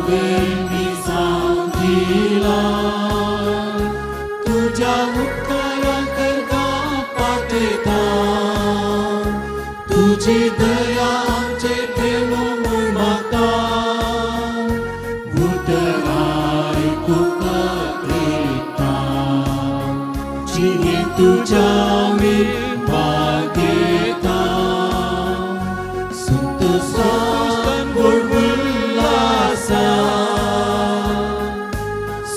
हांवें मिसांव दिलां तुज्या उपकारां करता पातयता तुजी दया आमचेर ठेवूं म्हूण मागता उतराय तुका जिणें तुज्या आमी भागयता संतोशान गोड उल्लासान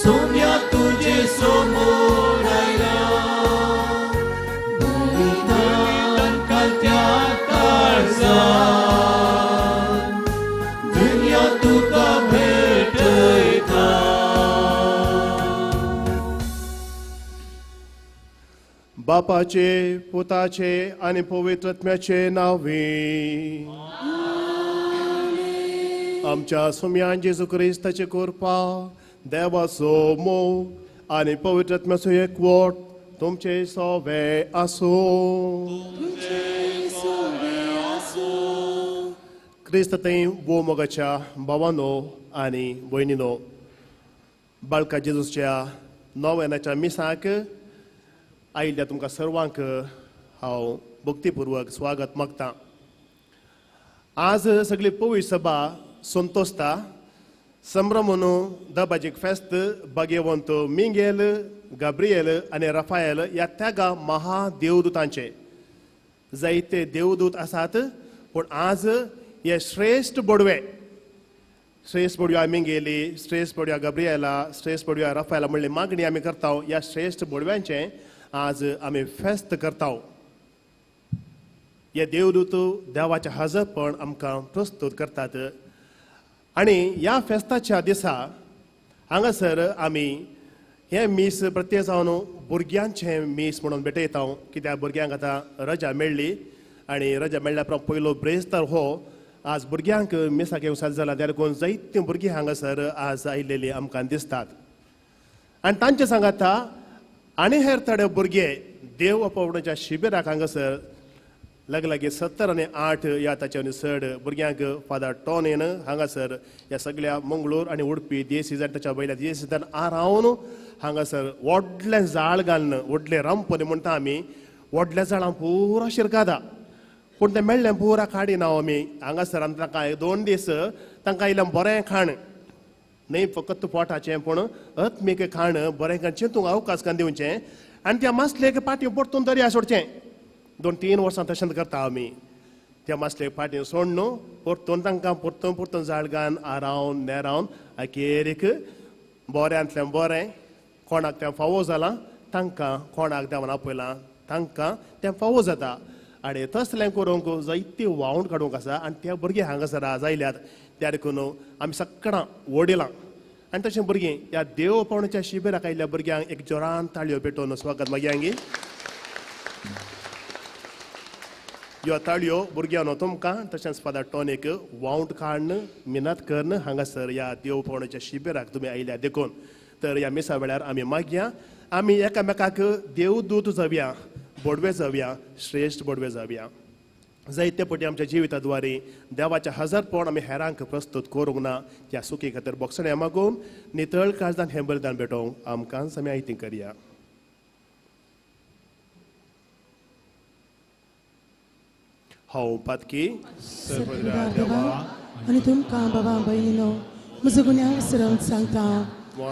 सोम्या तुजे समोर आयला बलिदान घालत्या काळजान दुनिया तुका भेटयता. बापाचे पुताचे आनी पवित्र आत्म्याचे नांवे आमच्या सुम्यान जेजू क्रिस्ताचे कृपा देवाचो मोग आनी पवित्र आत्म्याचो एकवट तुमचे सोवे आसूं. क्रिस्त थंय भोव मोगाच्या भावानो आनी भयणीनो बाळका जेजूच्या नव्यानाच्या मिसाक आयिल्ल्या तुमकां सर्वांक हांव भक्तीपुर्वक स्वागत मागता. आज सगळी पवित्र सभा संतोषता संभ्रमून दबाजीक फेस्त भाग्यवंत मिंगेल गाब्रिएल आनी राफायल ह्या त्यागा महादेवदूतांचे जायते देवदूत आसात पूण आज हे श्रेश्ठ बोडवे श्रेश्ठ बोडव्या मिंगेली श्रेश्ठ बोडव्या गाब्रिएला श्रेश्ठ बोडव्या राफायला म्हणली मागणी आमी करता. ह्या श्रेश्ठ बोडव्यांचे आज आमी फेस्त करता. हे देवदूत देवाचें हजरपण आमकां प्रस्तूत करतात आनी ह्या फेस्ताच्या दिसा हांगासर आमी हें मीस प्रत्येक जावन भुरग्यांचें मीस म्हणून भेटयता कित्याक भुरग्यांक आतां रजा मेळ्ळी आनी रजा मेळ्ळ्या उपरांत पयलो ब्रेस्तार हो आज भुरग्यांक मिसाक येवंक साद जाला देखून जायतीं भुरगीं हांगासर आज आयिल्लीं आमकां दिसतात आनी तांचे सांगाता आनी हेर थोडे भुरगे देव अपोवण्याच्या शिबिराक हांगासर लागीं 70 आनी 8 ह्या ताच्या आनी चड भुरग्यांक फादर टॉनीन हांगासर ह्या सगळ्या मंगळूर आनी उडपी देसीजान ताच्या वयल्या देसीजान आरावन हांगासर व्हडलें जाळ घालून व्हडलें रांपणी म्हणटा आमी व्हडल्या जाळां पुरा शिरकादा पूण तें मेळ्ळें पुरा काडिना आमी हांगासर आमी तांकां 2 दीस तांकां इल्लें बरें खाण न्हय फकत पोटाचें पूण आत्मीक खाण बरें खाण चिंतूंक अवकाश घालून दिवचें आनी त्या मासलेक पाटी परतून दर्या सोडचें. 2-3 वर्सां तशेंच करता आमी त्या मासलेक फाटीं सोड न्हू परतून तांकां परतून परतून जाळ घालून आरावन नेरावन अखेरीक बऱ्यांतलें बरें कोणाक तें फावो जालां तांकां कोणाक देवान आपयलां तांकां तें फावो जाता आनी तसलें करूंक जायती वावण काडूंक आसा आनी त्या भुरगीं हांगासर आज आयल्यात त्या देखून आमी सगळां वडिलां आनी तशें भुरगीं ह्या देव पावण्याच्या शिबिराक आयिल्ल्या भुरग्यांक एक जोरान ताळयो पेटोवन स्वागत मागयांगी. ह्यो ताळयो भुरग्यांनो तुमकां तशेंच फादर टॉनीक वावंट काडून मिनत करून हांगासर ह्या देव पावण्याच्या शिबिराक तुमी आयल्या देखून तर ह्या मिसा वेळार आमी मागया आमी एकामेकाक देवदूत जावया बोडवे जावया श्रेश्ठ बोडवे जावया. जायते पटी आमच्या जिविता द्वारे देवाच्या हजारपण आमी हेरांक प्रस्तूत करूंक ना त्या सुखी खातीर बोगसण्या मागून नितळ काळजान हें बलिदान भेटोवंक आमकां आमी आयती करया. हांव पातकी देवा आनी तुमकां बाबा भयणीनो म्हजो गुन्यांव विसरून सांगता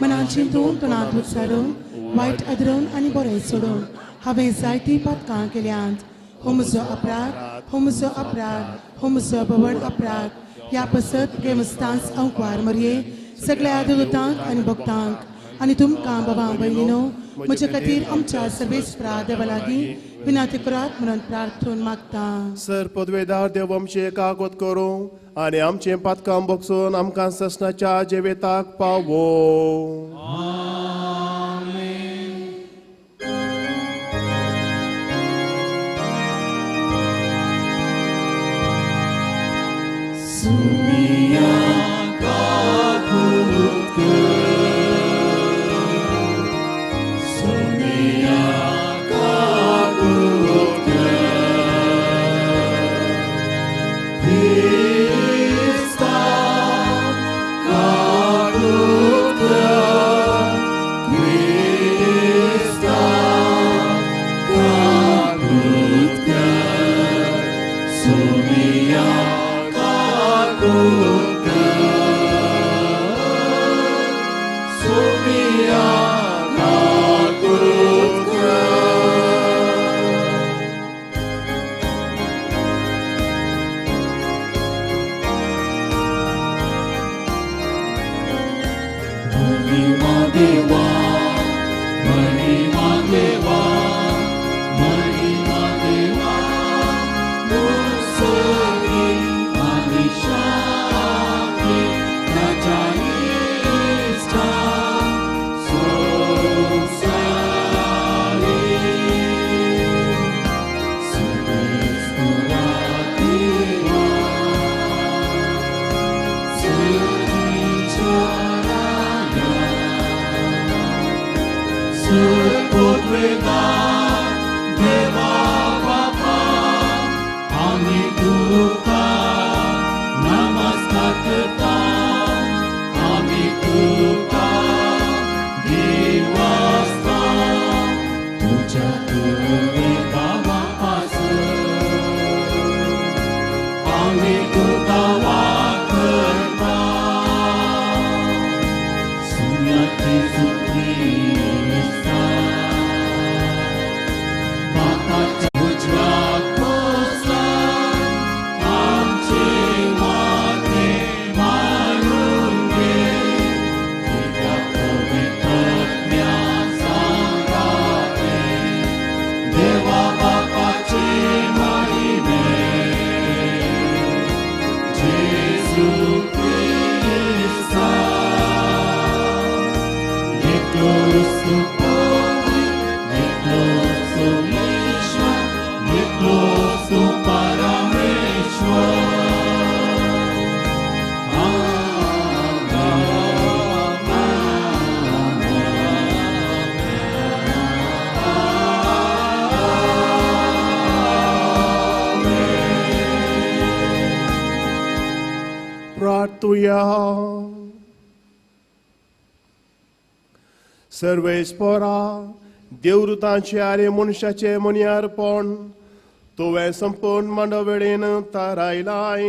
मनान चिंतून तोंडांत उच्चारून वायट आदरून आनी बरें सोडून हांवें जायतीं पातकां केल्यांत. हो म्हजो अपराध हो म्हजो अपराध हो म्हजो बवड अपराध. ह्या पसत प्रेमस्तांस अंकवार मरये सगळ्या देवतांक आनी भक्तांक आनी तुमकां बाबा भयणीनो म्हजे खातीर आमच्या सर्वेस्परा देवा लागीं विनंती करात म्हणून प्रार्थून मागता. सर पदवेदार देव आमचें कागद करूं आनी आमचें पातकां बगसून आमकां ससनाच्या जिविताक पावो. Krista, काकूत कर, सोमिया काकूत कर. महिमा देवा, महिमा देवा, महिमा देवा, मुसोनी आनी शांती ताच्या इश्टा संवसारी. सुरेस्तुरा देवा, सुरीच्या राया, सुपुत्रेदा देवा बापा, आमी तुका नमस्कार करता, आमी तुका देवास्ता, तुज्या तुवे बाबा पासून आमी तुका वाखरता. सुम्याची सुक्रिस्ता, बापाच्या उजव्या कोसार आमचे माथे मारून घे, तुज्या पवित्र आत्म्या सांगाते, देवा बापाचे महिमे, जेजू क्रिस्ता. एकलोच पवी, एकलोच ईश्वर, एकलोच परमेश्वर. प्रार्थुया. सर्वेस्परा देवदूतांचे आनी मनशाचे मनी अर्पण तुवें संपूर्ण मांडवळीन तारायलाय.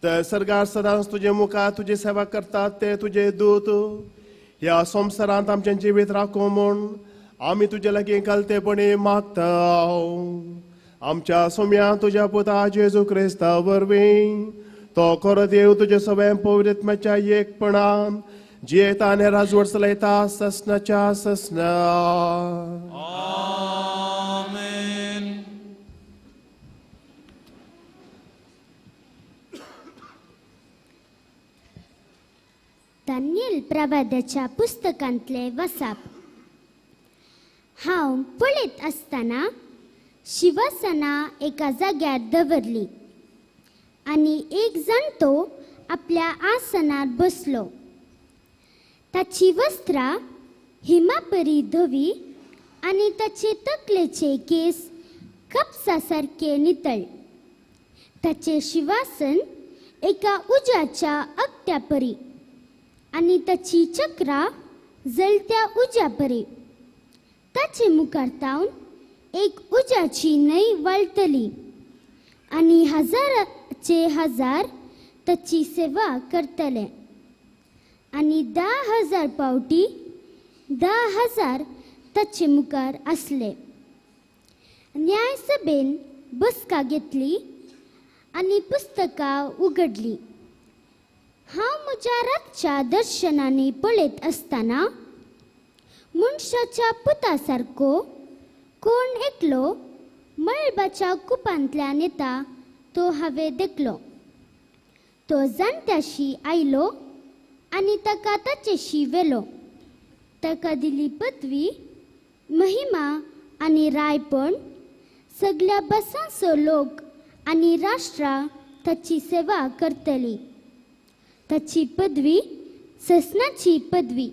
तर सरकार सदांच तुजे मुखार तुजी सेवा करतात ते तुजे दूत ह्या संवसारांत आमचें जिवीत राखूं म्हूण आमी तुजे लागीं घालतेपणी मागता. आमच्या सोम्या तुज्या पुता जेजू क्रिस्ता वरवीं तो खरो देव तुजे सगळ्या पवित्रत्म्याच्या एकपणान जियेता आनी राजवट चलयता ससनाच्या ससना. आमेन. दानियल प्रवादाच्या पुस्तकांतले वसाप. हांव पळयत आसतना शिवासना एका जाग्यार दवरली आनी एक जाणटो आपल्या आसनार बसलो. ताची वस्त्रां हिमापरी धवी आनी ताचे तकलेचे केस कापसा सारके नितळ. ताचे शिवासन एका उज्याच्या अकट्या परी आनी ताची चक्रां जळत्या उज्या परी. ताचे मुखार तावन एक उज्याची न्हंय व्हाळटली आनी हजाराचे हजार ताची सेवा करतले आनी 10,000 पावटी 10,000 ताचे मुखार आसले. न्यायसभेन बसका घेतली आनी पुस्तकां उगडली. हांव म्हज्या रातच्या दर्शनांनी पळयत आसतना मनशाच्या पुता सारको कोण एकलो मळबाच्या कुपांतल्यान येता तो हांवें देखलो. तो जाणट्याशी आयलो आनी ताका ताचेशी व्हेलो. ताका दिली पदवी, महिमा आनी रायपण. सगळ्या बसांचो लोक आनी राष्ट्रां ताची सेवा करतली. ताची पदवी ससनाची पदवी,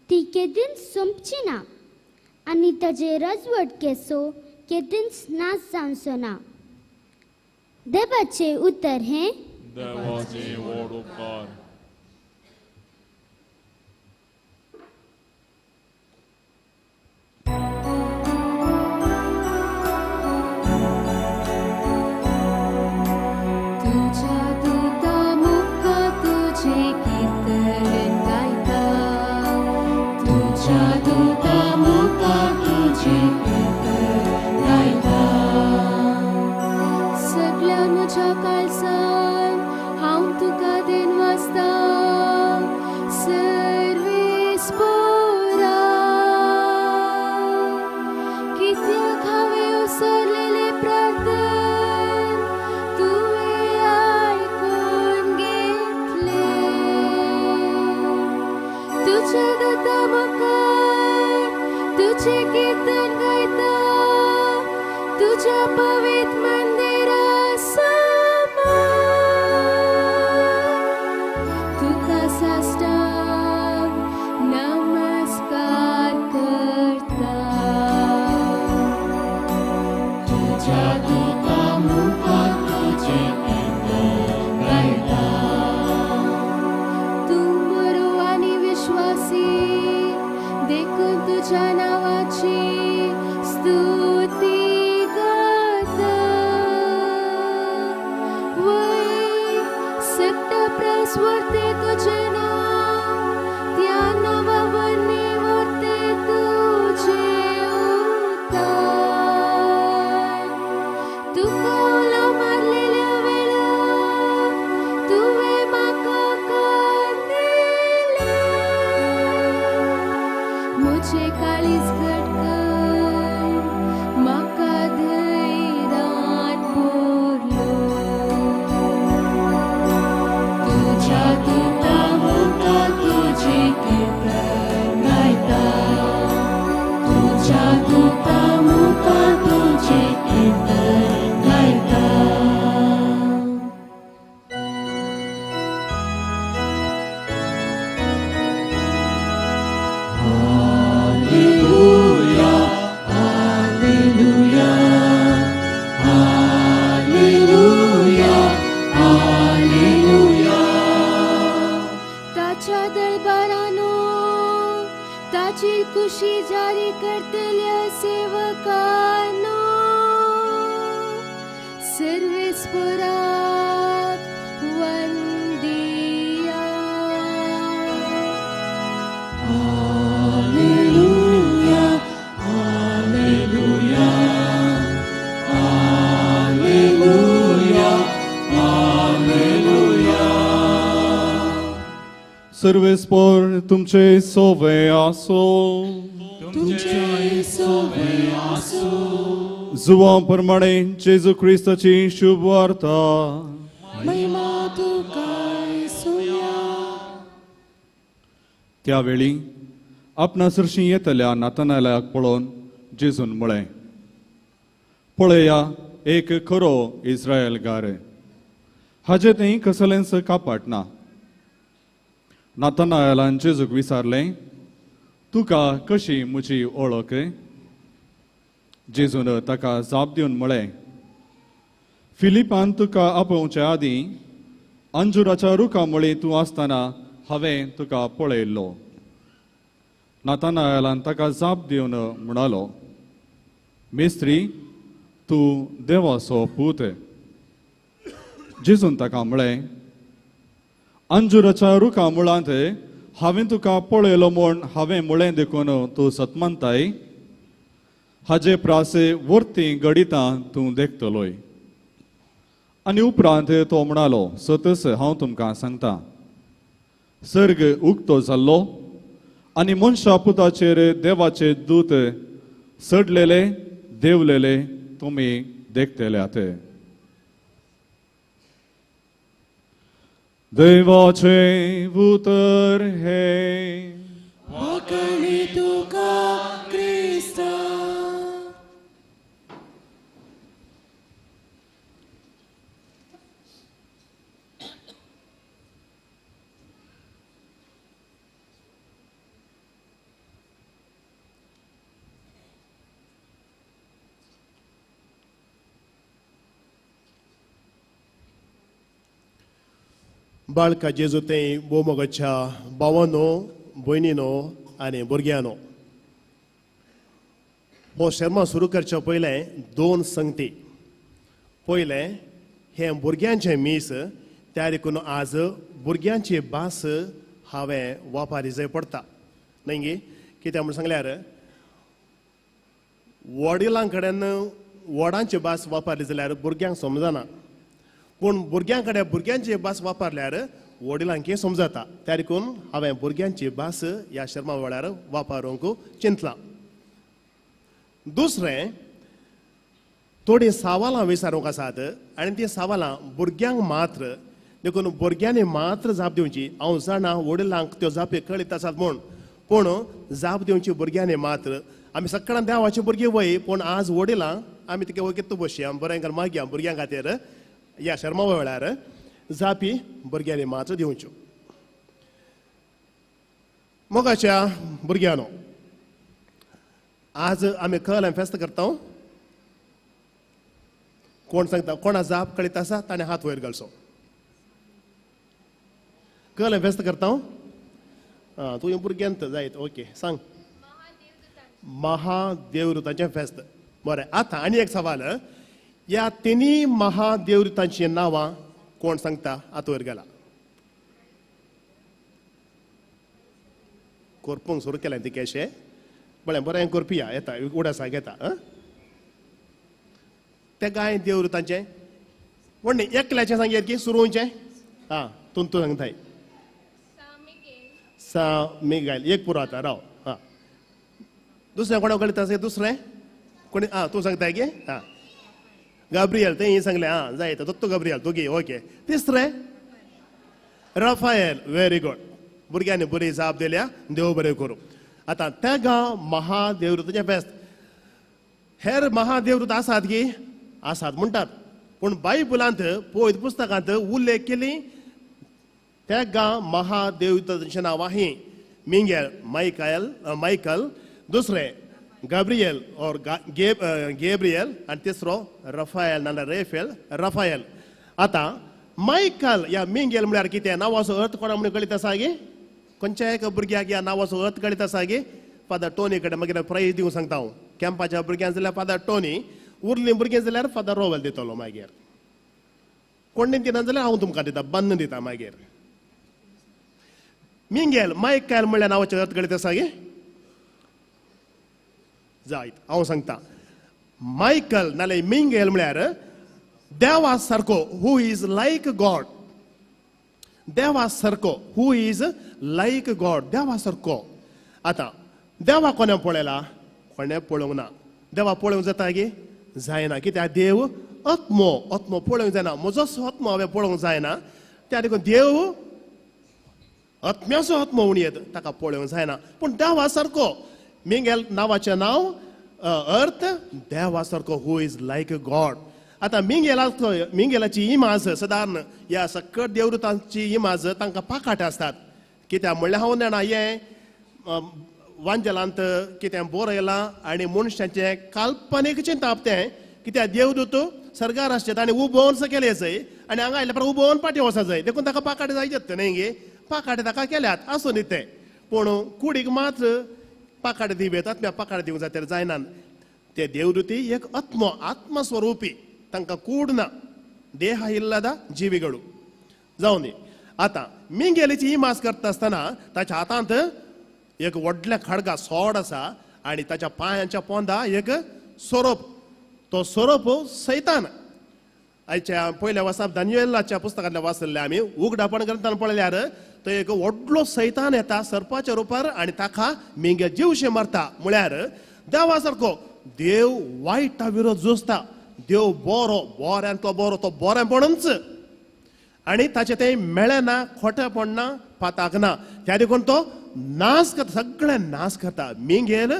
ती केदींच सोंपची ना आनी ताजे राजवटकेचो केदींच नाश जावचो ना. देवाचें उतर हें देवाचे व्हड उपकार. तुझ्या दूता विश्वासान हांव तुका देनवासता सर्वेस्पोरा. कित्याक हांवें उसरलेलें प्रार्थन तुवें आयकून घेतलें. तुज्या दुता मुखार तुजें कीर्तन गायता, तुज्या पवित्र मंदिरा समोर तुका साष्टांग नमस्कार करता. तुज्या दुता मुखार तुजें कीर्तन गायता. तूं बरो आनी विश्वासी, देखून तुज्या नांवाची स्तुती गाता. वय सट्टा प्रस्वर्ते तुजें नांव, त्या नांवा वरवीं वर्ते तुजें उतार. तुका उलो मारलेल्या वेळार तुवें म्हाका कान दिलें. म्हजें काळीज घट कर, म्हाका धैर्यान भरलो. तुज्या दुता मुखार तुजें कीर्तन गायता. तुज्या दुता मुखार तुजें कीर्तन गायता. Alleluia, Alleluia, Alleluia, Alleluia. ताच्या दरबारानो ताची खुशी जारी करतल्या सेवकानो सर्वेस्पोराक वंदिया. Alleluia, Alleluia, Alleluia, Alleluia. सर्वेस्पोर तुमचे सोवे आसो. तुमचे सोवे आसूं. जुवां प्रमाणे जेजू क्रिस्ताची शुभ वार्ता. महिमा तुका येसुया. त्यावेळी आपणा सरशी येतल्या नातनाल्याक पळोवन जेजून म्हळें, पळया एक खरो इस्रायलगार, हाजे थंय कसलेंच कापाट ना. नातनायलान जेजूक विचारलें, तुका कशी म्हजी वळख? जेजून ताका जाप दिवन म्हळें, फिलिपान तुका आपोवचे आदीं अंजुराच्या रुखा मुळी तूं आसतना हांवें तुका पळयल्लो. नातनायलान ताका जाप दिवन म्हणालो, मेस्त्री, तूं देवाचो पूत. जेजून ताका म्हळें, अंजुराच्या रुखा मुळांत हांवें तुका पळयलो म्हूण हांवें म्हळें देखून तूं सतमानताय? हाजे प्रासे वर्ती गडितां तूं देखतलोय. आनी उपरांत तो म्हणालो, सतस हांव तुमकां सांगता, सर्ग उक्तो जाल्लो आनी मनशा पुताचेर देवाचे दूत चडलेले देवलेले तुमी देखतल्यात. देवाचें उतर हें. वाकणी तुका क्रिस्ता. बाळका जेजू ते भोवमोगाच्या भावानो, भयणीनो आनी भुरग्यांनो, हो शेर्मांव सुरू करच्या पयलें दोन संगती. पयलें हें भुरग्यांचें मीस, त्या देखून आज भुरग्यांची भास हांवें वापारी जाय पडटा न्हय गे. कित्याक म्हूण सांगल्यार वडिलां कडेन व्हडांची भास वापरली जाल्यार भुरग्यांक समजना, पूण भुरग्यां कडेन भुरग्यांची भास वापरल्यार वडिलांक समजता. त्या देखून हांवें भुरग्यांची भास ह्या शर्मा वेळार वापरूंक चिंतलां. दुसरें, थोडीं सवालां विचारूंक आसात आनी तीं सवालां भुरग्यांक मात्र, देखून भुरग्यांनी मात्र जाप दिवची. हांव जाणा वडिलांक त्यो जापी कळीत आसात म्हूण, पूण जाप दिवची भुरग्यांनी मात्र. आमी सगळ्यां देवाची भुरगीं वय, पूण आज वडिलां आमी तिका वगीत बसया बरें कर मागया भुरग्यां खातीर ह्या शर्मा वेळार जापी भुरग्यांनी मात्र दिवच्यो. मोगाच्या भुरग्यांनो, आज आमी कल फेस्त करता. कोण सांगता कोणा जाप कळीत आसा ताणें हात वयर घालचो. कल फेस्त करता तूं भुरग्यांत जायत, ओके सांग. महादेवदूतांचें फेस्त. बरें, आतां आनी एक सवाल, ह्या तिनूय महादेवदूतांचीं नांवां कोण सांगता? हात वयर घाला. कोरपूंक सुरू केलें ती केशें बरें बरें करपी येता उडासाक येता. ते कांय देवदूतांचें व्हडलें एकल्याचें सांगयात की सुरूचें. आं, तूं तूं सांगताय. सा मिगायल एक पुरो आतां राव. आं, दुसरें कोणा कळीत आसा? दुसरें कोणी? आं, तूं सांगताय की आं गाब्रियल, तें सांगलें. आं जाय दत्तू गाब्रियल तुगी, ओके. तिसरें रफायल, व्हेरी गुड. भुरग्यांनी बरी जाप दिल्या, देव बरें करूं. आतां त्या गांव महादेवदूताचें फेस्त. हेर महादेवदूत आसात की? आसात म्हणटात, पूण बायबलांत पवित्र पुस्तकांत उल्लेख केली त्या गांव महादेवदूतांचें नांव ही मिंगेल, मायकल, मायकल, दुसरें गाब्रियल और गेब्रियल आनी तिसरो रफायल नाजाल्यार रेफेल, रफायल. आतां मायकल ह्या मिंगेल म्हळ्यार कितें? नांवाचो अर्थ कोणा म्हणून कळीत आसा गे? खंयच्या एका भुरग्याक ह्या नांवाचो अर्थ कळीत आसा गे? फादर टोनी कडेन मागीर प्रायज दिवंक सांगता हांव. कॅम्पाच्या भुरग्यांक जाल्यार फादर टोनी, उरलीं भुरगीं जाल्यार फादर रोवेल दितलो मागीर. कोण दिना जाल्यार हांव तुमकां दिता, बंद दिता मागीर. मिंगेल मायकल म्हणल्यार नांवाचो अर्थ कळीत आसा गे? जायत, हांव सांगता. मायकल नाल्यार मिंगेल म्हळ्यार देवा सारको, who is like God. देवा सारको, who is like God, देवा सारको. आतां देवा कोणें पळयला? कोणें पळोवंक ना. देवा पळोवंक जाता गे? जायना. कित्याक देव आत्मो, आत्मो पळोवंक जायना. म्हजोच आत्मो हांवें पळोवंक जायना, त्या देखून देव आत्म्याचो आत्मो म्हूण येत, ताका पळोवंक जायना. पूण देवा सारको मिंगेल नांवाचें नांव अर्थ देवा सारको, who is like God. आतां मिंगेलाचो, मिंगेलाची इमाज सदारण ह्या सकट देवदूतांची इमाज तांकां पाकाट आसतात. कित्याक म्हणल्यार हांव जाणा हें वांजेलांत कितें बरयलां आनी मनशाचें काल्पनीक चिंताप तें. कित्याक देवदूत सर्गार आसचे ताणें उबोवन सकयल येचय आनी हांगा आयल्या उपरांत उबोवन पाटी वचत जाय, देखून ताका पाकाट जायत न्ही गे. पाकाट ताका केल्यात आसूं न्ही तें, पूण कुडीक मात्र पाकाट दिवं आत्म्या पाकाट दिवंक जाय जायना. ते देवदूती एक आत्मो, आत्मस्वरुपी, तांकां कूड ना, देह इल्लादा जिविगडू जावं दी. आतां मिंगेलीची इमाज करता आसतना ताच्या हातांत एक व्हडलें खडगा सोड आसा आनी ताच्या पांयांच्या पोंदा एक सोरोप, तो सोरोप सैतान. आयच्या पयल्या वासाप दानियेलाच्या पुस्तकांतल्या वाचल्लें आमी, उगडापण ग्रंथान पळयल्यार तो एक व्हडलो सैतान येता सर्पाच्या रुपार आनी ताका मिंगेल जिवशें मारता. म्हळ्यार देवा सारको देव वायटा विरोध झुजता. देव बरो, बऱ्यांतलो बरो, तो बरेंपणूच आनी ताचें तें मेळना, खोटेपण ना, पाताक ना. त्या देखून तो नाश करता, सगळें नाश करता. मिंगेल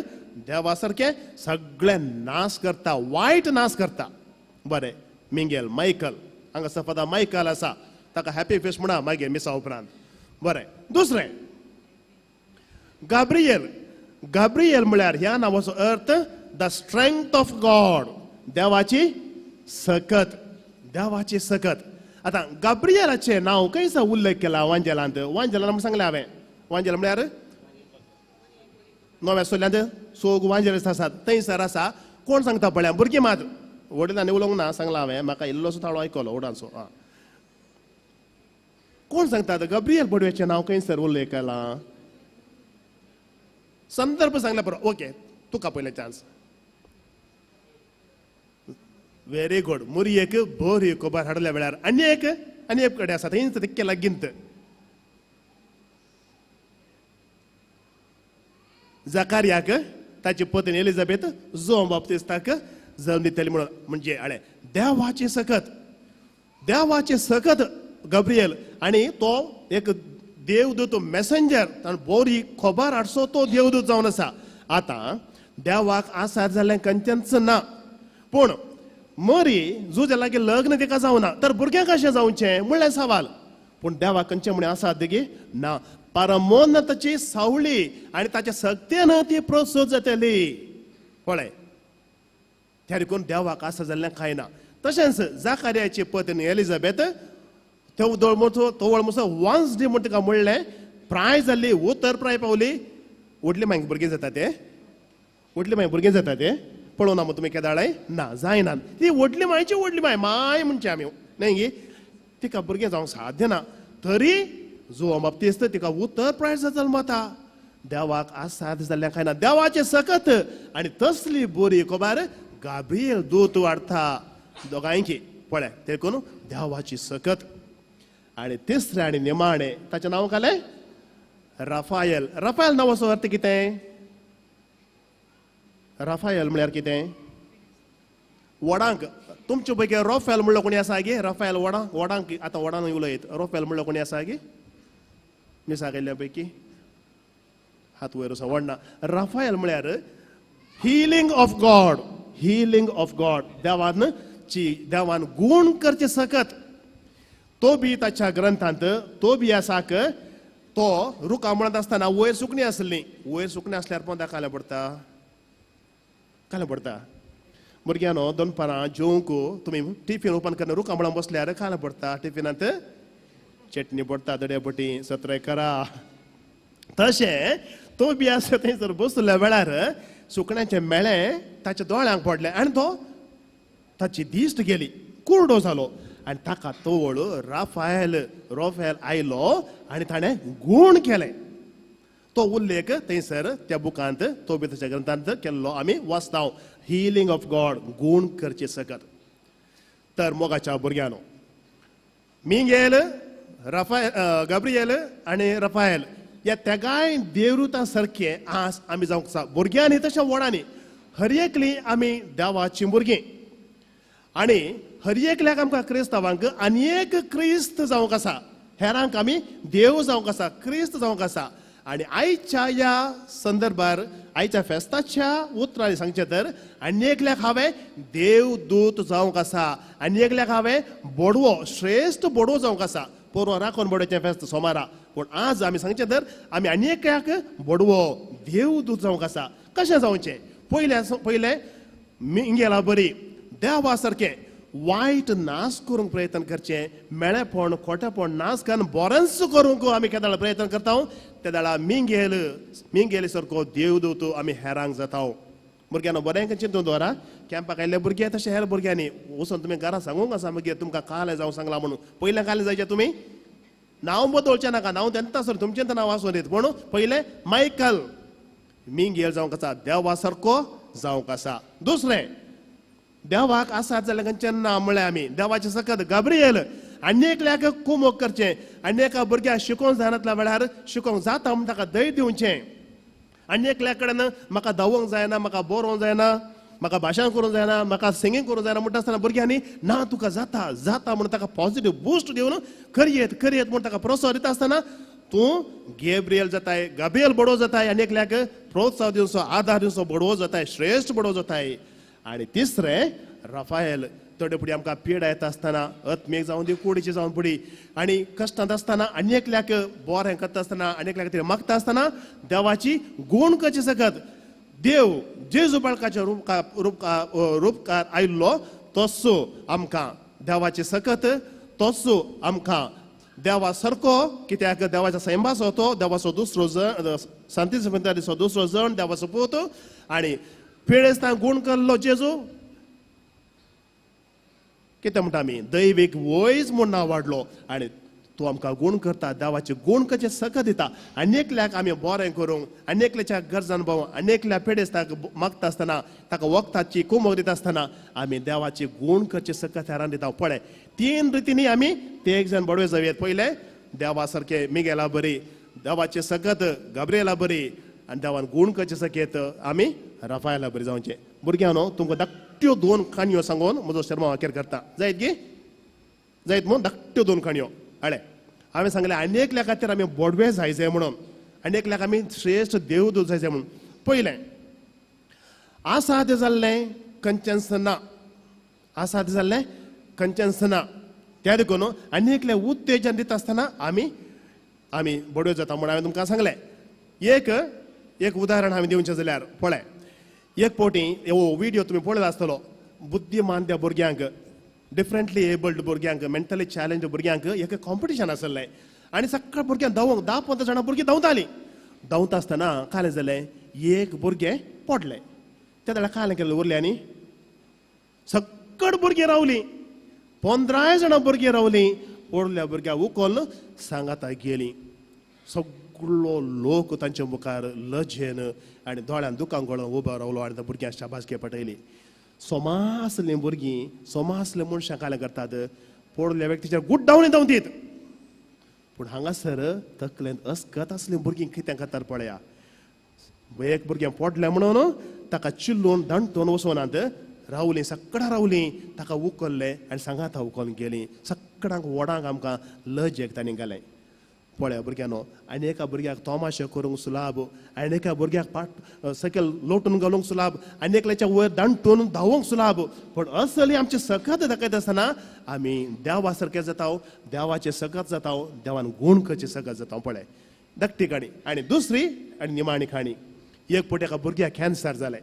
देवा सारकें सगळें नाश करता, वायट नाश करता. बरें, मिंगेल मायकल हांगा फादर मायकल आसा, ताका हॅपी फेस्ट म्हणा मागीर मिसा उपरांत. बरें, दुसरें गाब्रियल. गाब्रियल म्हळ्यार ह्या नांवाचो अर्थ the strength of God, देवाची सकत, देवाची सकत. आतां गाब्रियलाचें नांव खंयसर उल्लेख केला वांजेलांत? वांजेलान म्हूण सांगलें हांवें. वांजेल म्हळ्यार नव्या सोल्यांत सोग वांजेल आसात थंयसर आसा. कोण सांगता पळया भुरगीं मात, वडिलांनी उलोवंक ना सांगलां हांवें, म्हाका इल्लोसो ताळो आयकलो व्हडांचो. आं, कोण सांगतात गाब्रियल बडव्याचें नांव खंयसर उल्लेख केला? संदर्भ सांगल्या बरो. ओके, तुका पयलें चान्स. Very good. मुरयेक बरी खबर हाडल्या वेळार आनी एक आनी एक कडेन आसा थंयच तितकें लागींत जाकारियाक ताची पत्नी एलिझाबेथ जोम बाप्तिस्ताक जल्म दितली म्हणून. म्हणजे आळे देवाची सकत, देवाची सकत गब्रियल आनी तो एक देवदूत मेसेंजर, ताणें बरी खबर हाडसो तो देवदूत जावन आसा. आतां देवाक आसार जाल्लें खंयचेंच ना, पूण मरी जुज्या लागीं लग्न तिका जावना तर भुरग्यांक कशें जावचें म्हणलें सवाल. पूण देवाक खंयचें म्हणें आसा देगी ना, परमोन ताची सावळी आनी ताच्या सक्तेन ती प्रस्तूत जातली. पळय त्या देखून देवाक आसा जाल्लें कांय ना. तशेंच जाकारियाची पत्नी एलिझाबेथ तवळ मुसो वांस दी म्हूण तिका म्हणलें, प्राय जाल्ली उतर प्राय पावली. व्हडली मागीर भुरगीं जाता ते, व्हडली मागीर भुरगीं जाता ते पळोवना मग तुमी केदाळाय ना जायना. ती व्हडली मायची व्हडली माय माय म्हणचे आमी न्हय गी, तिका भुरगें जावंक साध्य ना, तरी जुवां बाप्तिस्त तिका उतर प्राय जल्मता. देवाक आसाद जाल्लें कांय ना, देवाचें सकत आनी तसली बरी खबर गाब्रियल दूत वाडटा दोगांयकी. पळय देखून देवाची सकत. आनी तिसरें आनी निमाणें ताचें नांव घालें राफायल. राफायल नांवाचो अर्थ कितें? राफायल म्हळ्यार कितें? वडांक. तुमचे पैकी राफेल म्हणलो कोणी आसा गे? राफेल वडां, वडांक आतां वडान उलयत. राफेल म्हणलो कोणी आसा गे? मिसाक आयिल्ल्या पैकी हात वयर आसा वडना. राफायल म्हळ्यार healing of God, healing of God. देवान ची देवान गूण करचें सकत. तो बी ताच्या ग्रंथांत तो बी आसाक तो रुखा म्हणत आसतना वयर सुकणी आसली. वयर सुकणी आसल्यार पोंदा कालें पडटा, कालें पडटा. भुरग्यांनो दनपारां जेवंक तुमी टिफीन ओपन करून रुखा म्हणून बसल्यार कालें पडटा, टिफिनांत चटणी पडटा, दड्या पटी सत्रे करा. तशें तो बी आसा थंयसर बसल्या वेळार सुकण्याचें मेळें ताच्या दोळ्यांक पडलें आनी तो ताची दिश्ट गेली, कुरडो जालो. आनी ताका तवळ राफायल राफेल आयलो आनी ताणें गूण केलें. तो उल्लेख थंयसर त्या बुकांत तो बी ताच्या ग्रंथांत केल्लो आमी वाचता. हिलींग ऑफ गॉड, गूण करचें सकत. तर मोगाच्या भुरग्यांनो, मिंगेल राफायल गाब्रियल आनी राफायल ह्या तेगाय देवदूतां सारकें आज आमी जावंक आसा. भुरग्यांनी तशें व्हडांनी हर एकली आमी देवाचीं भुरगीं आनी हर एकल्याक आमकां क्रिस्तांवांक आनी एक क्रिस्त जावंक आसा, हेरांक आमी देव जावंक आसा, क्रिस्त जावंक आसा. आनी आयच्या ह्या संदर्भार आयच्या फेस्ताच्या उतरांनी सांगचें तर आनी एकल्याक हांवें देवदूत जावंक आसा, आनी एकल्याक हांवें बोडवो श्रेश्ठ बोडवो जावंक आसा. पोरवा राखोन बोडोचें फेस्त सोमारा, पूण आज आमी सांगचें तर आमी आनी एकल्याक बोडवो देवदूत जावंक आसा. कशें जावचें? पयलें पयलें मिंगेला बरी देवा सारकें वायट नाश करूंक प्रयत्न करचें, मेळेपण खोटेपण नाश करून बरेंच करूंक आमी केदाळ प्रयत्न करता तेदाळा मिंगेल मिंगेल सारको देवदूत आमी हेरांक जाता. भुरग्यांनो बरें चिंतून दवरा, कॅम्पाक आयिल्ले भुरगे तशें हेर भुरग्यांनी वचून तुमी घरा सांगूंक आसा मागीर तुमकां कालें जावं सांगलां म्हणून. पयलें कालें जायचें तुमी नांव बदलचें नाका, नांव तेन्ना सर तुमचें नांव आसूं न्ही, पूण पयलें मायकल मिंगेल जावंक आसा, देवा सारको जावंक आसा. दुसरें देवाक आसात जाल्यार खंयचें ना म्हळ्यार आमी देवाचें सकत गाब्रियल आनी एकल्याक कुमोक करचें, आनी एका भुरग्याक शिकोवंक जायनातल्या वेळार शिकोवंक जाता म्हूण ताका धैर्य दिवचें. आनी एकल्या कडेन म्हाका धांवोंक जायना, म्हाका बरोवंक जायना, म्हाका भाशण करूंक जायना, म्हाका सिंगींग करूंक जायना म्हणटा आसतना भुरग्यांनी ना तुका जाता जाता म्हणून ताका पॉझिटीव बुस्ट दिवन करयेत करयेत म्हूण ताका प्रोत्साहन दिता आसतना तूं गेब्रियल जाताय, गाब्रियल बडोव जाताय, आनी एकल्याक प्रोत्साहन दिवचो आदार दिवचो बडोव जाताय, श्रेश्ठ बडोव जाताय. आनी तिसरें राफायल थोडे फुडें आमकां पिडा येता आसतना आत्मीक जावन दी कुडीची जावन फुडें आनी कश्टांत आसतना आनी एकल्याक बरें करता आसतना आनी एकल्याक खातीर मागता आसतना देवाची गूण करची सकत. देव जेजू बाळकाच्या रुपकार आयिल्लो तसो आमकां देवाची सकत, तसो आमकां देवा सारको, कित्याक देवाच्या सैमाचो तो देवाचो दुसरो जण, सांती संपत्तीचो दुसरो जण, देवाचो पूत आनी पिडेस्तांक गूण केल्लो जेजू कितें म्हणटा आमी दैवीक वयज म्हूण नांव वाडलो. आनी तूं आमकां गूण करता, देवाचे गूण करचे सकत दिता. आनी एकल्याक आमी बरें करूंक, आनी एकल्याच्या गरजान भोंवूंक, आनी एकल्या पेडेस्ताक मागता आसतना, ताका वखदाची कुमक दिता आसतना आमी देवाची गूण करचे सकत हेरान दिता. पळय तीन रितींनी आमी ते एक जाण बडवे जावयेत. पयलें देवा सारके मिगेला बरी, देवाचे सकत गाब्रिएला बरी, आनी देवान गूण करचे सकेत आमी राफायला बरी जावचें. भुरग्यांनो तुमकां धाकट्यो दोन काणयो सांगून म्हजो शर्मा वाक्यर करता. जायत गी? जायत म्हूण धाकट्यो दोन काणयो. हाडे हांवें सांगलें आनी एकल्या खातीर आमी बोडवे जाय जाय म्हणून, आनी एकल्याक आमी श्रेश्ठ देवदूत जाय जाय म्हणून. पयलें आसा तें जाल्लें कंचन्स ना, आसा तें जाल्लें कंचन्स ना. त्या देखून आनी एकलें उत्तेजन दिता आसतना आमी आमी बोडवे जाता म्हूण हांवें तुमकां सांगलें. एक एक उदाहरण हांवें दिवचें जाल्यार पळय, एक फावटी हो व्हिडियो तुमी पळयला आसतलो. बुद्धिमान त्या भुरग्यांक, डिफरंटली एबल्ड भुरग्यांक, मेंटली चॅलेंज भुरग्यांक एक कॉम्पिटिशन आसलें आनी सगळ्या भुरग्यांक धांवंक 10-15 जाणां भुरगीं धांवतालीं. धांवता आसतना कालें जालें, एक भुरगें पडलें. त्या वेळार कालें केलें उरलें आनी सगळ भुरगीं रावलीं, 15 जाणां भुरगीं रावलीं. पडल्या भुरग्यांक उखल सांगाता गेलीं. सगळो लोक तांच्या मुखार लजेन आनी दोळ्यान दुकां गळोवन उबो रावलो आनी त्या भुरग्यांक शाबासकी पटयली. सोमा आसलीं भुरगीं, सोमा आसले मनशां कालें करतात, पडल्या व्यक्तीचेर गुड्डावणी धांवतीत. पूण हांगासर तकलेंत अस्कत आसलीं भुरगीं कितें करतात पळया. एक भुरगें पडलें म्हणून ताका चिल्लून दांटून वचनात, रावलीं सगळां रावलीं, ताका उखल्लें आनी सांगाता उखलून गेलीं. सगळ्यांक व्हडांक आमकां लजेक तांणी घालें. पळया भुरग्यांनो, आनी एका भुरग्याक तोमाशे करूंक सुलाभ, आनी एका भुरग्याक पाट सकयल लोटून घालूंक सुलाभ, आनी एकल्याच्या वयर दांटून धांवूंक सुलाभ. पूण असली आमची सकत दाखयता आसतना आमी देवा सारके जाता, देवाचे सकत जाता, देवान गूण करचे सकत जाता. पळय धाकटी काणी. आनी दुसरी आनी निमाणी काणी, एक फावटी एका भुरग्याक कॅन्सर जालें.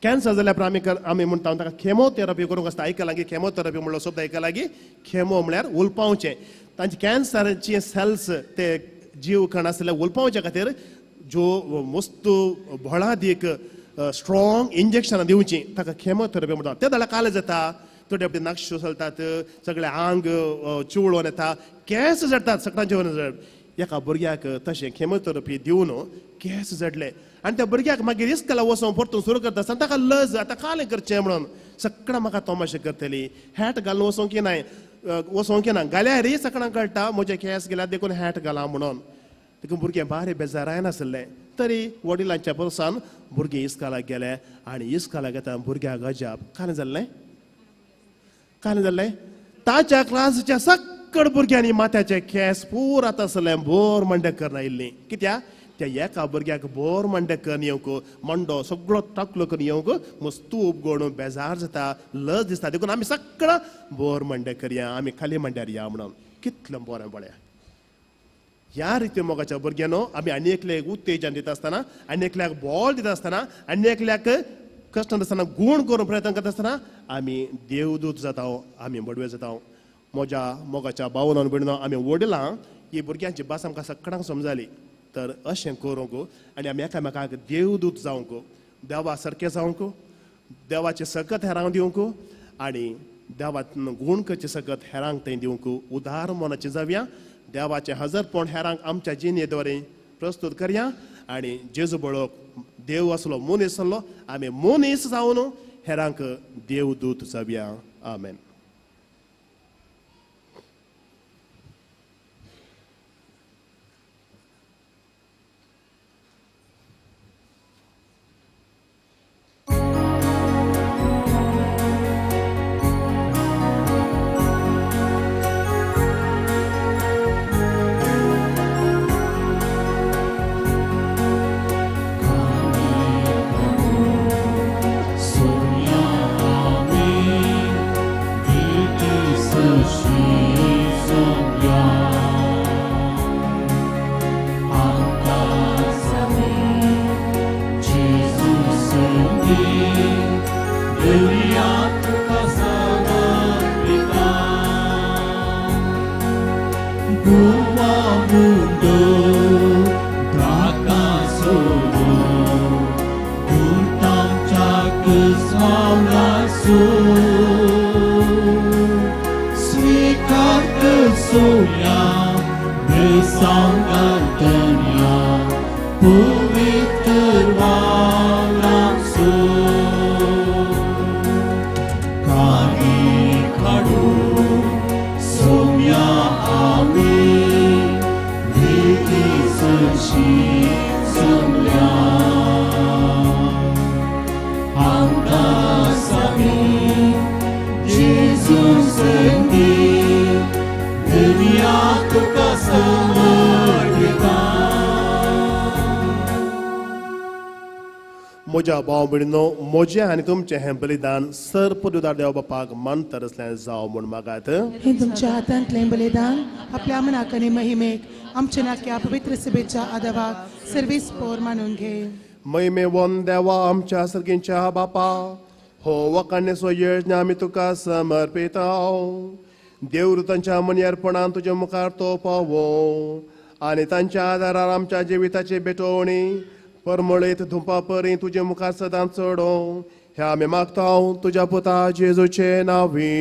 कॅन्सर जाल्यार आमी आमी म्हणटा ताका खेमोथेरपी करूंक आसता. आयकलां की खेमोथेरपी म्हणलो शब्द आयकला की खेमो म्हळ्यार उलपावचें. तांचे कॅन्सराचे सेल्स ते जीव कण आसले उलपावच्या खातीर ज्यो वस्तू बळादीक स्ट्रॉंग इंजेक्शनां दिवचीं ताका खेमोथेरपी म्हणटा. ते जाल्यार कालें जाता, थोडे आपले नाकशो चलतात, सगळे आंग चिवळोन येता, केंस जडटात, सगळ्यांचे जड. एका भुरग्याक तशें खेमोथेरपी दिवन केंस जडले आनी त्या भुरग्याक मागीर इस्कला वचोन परतून सुरू करता आसतना ताका लज आतां कालें करचें म्हणून सगळां म्हाका तमाशे करतली, हॅट घालून वचोंक की नाय, वचोंक ना, घाल्यार सगळ्यांक कळटा म्हजे केंस गेल्यार देखून हॅट घाला म्हणून. देखून भुरगें बारी बेजाराय नासलें तरी वडिलांच्या प्रोत्साहन भुरगें इस्कलाक गेलें. आनी इस्कलाक येता भुरग्याक अजाप. कालें जाल्लें? कालें जाल्लें? ताच्या क्लासीच्या सगळ भुरग्यांनी माथ्याचे केंस पूर आतां आसलें बोर मांडे करून आयिल्लीं. कित्याक? त्या एका भुरग्याक बोर मांडे करून येवंक, मांडो सगळो टाकलो करून येवंक मस्तू उपगणून बेजार जाता, लज दिसता. देखून आमी सगळां बोर मांडे करया, आमी खाली मांड्यार या म्हणून. कितलें बरें पळया. ह्या रिती मोगाच्या भुरग्यांनो आमी आनी एकल्याक उत्तेजन दिता आसतना, आनी एकल्याक बॉल दिता आसतना, आनी एकल्याक कश्ट आसतना गूण करूंक प्रयत्न करता आसतना आमी देवदूत जाता, आमी बडवे जाता. म्हज्या मोगाच्या भावनान भयणीनो, आमी वडिलां ही भुरग्यांची भास आमकां सगळ्यांक समजाली. तर अशें करूंक आनी आमी एकामेकांक देवदूत जावंक, देवा सारकें जावंक, देवाचें सकत हेरांक दिवंक आनी देवान गूण करचें सकत हेरांक थंय दिवंक उदार मनाचें जावया. देवाचें हजरपण हेरांक आमच्या जिणे द्वारे प्रस्तूत करया. आनी जेजू बळोक देव आसलो, मनीस आसलो, आमी मनीस जावन हेरांक देवदूत जावया. आमेन. Sweet. बेसांव घालतल्या पवित्र वावरांसो काणी काडून सोम्या आमी भीती सरशी जमल्या आमकां सामी जेजू संदी दुनिया तुका समर्पिता. म्हज्या भाव भयणीनो, म्हजें आनी तुमचें हें बलिदान सर पदुदार देव बापाक मानतर असलें जावं म्हूण मागात. हे तुमच्या हातांतलें बलिदान आपल्या मनाक आनी महिमेक आमच्या नाक्या पवित्र सभेच्या आदावाक सर्वीस पोर मानून घे. महिमे वन देवा आमच्या सर्गींच्या बापा, हो वकाणेचो योजना आमी तुका समर्पिता. देवरू तांच्या मनी अर्पणान तुज्या मुखार तो पावो आनी तांच्या आदारार आमच्या जिविताची भेटवणी परमळीत धुंपा परी तुजे मुखार सदांच चडोवं ह्या आमी मागता तुज्या पुता जेजूचे नांवी.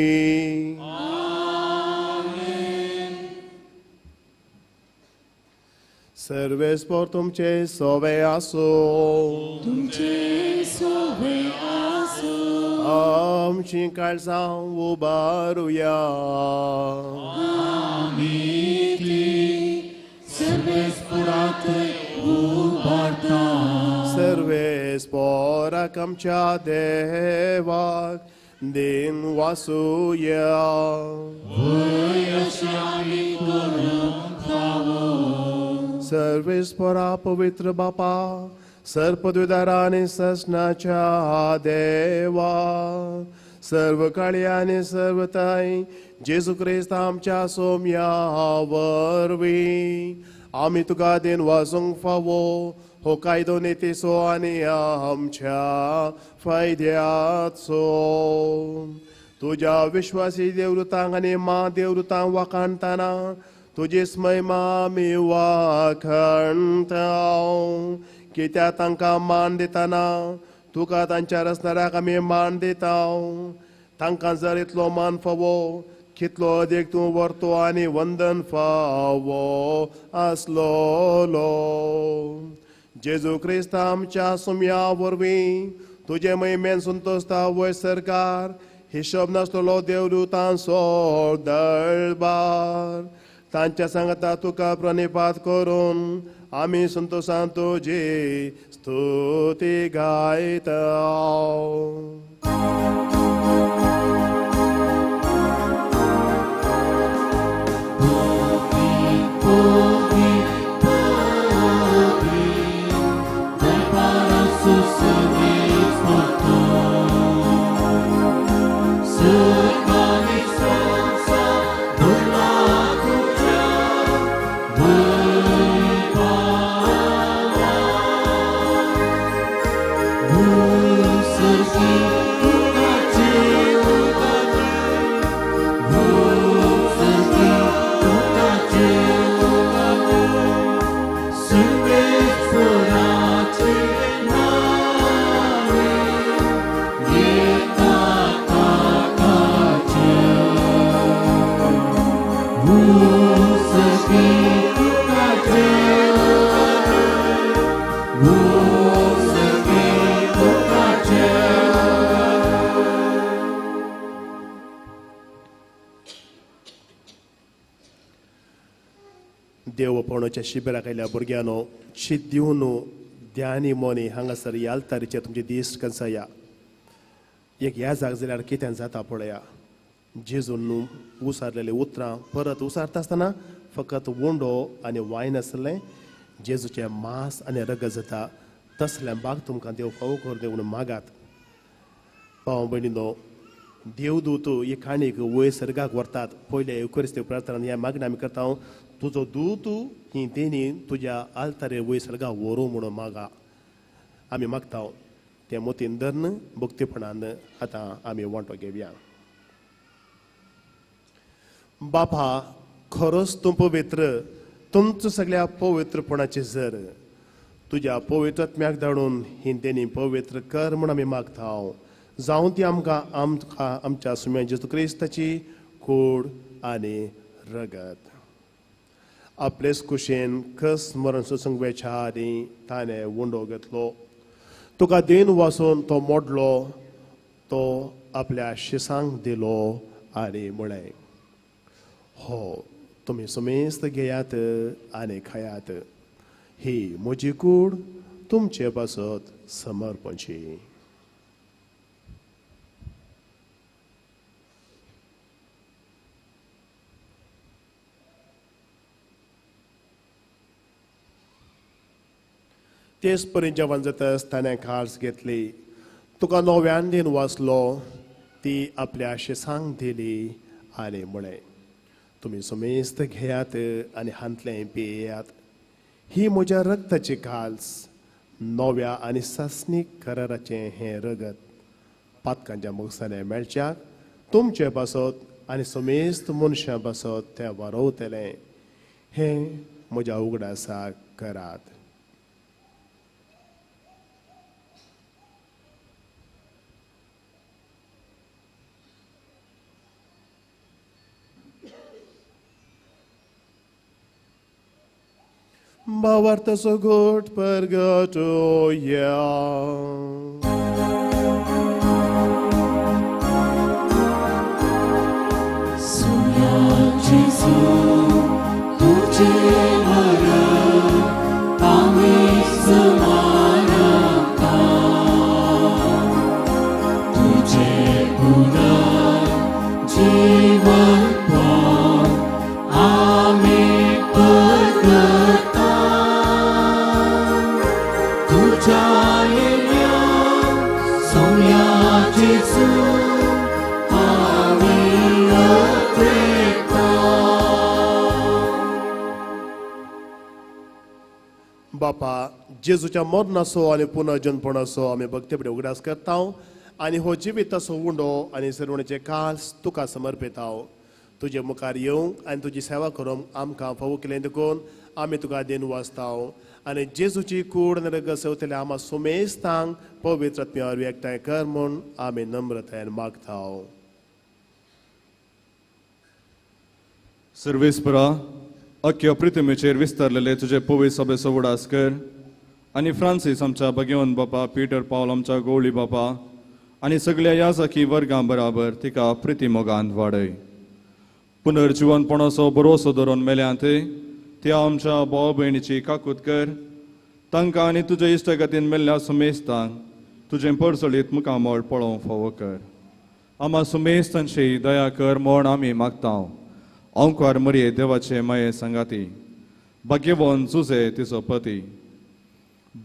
सर्वेस्पोर तुमचे सोवे आसूं. तुमचे सोवे आसूं. आमची काळजां उबारुया. आमी ती सर्वेस्पोराक उबारता. सर्वेस्पोराक आमच्या देवाक दिन वासुया. वय अशें आमी करूंक फावो. सर्वेस्पोरा पवित्र बापा, सर्पद्विदारा आनी ससनाच्या देवा, सर्व काळी आनी सर्वताय जेजू क्रिस्त आमच्या सोम्या वरवीं आमी तुका then वासूंक फावो हो कायदो नितीचो आनी आमच्या फायद्याचो. तुज्या विश्वासी देवदूतांक आनी मा देवदूतांक वाखाणतना तुजी महिमा आमी वाखाणता. कित्याक तांकां मान दितना तुका तांच्या रचणाऱ्याक आमी मान दिता. तांकां जर इतलो मान फावो कितलो अदीक तूं व्हरतो आनी वंदन फावो आसलोलो. जेजू क्रिस्त आमच्या सुम्या वरवीं तुजे महिमेन संतोषता वय सरकार हिशोब नासलेलो देवदूतांचो दळबार तांच्या सांगता तुका प्रणिपात करून आमी संतोषान तुजी स्तुती गायता. देव पळोवच्या शिबिराक आयल्या भुरग्यांनो, शीत दिवन ध्यानी मोनी हांगासर ह्या आल्तारीचेर तुमची दिश्ट कंसया. एक ह्या जाग जाल्यार कितें जाता पळया. जेजून उसारलेलीं उतरां परत उसारता आसतना फकत उंडो आनी वायन आसलें, जेजूचें मांस आनी रगत जाता. तसलें बाग तुमकां देव फावो करून दी म्हणून मागात. भाव भयणीनो, देवदूत ही काणीक वयर सर्गाक व्हरतात. पयले युखरिस्ती प्रार्थना ह्या मागण्या आमी करता, तुजो दूत ही देणी तुज्या आल्तारेर वयर सर्गाक व्हरूं म्हणून मागा. आमी मागता तें मोतीन धरून भक्तीपणान आतां आमी वांटो घेवया. बापा, खरोच तूं पवित्र, तुमचो सगळ्या पवित्रपणाची जर तुज्या पवित्र आत्म्याक धाडून ही देणी पवित्र कर म्हूण आमी मागता. जावं ती आमकां आमकां आमच्या सुम्या जेजू क्रिस्ताची कूड आनी रगत. आपलेच कुशेन कस मरण सोसूंक वेच्या आदीं ताणें उंडो घेतलो. तुका दिन वासून तो मोडलो, तो आपल्या शिसांक दिलो आनी म्हळें, हो तुमी सुमेस्त घेयात आनी खायात, ही म्हजी कूड तुमचे पासत समर्पणची. तेच परी जेवण जाताच ताणें खास घेतली, तुका नव्यान दिन वाचलो, ती आपल्या शिसांक दिली आनी म्हळें, तुमी सुमेस्त घेयात आनी हांतलें पियेयात, ही म्हज्या रक्ताची काल्स, नव्या आनी सासणीक कराराचें हें रगत पातकांच्या मुखार मेळच्याक तुमचे पासत आनी सुमेस्त मनशां पासत तें वारोवतलें. हें म्हज्या उगडासाक करात. भावार्थाचो घोट परगटोया. सुन्या जेजू तुझे मरण आमी स्मारता, तुझे पुनर्जीवनपण आमी परगटा. तुझ्या येण्या सोम्या जेजू आमी अपेक्षा. बापा, जेजूच्या मरणाचो आनी पुनर्जनपणाचो आमी भक्तीपणे उगडास करता आनी हो जिविताचो उंडो आनी सरवणेचे कास तुका समर्पिता. तुजे मुखार येवंक आनी तुजी सेवा करूंक आमकां फावो केलें देखून आमी तुका देन वाचता आनी जेजूची कूड आनी रगत सेवतले आमा सुमेस्तांक पवित्र आत्म्या वरवीं एकठांय कर म्हूण आमी नम्रतायेन मागता. सर्वेस्परा, अख्ख्या पृथ्वीचेर विस्तारलेले तुजे पवित्र सभेचो उगडास कर आनी फ्रांसीस आमच्या भगवंत बापा, पीटर पावल आमच्या गवळी बापा आनी सगळ्या याजकी वर्गां बराबर तिका प्रिती मोगान वाडय. पुनर्जिवनपणाचो भरोसो धरून मेल्यांत त्या आमच्या भाव भयणीची काकूत कर, तांकां आनी तुज्या इश्टागतीन मेल्ल्या सुमेस्तांक तुजें परसळीत मुखामळ पळोवंक फावो कर. आमा सुमेस्तांची दया कर म्हूण आमी मागता. अंकार मरये देवाचे माये सांगाती, भाग्यवंत जुजे तिचो पती,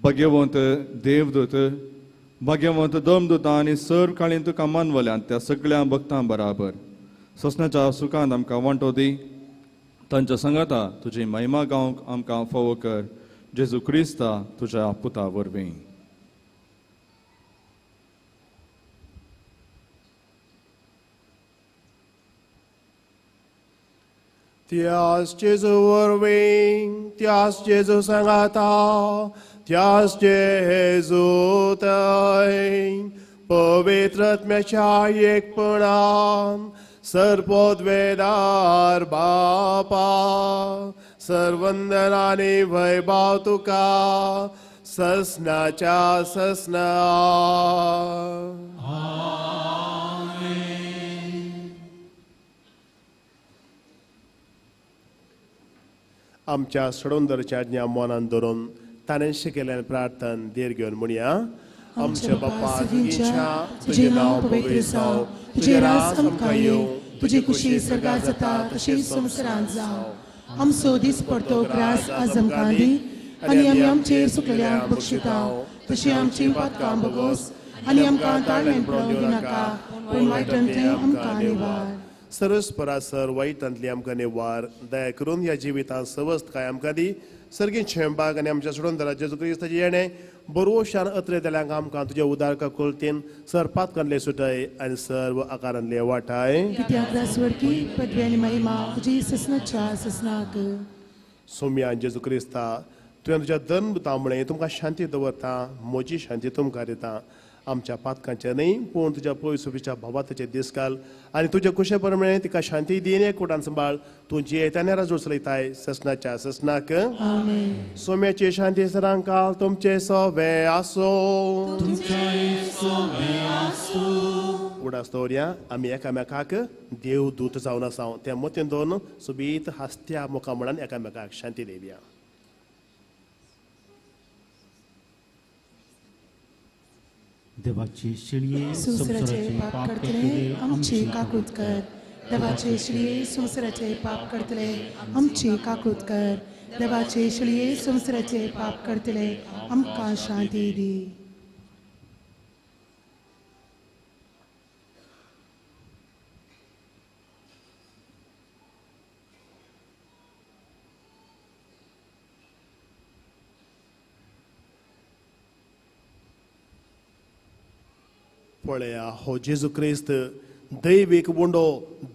भाग्यवंत देवदूत, भाग्यवंत दमदुतां आनी सर्व काळीन तुका मानवल्यांत त्या सगळ्या भक्तां बराबर ससनाच्या सुखांत आमकां वांटो दी. तांच्या सांगाता तुजी महिमा गावंक आमकां फावो कर, जेजू क्रिस्ता तुज्या पुता वरवीं. त्यास जेजू वरवीं, त्यास जेजू सांगाता, त्यास जेजू थंय पवित्र आत्म्याच्या एकपणान सर्वोद्वेदार बापा, सर्वंदन आनी वैभव तुका ससनाच्या ससना. आमच्या सडोंदरच्या आज्ञा मनान धरून ताणें शिकयल्ल्यान प्रार्थन धीर घेवन म्हणया. आमच्या बापा तुझ्या तुझें नांव पवित्र जावं, तुजें राज आमकां येवं, तुजी खुशी सर्गार जाता तशी संवसारांत जावं. आमचो दीस पडतो ग्रास आज आमकां दी आनी आमी आमचेर सुकलेल्यांक बक्षिता तशी आमची पातकां भोगोस आनी आमकां ताळमेळ पळोवंक दिनाका, पूण वायटांतलें आमकां निवार. सरस्परासर वायटांतली आमकां निवार. दया करून ह्या जिवितांत सवस्तकाय आमकां दी. सर्गीत शेंबाग आनी आमच्या सोडून जेजू क्रिस्ताचें येणें बरोवशान अत्रे दिल्यांक आमकां तुज्या उदारका कोलतीन सर पातकांतले सुटय आनी सर्व आकारांतले वाटाय. कित्याक रासवडकी पदवी आनी महिमा तुजी ससनाच्या ससनाक. सोम्या जेजू क्रिस्ता, तुवें तुज्या धर्म तांबळे तुमकां शांती दवरता, म्हजी शांती तुमकां दिता. आमच्या पातकांचे न्हय पूण तुज्या पयसुपीच्या भावाताचे दीस घाल आनी तुज्या कुशे प्रमाणे तिका शांती दीन एकवटान सांबाळ. तूं जियेताने राजू चलयताय ससनाच्या ससनाक. सोम्याची शांती सरांकाल तुमचे सोवे आसो. उडास दवरया आमी एकामेकाक देवदूत जावन आसा त्या मतीन दवरून सोबीत हासत्या मुखा म्हणान एकामेकाक शांती दिवया. देवाचे शिळये संवसाराचे पाप करतले आमची काकूत कर. देवाचे शिळये संवसाराचे पाप करतले आमची काकूत कर. देवाचे शिळये संवसाराचे पाप करतले आमकां शांती दी. पळया हो जेजू क्रिस्त दैवीक उंडो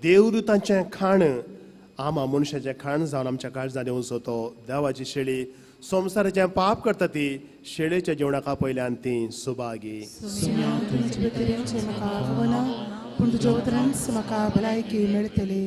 देवदूतांचें खाण आमा मनशाचें खाण जावन आमच्या काळजांत येवचो तो देवाची शेळी संवसाराचें पाप करता ती शेळेच्या जेवणाक आपयल्यान ती सुभागी. पूण तुज्या उतरांच म्हाका भलायकी मेळटली.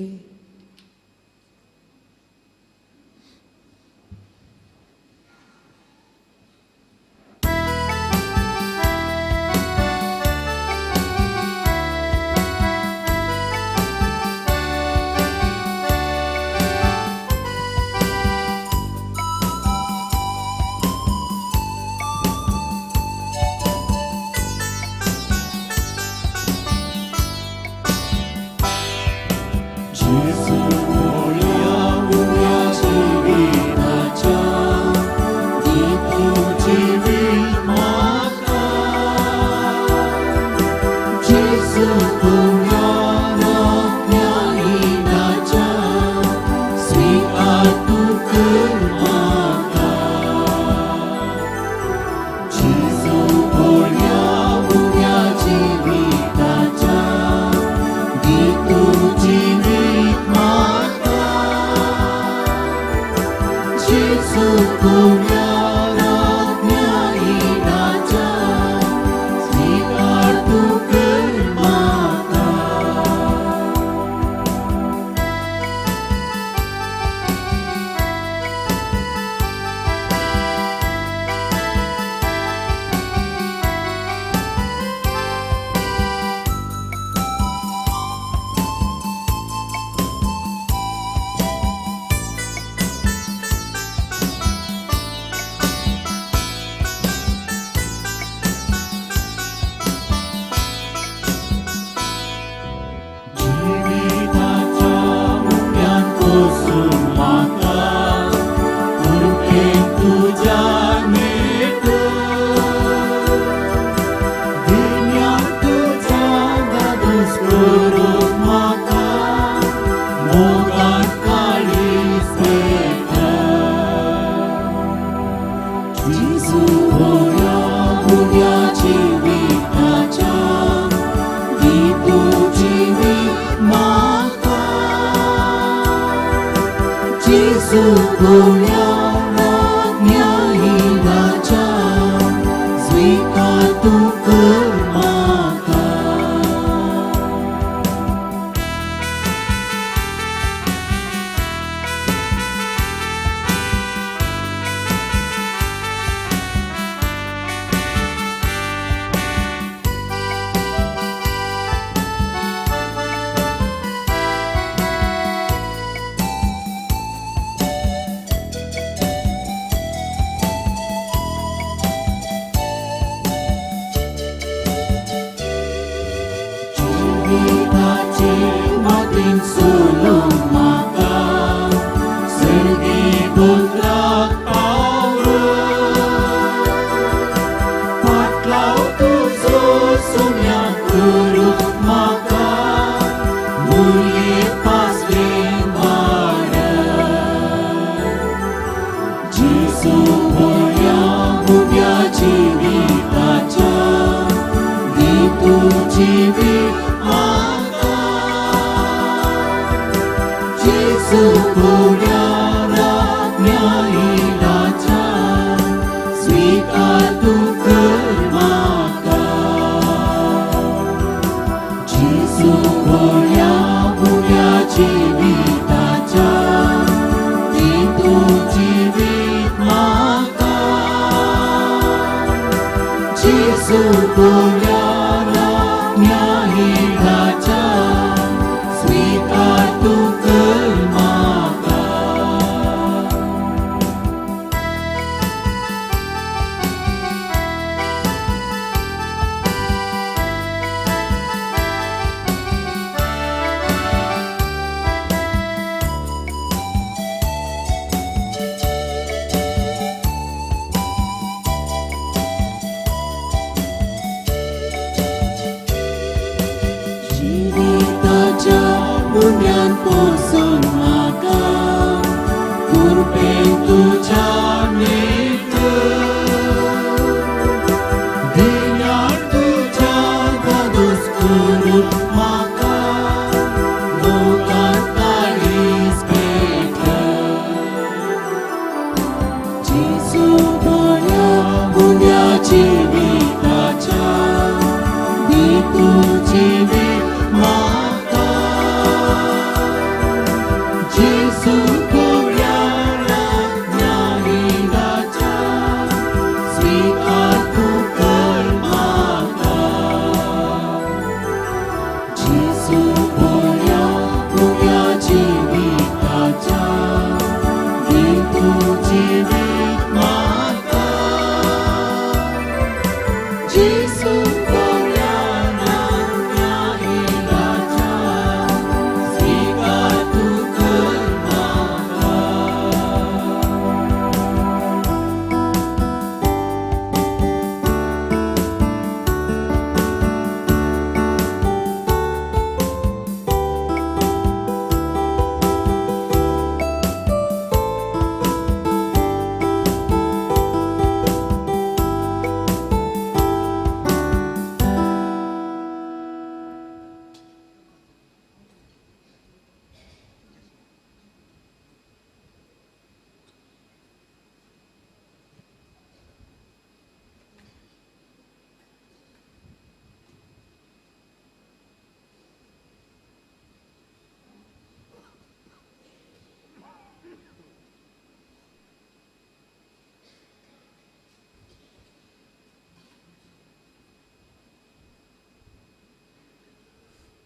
स्वीकार तू कर माका. जेजू बोल्याना न्यायिराच्या स्वीकार तूं कर म्हाका. जिविताच्या उण्यान पोसून म्हाका कृपेन तुज्या नेकर दिल्यार तुज्या दादोस करून म्हाका मोगान काळीज पेटर. जेजू बोल्या उण्या जिविताच्या दी तूं जिवीत म्हाका. जेजू बोल्या न्यायिराच्या स्वीकार तूं कर म्हाका. जेजू बोल्या उण्या जिविताच्या दी तूं जिवीत म्हाका. जेजू बोल्या न्यायिराच्या स्वीकार तूं कर म्हाका.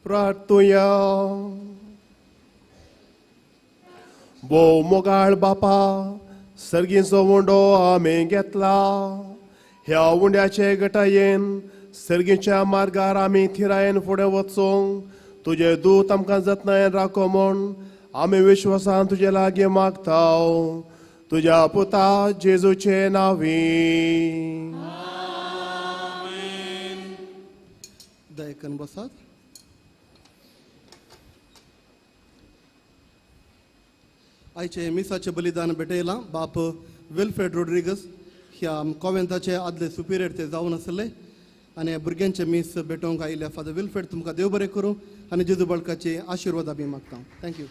प्रार्थुया. भोव मोगाळ बापा, सर्गीचो उंडो आमी घेतला. ह्या उंड्याचे गटायेन सर्गीच्या मार्गार आमी थिरायेन फुडें वचूंक तुजे दूत आमकां जतनायेन राखो म्हूण आमी विश्वासान तुजे लागीं मागता, तुज्या पुता जेजूचे नांवी. दयकन बसात. आयचे मिसाचें बलिदान भेटयलां बाप विल्फ्रेड रोड्रिगस ह्या कॉवेंताचे आदले सुपिरियर ते जावन आसले आनी भुरग्यांचे मीस भेटोवंक आयिल्ल्या फादर विल्फ्रेड तुमकां देव बरें करूं आनी जेजू बळकाचे आशिर्वाद आमी मागता. Thank you.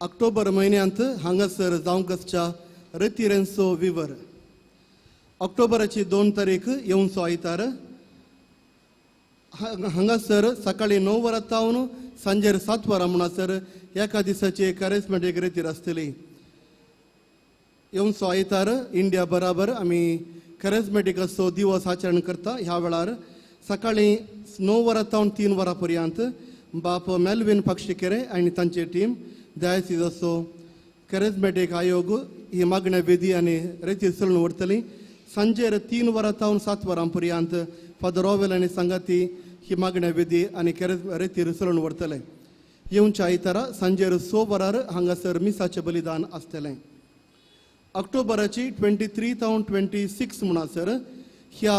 October म्हयन्यांत हांगासर जावंक आसच्या रेतिरेंचो विवर. ऑक्टोबराची 2 तारीख येवचो आयतार हांगासर सकाळी 9 वरां तावन सांजेर 7 वरां म्हणसर एका दिसाची कॅरिस्मॅटीक रेतीर आसतली. येवचो आयतार इंडिया बराबर आमी कॅरिस्मॅटीक असो दिवस आचरण करता. ह्या वेळार सकाळी 9 वरां तावन 3 वरां पर्यंत बाप मेल्विन पाक्षिकेरे आनी तांची टीम डायसिसाचो कॅरिस्मॅटीक आयोग ही मागण्या वेदी आनी रेतीर चलून व्हरतली. सांजेर 3 वरां तावन 7 वरां पर्यंत फादर रॉवेल आनी सांगाती ही मागण्या वेदी आनी रेतीर चलून व्हरतले. येवच्या आयतारा सांजेर 6 वरार हांगासर मिसाचें बलिदान आसतलें. ऑक्टोबराची 23 तावन 26 म्हणसर ह्या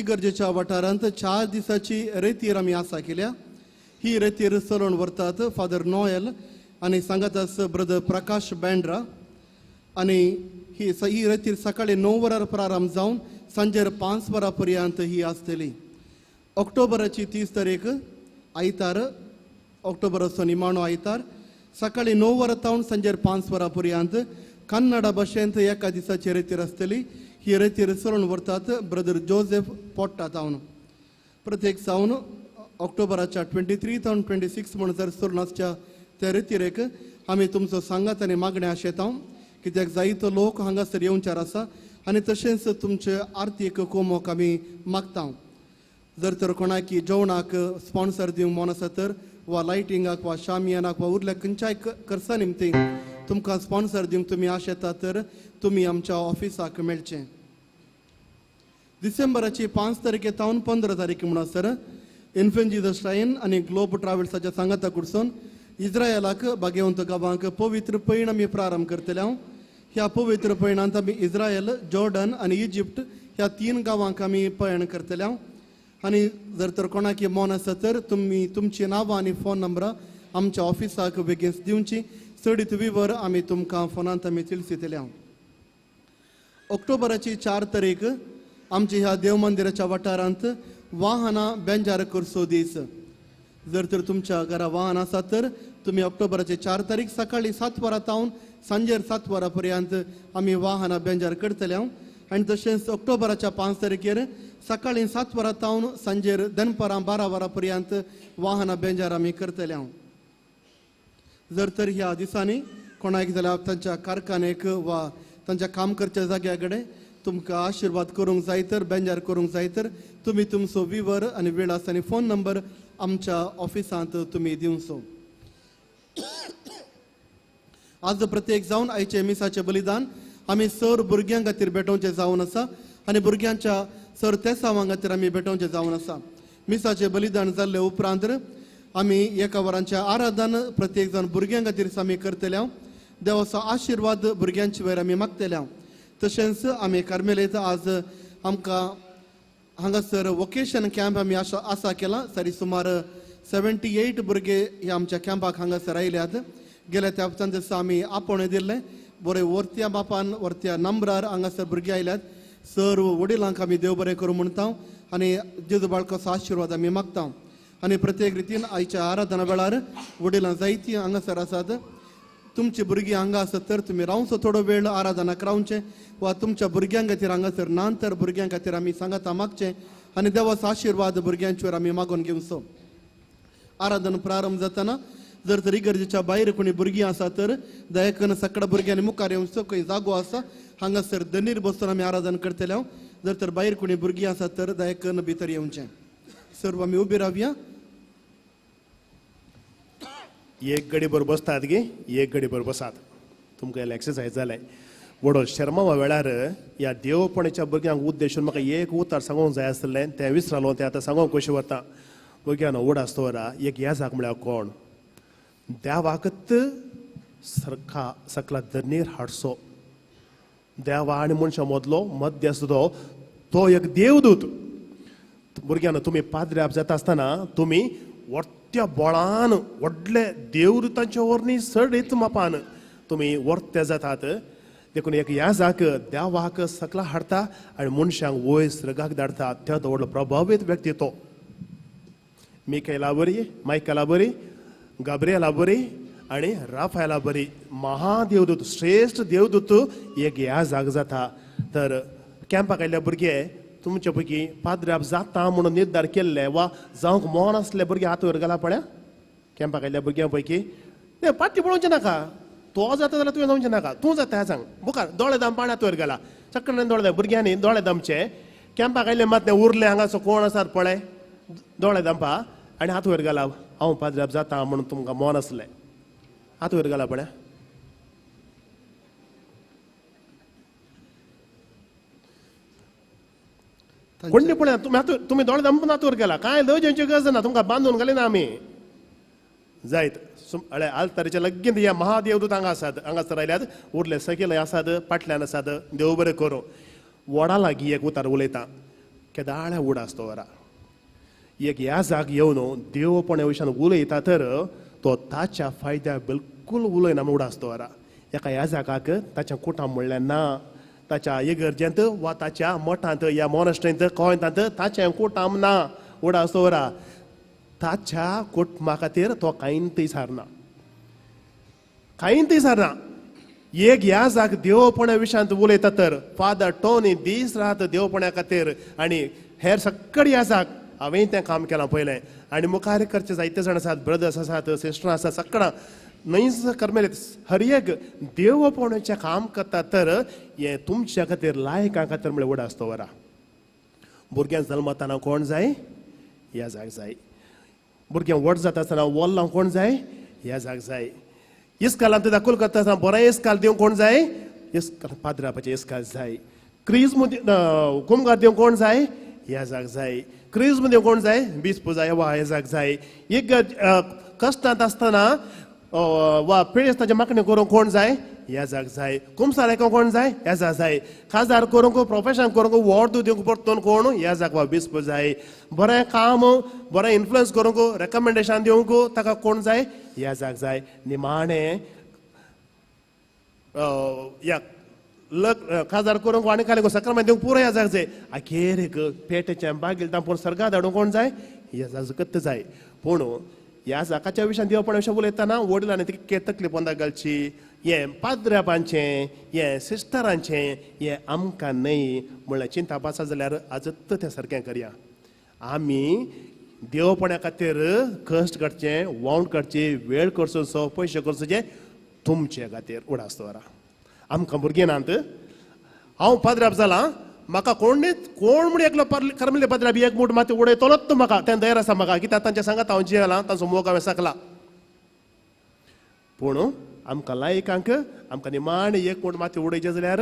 इगर्जेच्या वाठारांत 4 दिसाची रेतीर आमी आसा केल्या. ही रेतीर चलोवन व्हरतात फादर नोएल आनी सांगातास ब्रदर प्रकाश बँड्रा आनी ही रेतीर सकाळी 9 वरार प्रारंभ जावन सांजेर 5 वरां पर्यंत ही आसतली. ऑक्टोबराची 30 तारीख आयतार, ऑक्टोबराचो निमाणो आयतार सकाळी 9 वरां तावन सांजेर 5 वरां पर्यंत कन्नडा भाशेंत एका दिसाची रेतीर आसतली. ही रेतीर चलोवन व्हरतात ब्रदर जोसेफ पोट्टा तावन. प्रत्येक सावन ऑक्टोबराच्या 23 तावन 26 म्हणसर चलून आसच्या त्या रेतिरेक आमी तुमचो सांगात आनी मागणें आशेता. कित्याक जायतो लोक हांगासर येवचार आसा आनी तशेंच तुमचे आर्थीक कोमोक आमी मागता. जर तर कोणाक जेवणाक स्पॉन्सर दिवंक मन आसा तर वा लायटिंगाक वा शामियानाक वा उरल्या खंयच्याय खर्चा निमतीं तुमकां स्पॉन्सर दिवंक तुमी आशेता तर तुमी आमच्या ऑफिसाक मेळचें. डिसेंबराची 5 तारखे तावन 15 तारीख म्हणसर इन्फंट जीजस श्रायन आनी ग्लोब ट्रॅव्हल्साच्या सांगाता कडसून इस्रायलाक बागेवंत गांवांक पवित्र पयण आमी प्रारंभ करतले. ह्या पवित्र पयणांत आमी इस्रायल, जॉर्डन आनी इजिप्त ह्या 3 गांवांक आमी पयण करतले. आनी जर तर कोणाक मन आसा तर तुमी तुमची नांवां आनी फोन नंबरां आमच्या ऑफिसाक बेगीन दिवची. चडीत विवर आमी तुमकां फोनांत आमी तिळसितले. ऑक्टोबराची 4 तारीख आमच्या ह्या देव मंदिराच्या वाठारांत वाहनां बेंजार करचो दीस. जर तर तुमच्या घरा वाहन आसा तर तुमी ऑक्टोबराचे 4 तारीख सकाळी 7 वरां तावन सांजेर 7 वरां पर्यंत आमी वाहनां बेंजार करतले. आनी तशेंच ऑक्टोबराच्या 5 तारखेर सकाळी 7 वरां तावन सांजेर दनपारां 12 वरां पर्यंत वाहनां बेंजार आमी करतले. जर तर ह्या दिसांनी कोणाक जाल्यार तांच्या कारखानेक वा तांच्या काम करच्या जाग्या कडेन तुमकां आशिर्वाद करूंक जाय तर बेंजार करूंक जाय तर तुमी तुमचो विवर आनी विळास आनी फोन नंबर आमच्या ऑफिसांत तुमी दिवचो. आज प्रत्येक जावन आयचे मिसाचें बलिदान आमी सर भुरग्यां खातीर भेटोवचें जावन आसा आनी भुरग्यांच्या सर तेसावां खातीर आमी भेटोवचें जावन आसा. मिसाचें बलिदान जाल्ले उपरांत आमी एका वरांचें आराधन प्रत्येक जावन भुरग्यां खातीर आमी करतले. देवाचो आशिर्वाद भुरग्यांचे वयर आमी मागतले. तशेंच आमी कार्मेलीत आज आमकां हांगासर वोकेशन कॅम्प आमी आसा केला. सरी सुमार 78 भुरगे ह्या आमच्या कॅम्पाक हांगासर आयल्यात. गेल्या त्या हप्त्यान जसं आमी आपोवणें दिल्लें बरें वरत्या बापान वरत्या नंबरार हांगासर भुरगे आयल्यात. सर्व वडिलांक आमी देव बरें करूं म्हणटा आनी जेजू बाळकाचो आशिर्वाद आमी मागता. आनी प्रत्येक रितीन आयच्या आराधना वेळार वडिलां जायतीं हांगासर आसात. तुमची भुरगीं हांगा आसत तर तुमी रावचो थोडो वेळ आराधनाक रावचें वा तुमच्या भुरग्यां खातीर हांगासर ना तर भुरग्यां खातीर आमी सांगाता मागचें आनी देवाचो आशिर्वाद भुरग्यांचेर आमी मागून घेवचो. आराधन प्रारंभ जातना जर तर इगर्जेच्या भायर कोणी भुरगीं आसा तर दयाकन सगळ्या भुरग्यांनी मुखार येवचो. खंय जागो आसा हांगासर दनीर बसून आमी आराधन करतले. जर तर भायर कोणी भुरगीं आसा तर दयाकन भितर येवचें. सर्व आमी उबी रावया. एक गडीभर बसतात गे, एक गडीभर बसात. तुमकां एक्सरसायज जालें. व्हडो शर्मावा वेळार ह्या देवपणाच्या भुरग्यांक उद्देशून म्हाका एक उतार सांगूंक जाय आसलें तें विसरलो. तें आतां सांगूंक कशें वता. भुरग्यांनो व्हड आसतोरा एक याजाक म्हळ्यार कोण देवाकत सरका सकला दनीर हाडचो. देवा आनी मनशां मदलो मध्यस्थ तो एक देवदूत. भुरग्यांनो तुमी पाद्र्याप जाता आसतना तुमी वर्त्या बळान व्हडले देवदूतांच्या वरनी सडीत मापान तुमी वर्ते जातात. देखून एक याजाक देवाक सकला हाडटा आनी मनशांक वयर सर्गाक धाडटा. त्या व्हडलो प्रभावीत व्यक्ती तो. मिकेला बरी, मायकला बरी, गाब्रियला बरी आनी राफायला बरी महादेवदूत, श्रेश्ठ देवदूत एक याजाक जाता. तर कॅम्पाक आयिल्ले भुरगे तुमचे पैकी पाद्र्याप जाता म्हणून निर्धार केल्ले वा जावंक मन आसले भुरगे हात वयर घाला पळया. कॅम्पाक आयिल्ल्या भुरग्यां पैकी ते पाटी पळोवचें नाका. तो जाता जाल्यार तुवें जावचें नाका. तूं जाता सांग मुखार दोळे दामपा हात वयर घाला. चक्करान दोळे भुरग्यांनी दोळे दामचे. कॅम्पाक आयिल्ले मात ते उरले हांगासो कोण आसात पळय दोळे दामपा आनी हात वयर घाला. हांव पाद्र्याप जाता म्हणून तुमकां मन आसलें हात वयर घाला पळया. कोण पळय तुमी दोळे दामपून हात वर गेला. कांय लजेची गरज ना. तुमकां बांदून घाली ना आमी जायत. अळे आल्तारीच्या लगीन ह्या महादेवदूत हांगा आसात. हांगासर आयल्यात उरले सकयल आसात पाटल्यान आसात. देव बरें करूं. वडा लागीं एक उतार उलयता. केदाळ्या उडा आसतो वरा एक ह्या जाग येवन देवपणा विशयान उलयता तर तो ताच्या फायद्या बिलकूल उलयना म्हूण उडा आसतो वरा. एका ह्या जागाक ताच्या कुटां म्हणल्यार ना ताच्या इगर्जेंत वा ताच्या मठांत या मोनस्ट्रींत गोंयांत ताचें कुटाम ना उडा आसतो वरा. ताच्या कुटुंबा खातीर तो कांय थंय सारना, कांय थंय सारना. एक ह्या जाग देवपणा विशयांत उलयता तर फादर टोनी दीस रात देवपणा खातीर आनी हेर सगळे ह्या जाग हांवें तें काम केलां पयलें आनी मुखार करचे जायते जाण आसात, ब्रदर्स आसात, सिस्टरां आसात, सगळां न्हय कर्मेलीत हर एक देवपणाचें काम करता तर हें तुमच्या खातीर लायकां खातीर म्हळ्यार उडास दवरा. भुरग्यां जल्मताना कोण जाय? ह्या जाग जाय. भुरग्यां व्हड जाता आसतना वोल्लां कोण जाय? ह्या जाग जाय. इस्कालांत दाखल करता आसतना बरें इस्काल दिवंक कोण जाय? इस्काल पाद्रापाचें इस्काल जाय. क्रिज्म कुमगार दिवंक कोण जाय? ह्या जाग जाय. क्रिज्म दिवंक कोण जाय? बीस पुजा वा ह्या जाग जाय. एक कश्टांत आसतना वा पिडेस्ताचें मागणें करूंक कोण जाय? ह्या जाग जाय. कुमसार आयकोंक कोण जाय? ह्या जाग जाय. काजार करूंक प्रोफेशन करूंक वॉर्द दिवंक परतून कोण? ह्या जाग वा बिस्प जाय. बरें काम बरें इन्फ्लुयन्स करूंक रेकमेंडेशन दिवंक ताका कोण जाय? ह्या जाग जाय. निमाणें ह्या लग काजार करूंक आनी खाली सक्रमेंत दिवंक पुरो ह्या जाग जाय. अखेरेक पेटेचें बागील पूण सर्गा धाडूंक कोण जाय? ह्या जाग कत्त जाय. पूण ह्या जाकाच्या विशयान देवपणा विशय उलयतना वडिलांनी तितके तकली पोंदा घालची. हें पाद्रापांचें हें सिस्टरांचें हें आमकां न्हय म्हणल्यार चिंता आसा जाल्यार आजत तें सारकें करया. आमी देवपणा खातीर कश्ट काडचें, वावण काडची, वेळ करचो, पयशे करचें तुमचे खातीर उडास दवरा. आमकां भुरगीं नात. हांव पाद्राप जालां, म्हाका कोण कोण म्हण एकलो कर्मले पाद्राप एक मूठ माती उडयतलोच तो म्हाका तें धैर्य आसा म्हाका कित्याक तांच्या सांगात हांव जियेलां, तांचो मोग हांवें सकला. पूण आमकां लायकांक आमकां निमाणें एक मूठ माती उडयचें जाल्यार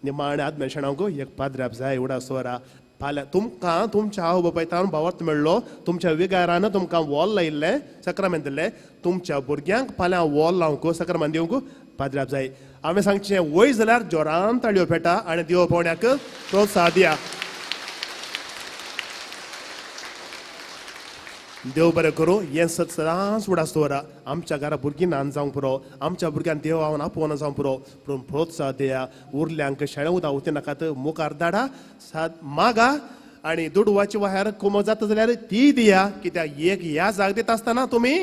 निमाणें आदमेशणांक एक पाद्राप जाय. उडास दवरा. फाल्यां तुमकां तुमच्या आवय बापायतान भावार्थ मेळ्ळो, तुमच्या विगारान तुमकां वॉल लायिल्लें सक्रमेंत दिल्लें, तुमच्या भुरग्यांक फाल्यां वॉल लावंक सक्रमेंत दिवंक पाद्राप जाय. हांवें सांगचें वय जाल्यार जोरान ताळयो पेटा आनी देव पावण्याक प्रोत्साह दिया. देव बरें करूं. हें सत सदांच उडास दवरा. आमच्या घरा भुरगीं न्हान जावंक पुरो, आमच्या भुरग्यांक देव हांव आपोवना जावंक पुरो, पूण प्रोत्साह दिया. उरल्यांक शेळे उदा उती नाकात, मुखार धाडा, साद मागा आनी दुडवाची वायर कोमो जाता जाल्यार ती दिया. कित्याक एक ह्या जाग दिता आसतना तुमी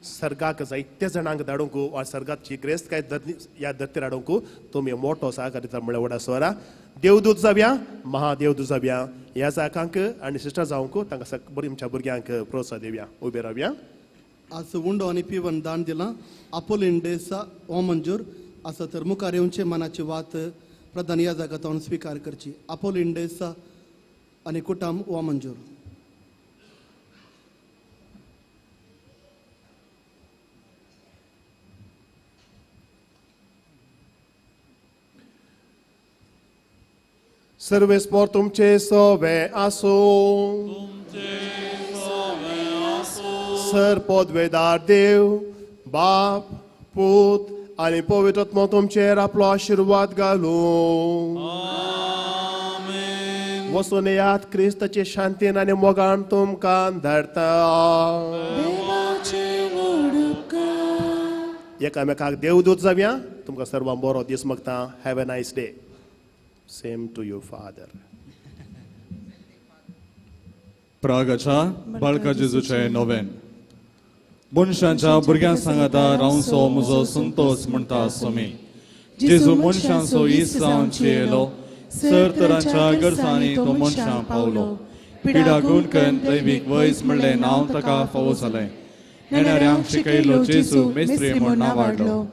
सर्गाक जायते जाणांक धाडूंक वा सर्गाची ग्रेस्तकाय ह्या धरतीर हाडूंक तुमी मोटो सहकार दिता म्हळ्यार उडास दवरा. देवदूत जावया, महादेवदूत जावया, ह्या जाकांक आनी सिस्टर जावंक तांकां बरी आमच्या भुरग्यांक प्रोत्साह दिवया. उबे रावया. आज उंडो आनी पिवन दान दिलां आपोलीन डेसा हो मंजूर आसा तर मुखार येवचे मनाची वात प्रधान ह्या जागा स्विकार करची. आपोलीन डेसा आनी कुटाम हो मंजूर. सर्वेस्पोर तुमचे सोवे आसूं. सर पदवेदार देव बाप पूत आनी पवित्र आत्मो तुमचेर आपलो आशिर्वाद घालूं. वचून येयात क्रिस्ताचे शांतीन आनी मोगान तुमकां धाडटा. एकामेकाक देवदूत जावया. तुमकां सर्वांक बरो दीस मागता. Have a nice day. Same to you, Father. प्रागाच्या बाळका जेजूचें नोवेन. मनशांच्या भुरग्यां सांगाता रावंचो म्हजो संतोस म्हणटा स्वामी. जेजू मनशांचो इस जावन जियेलो, सर तरांच्या गरजांनी तो मनशां पावलो. पिडा गुणकन दैवीक वैज म्हणलें नांव ताका फावो जालें. येणाऱ्यांक शिकयलो जेजू मेस्त्री म्हूण नांव वाडलो.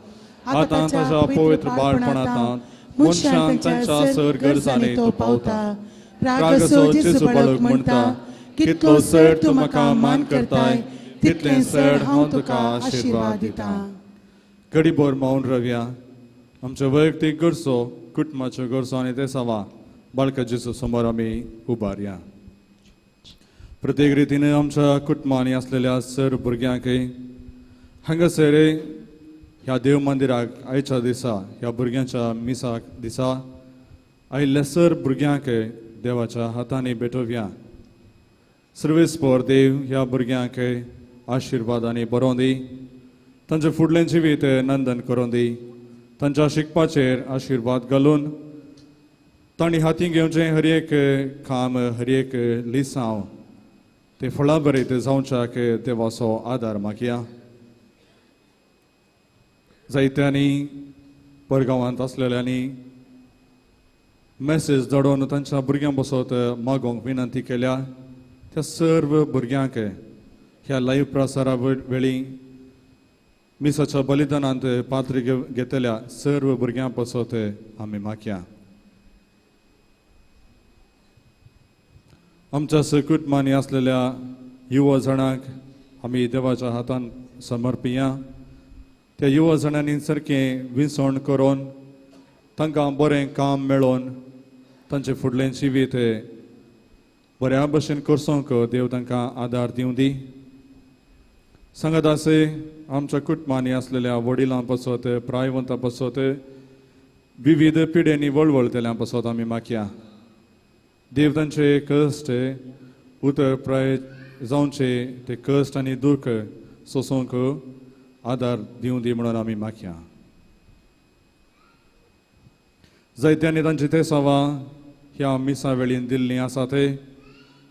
आतां ताच्या पवित्र बाळपणांत मनशान तांच्या सर गरजांनी तो पावता. रागाचो जेजू बाळक म्हणटा, कितलो सर तूं म्हाका मान करताय तितलें सर हांव तुका आशिर्वाद दिता. घडीभर मौन रवया. आमच्यो वैयक्तीक गरजो, कुटुंबाच्यो गरजो आनी ते सवा बाळका जेजू समोर आमी उबारया. प्रत्येक रितीन आमच्या कुटुंबांनी आसलेल्या सर भुरग्यांकय हांगासर ह्या देव मंदिराक आयच्या दिसा ह्या भुरग्यांच्या मिसाक दिसा आयिल्ल्या सर भुरग्यांक देवाच्या हातांनी भेटोवया. सर्वेस्पोर देव ह्या भुरग्यांक आशिर्वाद आनी बरोवन दी, तांचें फुडलें जिवीत नंदन करून दी, तांच्या शिकपाचेर आशिर्वाद घालून तांणी हातीं घेवचें हर एक काम, हर एक लिसांव ते फळां बरें जावच्याक देवाचो आदार मागया. जायत्यांनी परगांवांत आसलेल्यांनी मॅसेज धाडून तांच्या भुरग्यां बसत मागोवंक विनंती केल्या. त्या सर्व भुरग्यांक ह्या लायव्ह प्रसारा वेळी मिसाच्या बलिदानांत पात्र घेतल्या सर्व भुरग्यां पासत आमी मागया. आमच्या सकुटमानी आसलेल्या युवा जाणांक आमी देवाच्या हातान समर्पिया. त्या युवा जाणांनी सारकें विसवण करून तांकां बरें काम मेळोवन तांचें फुडलें जिवीत बऱ्या भशेन करसोंक देव तांकां आदार दिवं दी. सांगात आसे आमच्या कुटुंबांनी आसलेल्या वडिलां पासत, प्रायवंतां पासत, विविध पिड्यांनी वळवळटल्यां पासत आमी मागया. देव तांचे कश्ट उतर प्राय जावचे ते कश्ट आनी दूख सोंसूंक आदार दिवं दी म्हणून आमी मागया. जायत्यांनी तांची तेसावां ह्या मिसा वेळीन दिल्लीं आसा ते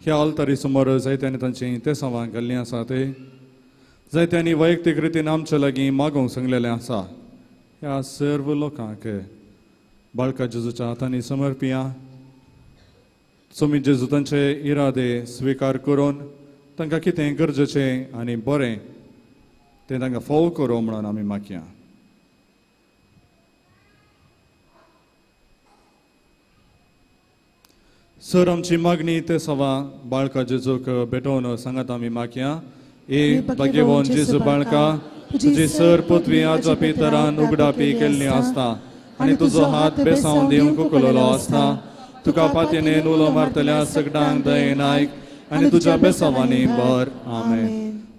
ह्या आल्तारी समोर जायत्यांनी तांची तेसावां घाल्लीं आसा ते जायत्यांनी वैयक्तीक रितीन आमच्या लागीं मागूंक सांगलेलें आसा. ह्या सर्व लोकांक बाळका जेजूच्या हातांनी समर्पिया. सोमी जेजू तांचे इरादे स्विकार करून तांकां कितें गरजेचें आनी बरें तें तांकां फोव करूं म्हणून आमी मागया. सर आमची मागणी ते सवा बाळका जेजूक भेटोवन सांगात आमी मागया. ए भाग्यवान जेजू बाळका, तुजी सर पृथ्वी आजापी तरान उगडापी केल्ली आसता आनी तुजो हात बेसावन दिवंक उखललो आसता. तुका पातयेन उलो मारतल्या सगळ्यांक दयेन आयक आनी तुज्या बेसावांनी भर. आमेन.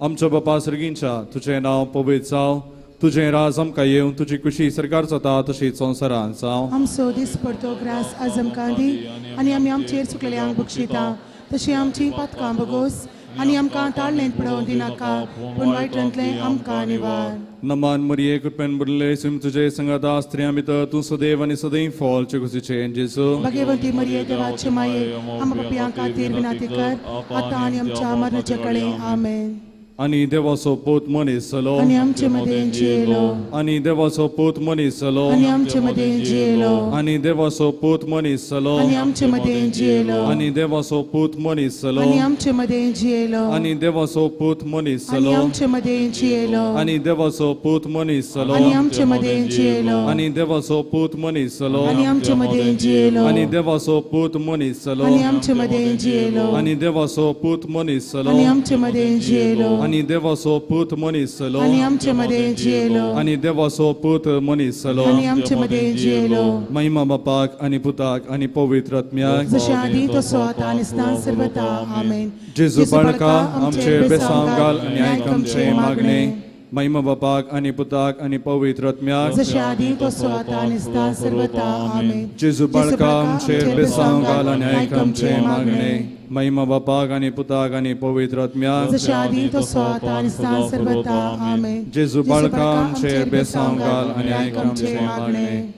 आमच्या बापा सर्गींच्या, तुजें नांव पवित्र जावं, तुजें राज आमकां येवं, तुजी खुशी सरकार जाता तशी संवसारांत जावं. आमचो दीस पडतो ग्रास आज आमकां दी आनी आमी आमचेर चुकलेल्यांक बक्षिता तशी आमची पातकां बगोस आनी आमकां ताळणेंत पडोवं दिनाका, पूण वायटांतलें आमकां निवार. नमान मरिये, कृपेन भरिल्ले, स्वामी तुजे संगात स्त्रियां भितर तूं सदैव आनी सदैव फॉल चेकुसीचें जेजू. भाग्यवंती मरिये, देवाचे माये, आमकां पापयां खातीर विनंती कर आतां आनी आमच्या मरणाचे कडेन. आमेन. आनी देवाचो पूत मनीस जालो आनी आमचे मदें जियेलो. आनी देवाचो पूत मनीस जालो आनी आमचे मदें जियेलो. आनी देवाचो पूत मनीस जालो आनी आमचे मदें जियेलो. आनी देवाचो पूत मनीस जालो आनी आमचे मदें जियेलो. आनी देवाचो पूत मनीस जालो आनी आमचे मदें जियेलो. आनी देवाचो पूत मनीस जालो आनी आमचे मदें जियेलो. आनी देवाचो पूत मनीस जालो आनी आमचे मदें जियेलो. आनी देवाचो पूत मनीस जालो आनी आमचे मदें जियेलो. आनी देवाचो पूत मनीस जालो आनी आमचे मदें जियेलो. आनी देवाचो पूत मनीस जालो आनी आमचे मदें जियेलो. आनी देवाचो पूत मनीस जालो आनी आमचे मदें जियेलो. महिमा बापाक आनी पुताक आनी पवित्र आत्म्याक, जशें आदीं तसो आतां आनी सदां सर्वदा. आमेन. जेजू बाळका, आमचेर बेसांव घाल आनी आयक आमचें मागणें. महिमा बापाक आनी पुताक आनी पवित्र आत्म्याक, जशें आदीं तसो आतां आनी सदां सर्वदा. आमेन. जेजू बाळका, आमचेर बेसांव घाल आनी आयक आमचें मागणें. महिमा बापाक आनी पुताक आनी पवित्र आत्म्याक, जशें आदीं तसो आतां आनी सदां सर्वदा. आमेन. जेजू बाळका, आमचेर बेसांव घाल आनी आयक आमचें मागणें.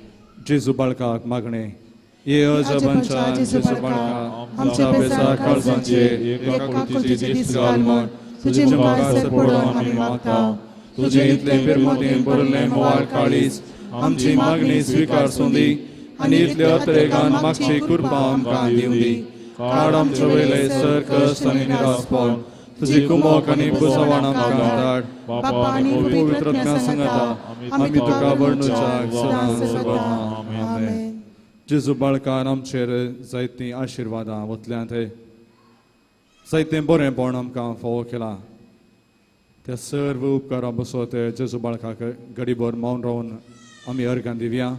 जेजू बाळकाक मागणें. ये अजबांच्या जेजू बाळका, आमच्या बेसा काळजांचे एका कृतीचे दीस घाल म्हूण तुजे मुखार सर पडून आमी मागता. तुजे इतलें पिरमोतीन भरिल्लें मोवाळ काळीज आमची मागणी स्विकार सोंदी आनी इतले अत्रेगान मागची कृपा आमकां दिवं दी. काड आमचे वयले सर कश्ट आनी निरासपण, तुजी कुमोक आनी पुजवण आमकां धाड. बापा आनी पवित्र आत्म्या संगता आमी तुका वर्णुच्याक सदां सर्वदा. आमेन. जेजू बाळकान आमचेर जायतीं आशिर्वादां वतल्यांत, जायतें बरेंपण आमकां फावो केलां. त्या सर्व उपकारां बसत जेजू बाळकाक गडीभर मौन रावन आमी अर्गां दिवया.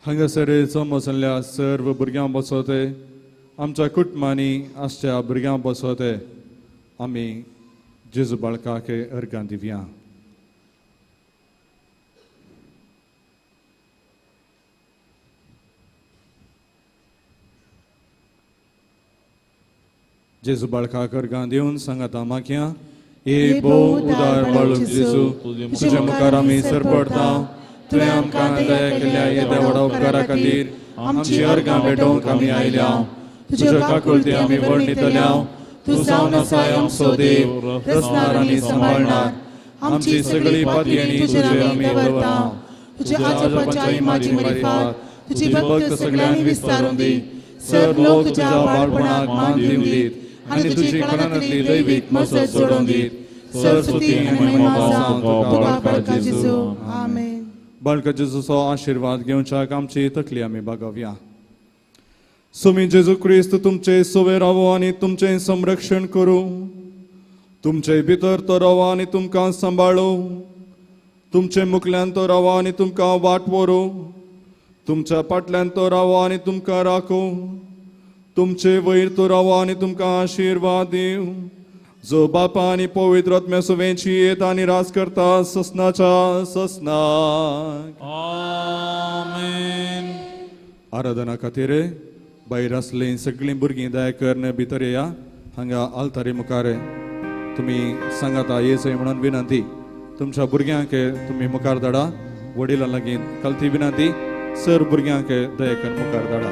हांगासर जमसल्ल्या सर्व भुरग्यां बसत, आमच्या कुटुंबांनी आसच्या भुरग्यां बसत आमी जेजू बाळकाक अर्गां दिवया. जेजू बाळकाक अर्गां दिवन सांगाता मागया. ए भोव उदार बाळूक जेजू, तुज्या मुखार आमी सरपडटा. तुवें आमकां दया केल्या येद्या व्हडा उपकारा खातीर आमची अर्गां भेटोवंक आमी आयल्या. तुज्या काकुळटी आमी वर्णितल्या. तूं जावन आसाय आमचो देव, रचणार आनी सांबाळणार. आमची सगळी पातयेणी तुजेर आमी दवरता. तुज्या आजोबाच्या इमाजी मरिफात तुजी भक्त सगळ्यांनी विस्तारून दी. सर लोक तुज्या बाळपणाक मान दिवन दीत आनी तुजी कणांतली दैवीक मजत जोडून दीत. सरस्वती आनी महिमा जावं तुका बाळका जेजू. आमेन. बाळका जेजूचो आशिर्वाद घेवच्याक आमची तकली आमी बागोवया. सुमी जेजू क्रिस्त तुमचे सोवे रावो आनी तुमचें संरक्षण करूं, तुमचे भितर तो रावो आनी तुमकां सांबाळूं, तुमचे मुखल्यान तो रावो आनी तुमकां वाट व्हरूं, तुमच्या फाटल्यान तो रावो आनी तुमकां राखूं, तुमचे वयर तो रावो आनी तुमकां आशिर्वाद दिवं, जो बापा आनी पवित्र आत्म्या सुवेंची येत आनी राज करता ससनाच्या ससनाक. आमेन. आराधना खातीर भायर आसलीं सगळीं भुरगीं दया करून भितर येया. हांगा आल्तारी मुखार तुमी सांगाता येचय म्हणून विनंती. तुमच्या भुरग्यांक तुमी मुखार धाडा, वडिलां लागीं कालती विनंती, सर भुरग्यांक दया करून मुखार धाडा.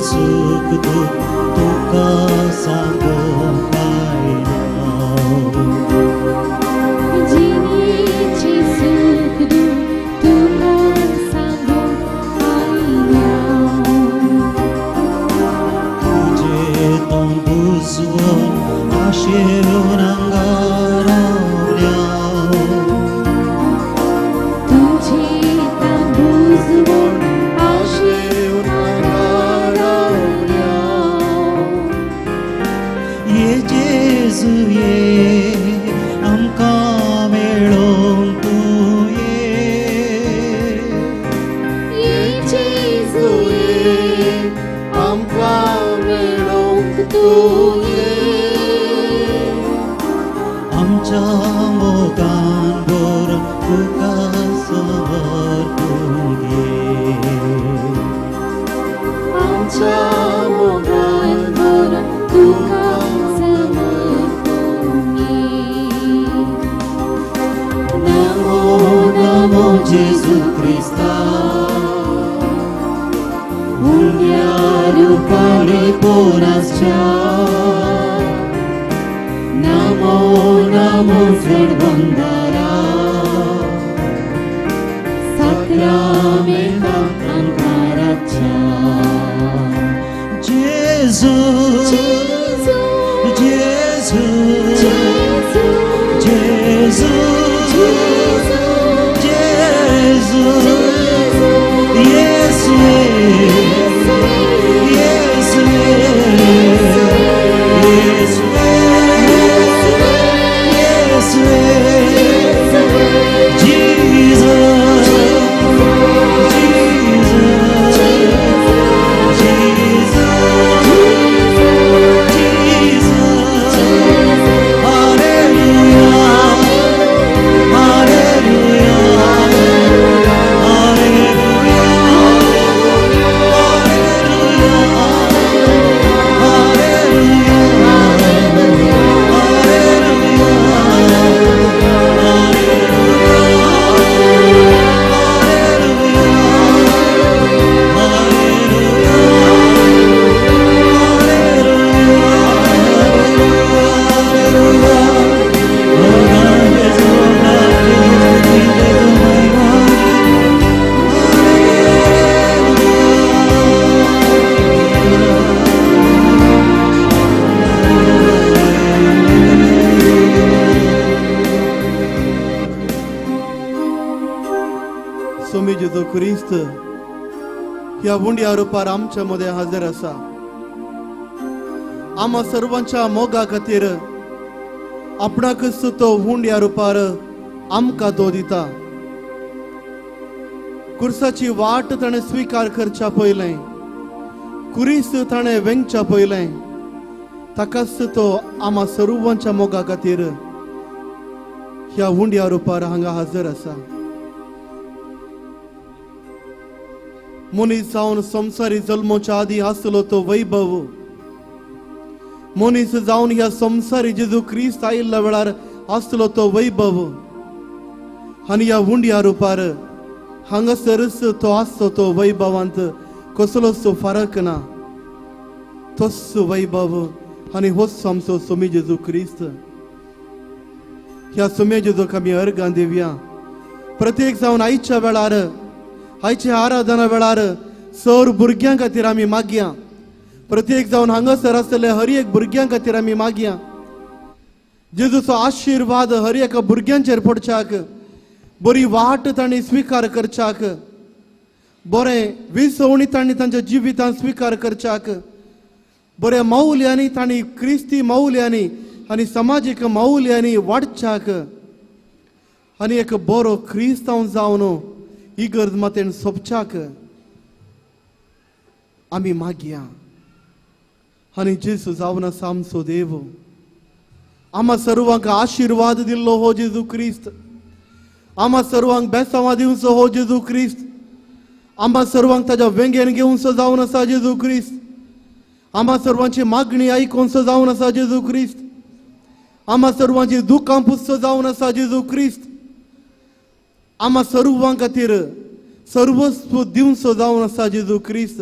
सुख दुख तुका सांगूंक आयल्या। जिणेचें सुख दुख तुका सांगूंक आयल्या। तुजें तोंड बुजवून आशेवन हांगा रावल्या। तुजें तोंड बुजवून आशेवन हांगा रावल्या। ये जेजू ये आमकां मेळोंक तूं ये। ये जेजू ये आमकां मेळोंक तूं ये। आमच्या मोगान भरून तुका समर्पूंक ये। आमच्या मोगान भरून तुका समर्पूंक ये। नमो नमो जेजू क्रिस्ता उण्या रुपाले पोराच्या। नमो नमो झडबंदारा साक्रामेंता अंकाराच्या। जेजू जेजू जेजू जेजू जेजू जेजू जेजू येसुए येसुए येसुए येसुए Jesus Jesus Jesus Jesus Hallelujah Hallelujah Hallelujah Swami जेजू क्रिस्त ह्या उंड्या रुपार आमच्या मदें हजर आसा। आमा सर्वांच्या मोगा खातीर आपणाकच तो उंड्या रुपार आमकां तो दिता। कुर्साची वाट ताणें स्विकार करच्या पयलें, कुरीस ताणें वेंगच्या पयलें, ताकाच तो आमा सर्वांच्या मोगा खातीर ह्या उंड्या रुपार हांगा हजर आसा। मनीस जावन संवसारी जल्मोच्या आदी आसलो तो वैभव, मनीस जावन ह्या संवसारी जेजू क्रिस्त आयिल्ल्या वेळार आसलो तो वैभव आनी ह्या उंड्या रुपार हांगासरच तो आसतो तो वैभवांत कसलोच फरक ना। तोच वैभव आनी होच आमचो स्वामी जेजू क्रिस्त। ह्या स्वामी जेजूक आमी अर्गां दिवया। प्रत्येक जावन आयच्या वेळार, आयच्या आराधना वेळार सर भुरग्यां खातीर आमी मागया। प्रत्येक जावन हांगासर आसतले हर एक भुरग्यां खातीर आमी मागया। जेजूचो आशिर्वाद हर एका भुरग्यांचेर पडच्याक, बरी वाट तांणी स्विकार करच्याक, बरें विसवणी तांणी तांच्या जिवितांत स्विकार करच्याक, बऱ्या माऊल्यांनी तांणी क्रिस्ती माऊल्यांनी आनी समाजीक माऊल्यांनी वाडच्याक आनी एक बरो क्रिस्तांव जावन इगर्ज मातेन सोपच्याक आमी मागया। आनी जेजू जावन आसा आमचो देव, आमा सर्वांक आशिर्वाद दिल्लो हो जेजू क्रिस्त, आमा सर्वांक बेसांवां दिवचो हो जेजू क्रिस्त, आमा सर्वांक ताज्या वेंगेन घेवचो जावन आसा जेजू क्रिस्त, आमा सर्वांची मागणी आयकोनचो जावन आसा जेजू क्रिस्त, आमा सर्वांची दुकां पुसचो जावन आसा जेजू क्रिस्त, आमा सर्वां खातीर सर्वस्व दिवचो जावन आसा जेजू क्रिस्त।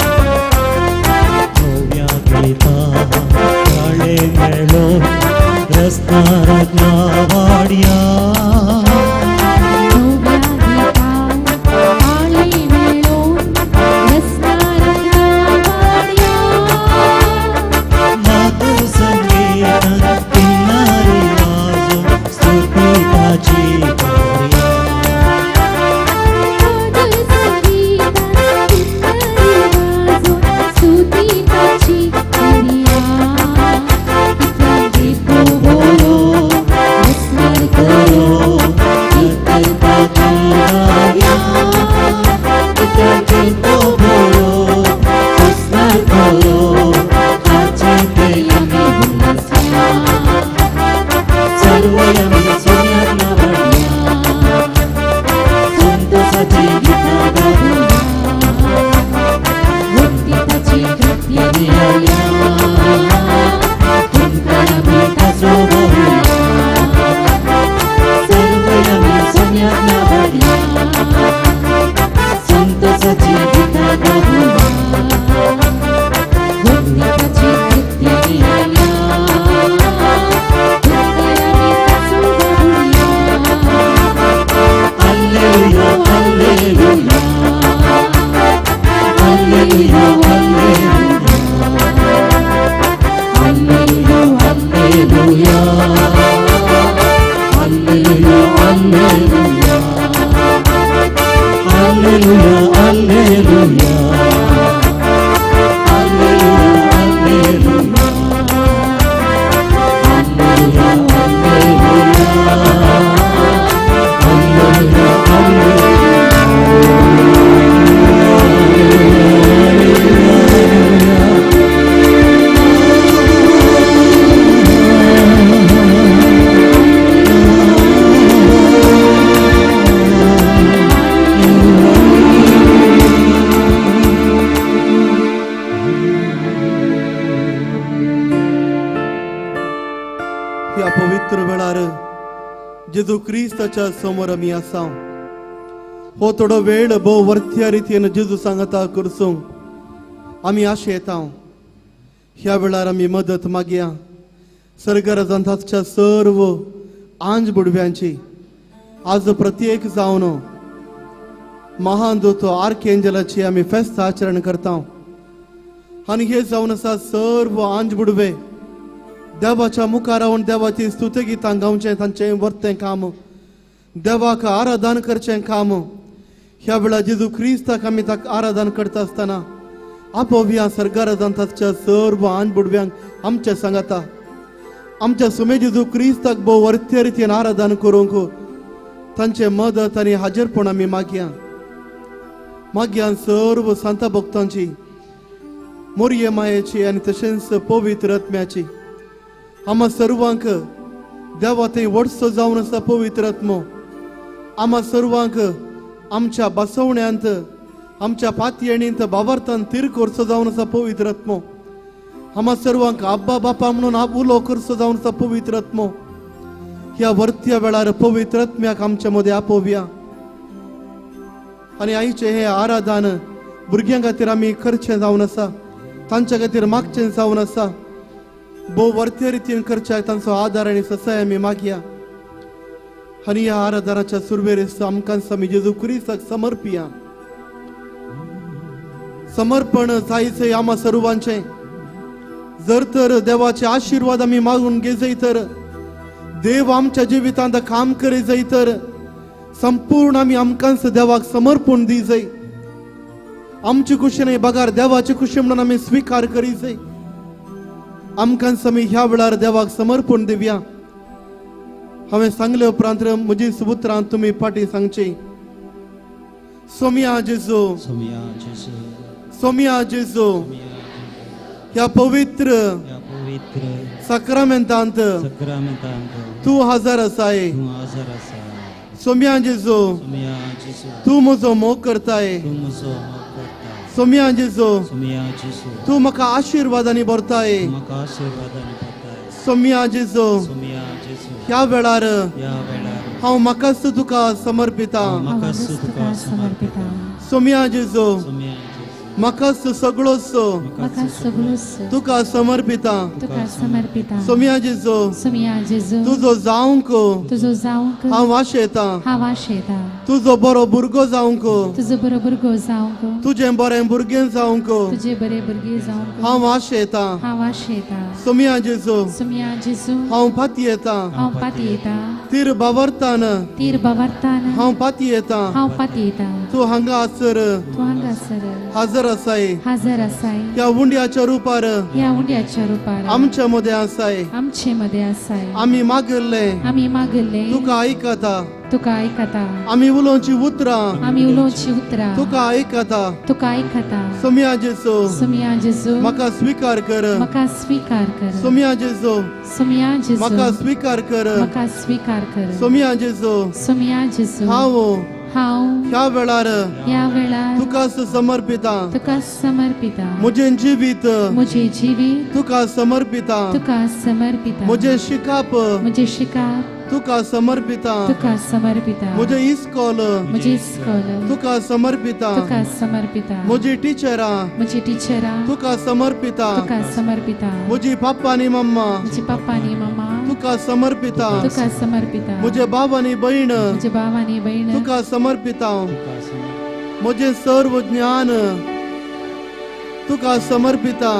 गितां गावया, भक्ती ताची कृत्य नियाळया, तुमकां आमी ताजो भोवया, सर्वय आमी सोम्याक नावाडया, संतोषाची गितां गावया, भक्ती ताची कृत्य नियाळया, तुमकां आमी ताजो भोवया. Alleluia, alleluia, alleluia, alleluia, alleluia, alleluia, alleluia, alleluia, alleluia, alleluia, alleluia, alleluia, alleluia. ह्या पवित्र वेळार जेजू क्रिस्ताच्या समोर आमी आसा. हो थोडो वेळ भोव वर्थ्या रितीन जेजू सांगता करसूंक आमी आशेता. ह्या वेळार आमी मदत मागया सर्गराजांच्या सर्व आंज बुडव्यांची. आज प्रत्येक जावन महान दोतो आर्केंजलाची आमी फेस्त आचरण करता आनी हे जावन आसा सर्व आंज बुडवे देवाच्या मुखार रावन देवाची स्तुती गितां गावचें तांचें वर्तें काम, देवाक आराधन करचें काम. ह्या वेळार जेजू क्रिस्ताक आमी ताका आराधन करता आसतना आपोवया सर्गाराजांच्या सर्व आन बुडव्यांक आमच्या सांगाता आमच्या सुमे जेजू क्रिस्ताक भोव वर्त्या रितीन आराधन करूंक तांचे मदत आनी हाजीरपण आमी मागया. मागया सर्व सांता भक्तांची, मोरये मायेची आनी तशेंच पवित्र आत्म्याची. आम्हा सर्वांक देवा थंय व्हडसो जावन आसा पवित्र आत्मो. आम्हा सर्वांक आमच्या बसवण्यांत, आमच्या पातयेणींत, बावार्थान तीर करचो जावन आसा पवित्र आत्मो. आम्हा सर्वांक आब्बा बापा म्हणून उलो करचो जावन आसा पवित्र आत्मो. ह्या वर्त्या वेळार पवित्र आत्म्याक आमच्या मदें आपोवया आनी आईचें हें आराधन भुरग्यां खातीर आमी करचें जावन आसा, तांच्या खातीर मागचें जावन आसा. भोव वर्त्या रितीन करच्या तांचो आदार आनी ससाय आमी मागया आनी ह्या आराधनाच्या सुरवेर आमकां आमी जेजू क्रिस्ताक समर्पिया. समर्पण जायचें आम्हा सर्वांचें. जर तर देवाचे आशिर्वाद आमी मागून घेजय तर, देव आमच्या जिवितांत काम करी जाय तर संपूर्ण आमी आमकांच देवाक समर्पण दी जाय. आमची खुशी न्हय बगार देवाची खुशी म्हणून आमी स्विकार करी जाय. आमकां आमी ह्या वेळार देवाक समर्पण दिवया. हांवें सांगले उपरांत म्हजी सुपुत्रां तुमी फाटीं सांगची. सोमिया जेजू, सोमिया जेजू, ह्या पवित्र साक्रामेंतांत तूं हजर आसाय. सोमिया जेजू, तूं म्हजो मोग करताय. सोमिया जेजू, तूं म्हाका आशिर्वादांनी भरताय. सोमिया जेजू, ह्या वेळार हांव म्हाकाच तुका समर्पिता. सोमिया जेजू, म्हाकाच सगळोच तुका समर्पिता. सोमिया जेजू, तुजो जावंक हांव आशेता. तुजो बरो भुरगो जावंक, तुजें बरें भुरगें जावंक हांव आशेता. सोमिया जेजू, हांव पातयेता. तीर बावरतान हांव पातयेता. तूं हांगा आसर हजर आसाय. ह्या उंड्याच्या रुपार आमच्या मदें आसाय. आमी मागिल्लें तुका आयकता. आमी उलोवची उतरां तुका आयकता. सोमिया जेजू, म्हाका स्विकार कर. सोमिया जेजू, म्हाका स्विकार कर. सोमिया जेजू, हांव ह्या वेळार ह्या वेळार तुका समर्पिता तुका समर्पिता म्हजें जिवीत म्हजें जिवीत तुका समर्पिता तुका समर्पिता म्हजें शिकाप म्हजें शिकाप तुका समर्पिता तुका समर्पिता म्हजें इस्कोल म्हजें इस्कोल तुका समर्पिता तुका समर्पिता म्हजी टिचरां म्हजी टिचरां तुका समर्पिता तुका समर्पिता म्हजी पप्पा आनी मम्मा म्हजी पप्पा आनी मम्मा तुका समर्पिता तुका समर्पिता म्हजे बाब आनी भयण म्हजे भाव आनी भयण तुका समर्पिता म्हजें सर्व ज्ञान तुका समर्पिता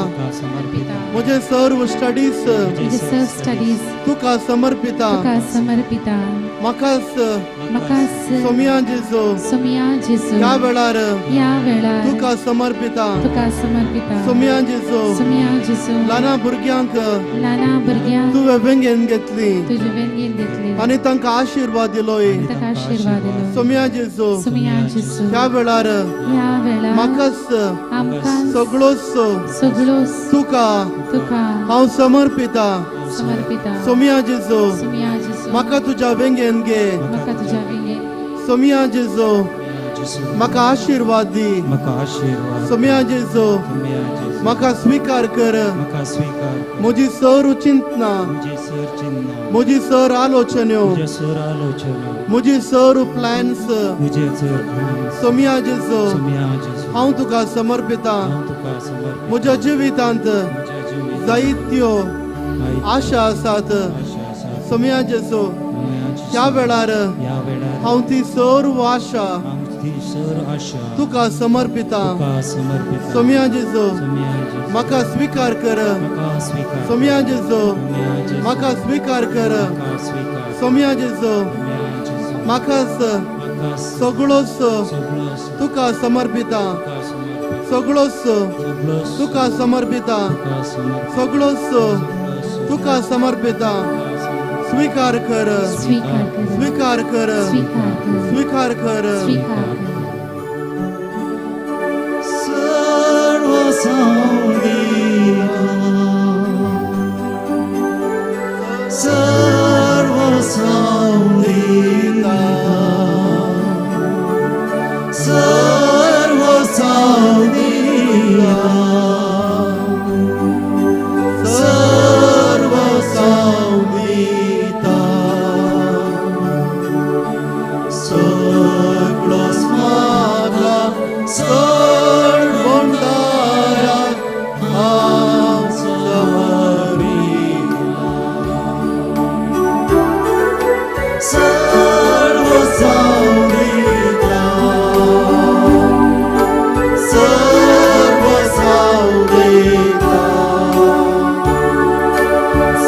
म्हजें सर्व स्टडीज म्हजे सर्व स्टडीज तुका समर्पिता तुका समर्पिता म्हाकाच म्हाकाच सोमिया जेजू सोमिया जेजू ह्या वेळार ह्या वेळार तुका समर्पिता तुका समर्पिता सोमिया जेजू सोमिया जेजू ल्हाना भुरग्यांक ल्हाना भुरग्यांक तुवें वेंगेन घेतली तुजे वेंगेन घेतली आनी तांकां आशिर्वाद दिलोय ताका आशिर्वाद दिलो सोमिया जेजू सोमिया जेजू ह्या वेळार ह्या वेळार म्हाकाच आमकां सगळोच सगळोच तुका तुका हांव समर्पिता समर्पिता सोमिया जेजू सोमिया जेजू म्हाका तुज्या वेंगेन घे म्हाका तुज्या वेंगेन सोमिया जेजू म्हाका आशिर्वाद दी म्हाका आशिर्वाद सोमिया जेजू म्हाका स्विकार कर म्हाका स्विकार कर म्हजी सर चिंतना म्हजी सर चिंतना म्हजी सर आलोचन्यो म्हज्यो सर आलोचन्यो म्हजी सर प्लॅन्स म्हजे सर प्लॅन्स सोमिया जेजू सोमिया जेजू हांव तुका समर्पिता हांव तुका समर्पिता म्हज्या जिवितांत म्हज्या जिवितांत जायत्यो आशा आसात सोमिया जेजू ह्या वेळार ह्या वेळार हांव ती सर्व आशा हांव ती सर आशा तुका समर्पिता तुका समर्पिता सोमिया जेजू सोमिया जेजू म्हाका स्विकार कर म्हाका स्विकार सोमिया जेजू सोमिया जेजू म्हाका स्विकार कर म्हाका स्विकार सोमिया जेजू सोमिया जेजू म्हाकाच म्हाका सगळोच सगळोच तुका समर्पिता तुका समर्पिता सगळोच सगळोच तुका समर्पिता तुका समर्पिता सगळोच तुका समर्पिता स्वीकार कर स्वीकार कर स्वीकार कर स्वीकार कर स्वीकार कर स्वीकार कर सर्व सावदिता सर्व सावदिता सर्व सावदिता सर्व सावदिता सगळोच म्हाका चड भंडाराक हांव समर्पिता सर्व सावदिता सर्व सावदिता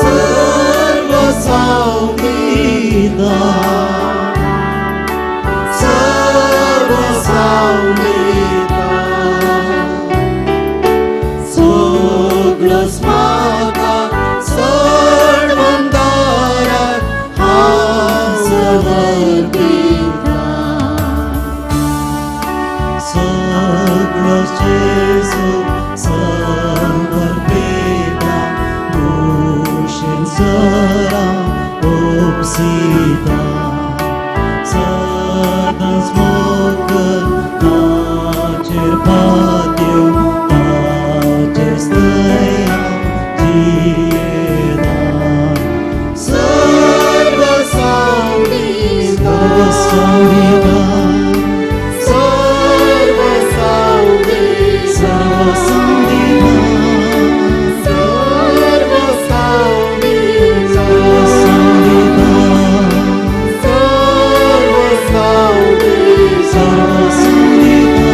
सर्व सावदिता सर्व सावदिता सगळोच म्हाका चड भंडाराक हांव समर्पिता सगळोच जेजू समर्पिता कुशीन सरा उपसिता सदांच मोग ताचेर पात्यो ताचेर स्तया जियेता सर्व सावदिता सर्व सावदिता सर्व सावदिता सर्व सावदिता सर्व सावदिता सावदिता सर्व सावदिता सर्व सावदिता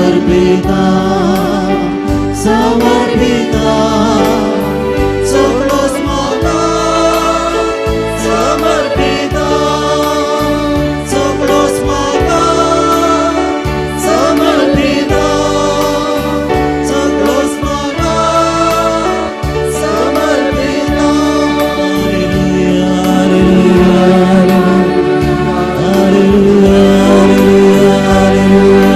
समर्पिता समर्पिता सगळोच म्हाका समर्पिता सगळोच म्हाका समर्पिता सगळोच म्हाका समर्पिता. Hallelujah, hallelujah, hallelujah, hallelujah,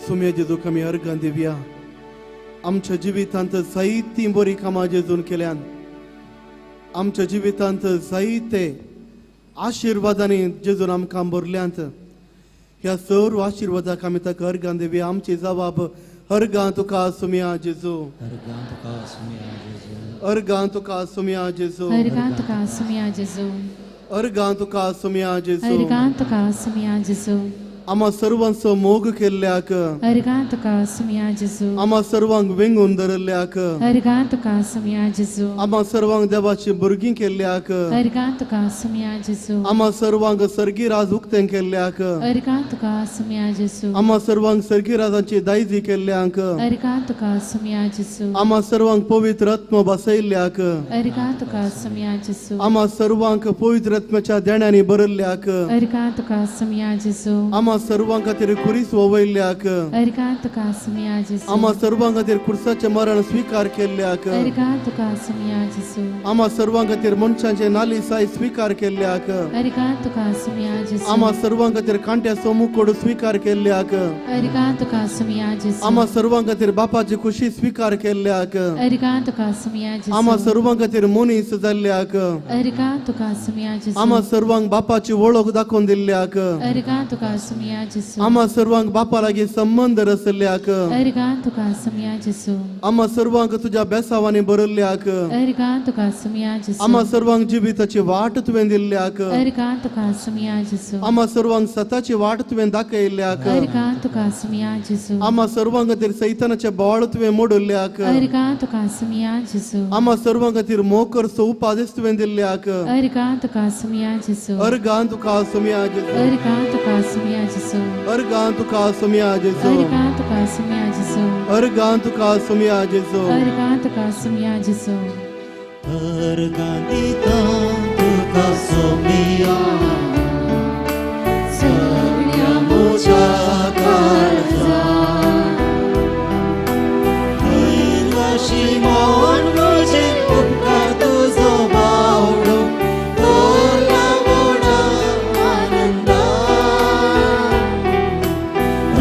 सुम्या जेजूक आमी अर्गां दिवया. आमच्या जिवितांत जायतीं बरीं कामां जेजून केल्यान, आमच्या जिवितांत जायते आशिर्वादांनी जेजून आमकां भरल्यांत. ह्या सर्व आशिर्वादाक आमी ताका अर्गां दिवया. आमची जबाब अर्गां तुका सुम्या जेजू, अर्गां तुका सुम्या जेजू, अर्गां तुका सुम्या जेजू, अर्गां तुका सुम्या जेजू, अर्गां तुका सुम्या जेजू. अर्गां तुका सुम्या जेजू. आम्हा सर्वांचो मोग केल्ल्याक, अर्गां तुका सुम्या जेजू, आम्हा सर्वांक वेंगून धरल्ल्याक, अर्गां तुका सुम्या जेजू, आम्हा सर्वांक देवाची भुरगीं केल्ल्याक, अर्गां तुका सुम्या जेजू, आम्हा सर्वांक सर्गी राज उक्तें केल्ल्याक, अर्गां तुका सुम्या जेजू, आम्हा सर्वांक सर्गी राजांची दायजी केल्ल्याक, अर्गां तुका सुम्या जेजू, आम्हा सर्वांक पवित्र आत्मो बसयल्ल्याक, अर्गां तुका सुम्या जेजू, आम्हा सर्वांक पवित्र आत्म्याच्या देण्यांनी भरल्ल्याक, अर्गां तुका सुम्या जेजू, आम्हा सर्वां खातीर खुरीस ववयल्ल्याक, अर्गां तुका सुम्या जेजू, आम्हा सर्वां खातीर खुर्साचें मरण स्वीकार केल्ल्याक, अर्गां तुका सुम्या जेजू, आम्हा सर्वां खातीर मनशांचे नालिसाय स्वीकार केल्ल्याक, अर्गां तुका सुम्या जेजू, आम्हा सर्वां खातीर कांट्याचो मुकोड स्वीकार केल्ल्याक, अर्गां तुका सुम्या जेजू, आम्हा सर्वां खातीर बापाची खुशी स्वीकार केल्ल्याक, अर्गां तुका सुम्या जेजू, आम्हा सर्वां खातीर मनीस जाल्ल्याक, अर्गां तुका सुम्या जेजू, आम्हा सर्वांक बापाची वळख दाखोवन दिल्ल्याक, अर्गां तुका सुम्या जेजू, आम्हा सर्वांक बापा लागीं संबंद रचल्ल्याक, अर्गां तुका सुम्या जेजू, आम्हा सर्वांक तुज्या बेसावांनी भरल्ल्याक, अर्गां तुका सुम्या जेजू, आम्हा सर्वांक जिविताची वाट तुवें दिल्ल्याक, अर्गां तुका सुम्या जेजू, आम्हा सर्वांक सताची वाट तुवें दाखयल्ल्याक, अर्गां तुका सुम्या जेजू, आम्हा सर्वां खातीर सैतानाचे बोळ तुवें मोडल्ल्याक, अर्गां तुका सुम्या जेजू, आम्हा सर्वां खातीर मोकरचो उपादेश तुवें दिल्ल्याक, अर्गां तुका सुम्या जेजू, अर्गां तुका सुम्या जेजू, अर्गां तुका सुम्या जेजू, अर्गां तुका सुम्या जेजू, अर्गां तुका सुम्या जेजू, अर्गां तुका सुम्या जेजू, अर्गां तुका सुम्या जेजू. अर्गां दिता तुका सुम्या सगळ्या म्हज्या काळजा, थंयशी म्हूण म्हजेर उपकार तुजो बावडो भरला मोडा आनंदा.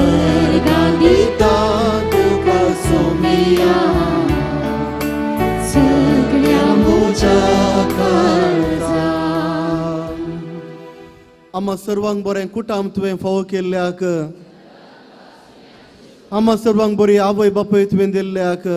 अर्गां दिता तुका सुम्या सगळ्या म्हज्या काळजा. आम्हा सर्वांक बरें कुटाम तुवें फावो केल्ल्याक, आम्हा सर्वांक बरी आवय बापूय तुवें दिल्ल्याक,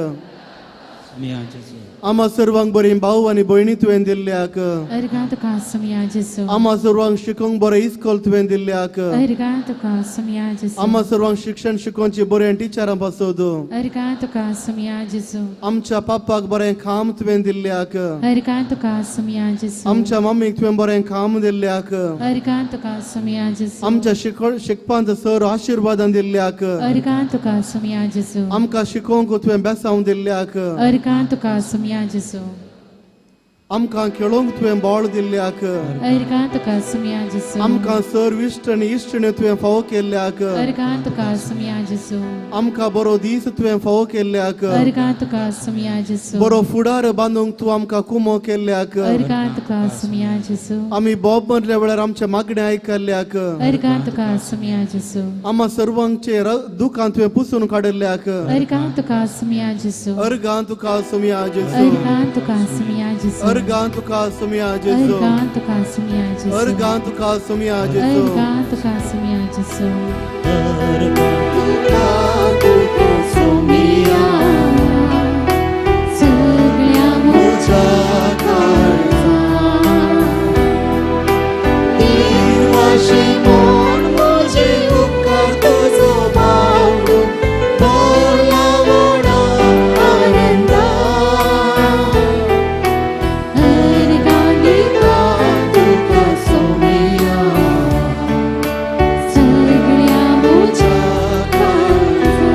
सुम्या जेजू, आमा सर्वांक बरी भाव आनी भयणी तुवें दिल्ल्याक अर्गां तुका सोमया जेजू आमा सर्वांक शिकोवंक बरें इस्कोल तुवें दिल्ल्याक अर्गां तुका सोमया जेजू आमा सर्वांक शिक्षण शिकोवची बरें टिचरां पासत अर्गां तुका सोमया जेजू आमच्या पापाक बरें काम तुवें दिल्ल्याक अर्गां तुका सोमया जेजू आमच्या मम्मीक तुवें बरें काम दिल्ल्याक अर्गां तुका सोमया जेजू आमच्या शिकपांत सर आशिर्वादान दिल्ल्याक अर्गां तुका सोमया जेजू आमकां शिकोवंक तुवें बेसांव दिल्ल्याक अर्गां तुका सोमया जेजू आमकां खेळोवंक तुवें बोळ दिल्ल्याक अर्गां तुका सोमया जेजू आमकां सर इश्ट आनी इश्टिण्यो तुवें फावो केल्ल्याक अर्गां तुका सोमया जेजू आमकां बरो दीस तुवें फावो केल्ल्याक अर्गां तुका सोमया जेजू बरो फुडार बांदूंक तूं आमकां कुमो केल्ल्याक अर्गां तुका सोमया जेजू आमी बोब मरल्या वेळार आमच्या मागणें आयकल्ल्याक अर्गां तुका सोमया जेजू आमा सर्वांचे दुखां तुवें पुसून काडिल्ल्याक अर्गां तुका सोमया जेजू अर्गां तुका सोमया जेजू अर्गां तुका सोमया जेजू अर्गां तुका सोमया जेजू अर्गां तुका सोमया जेजू अर्गां तुका सोमया जेजू अर्गां तुका सोमया जेजू अर्गां तुका सोमया सगळ्या म्हज्या काळजा निर्वाशी मन म्हजे उपकार तुजो बावडो भरला व्हडा आनंदा अर्गां दिता तुका सोमया सगळ्या म्हज्या काळजा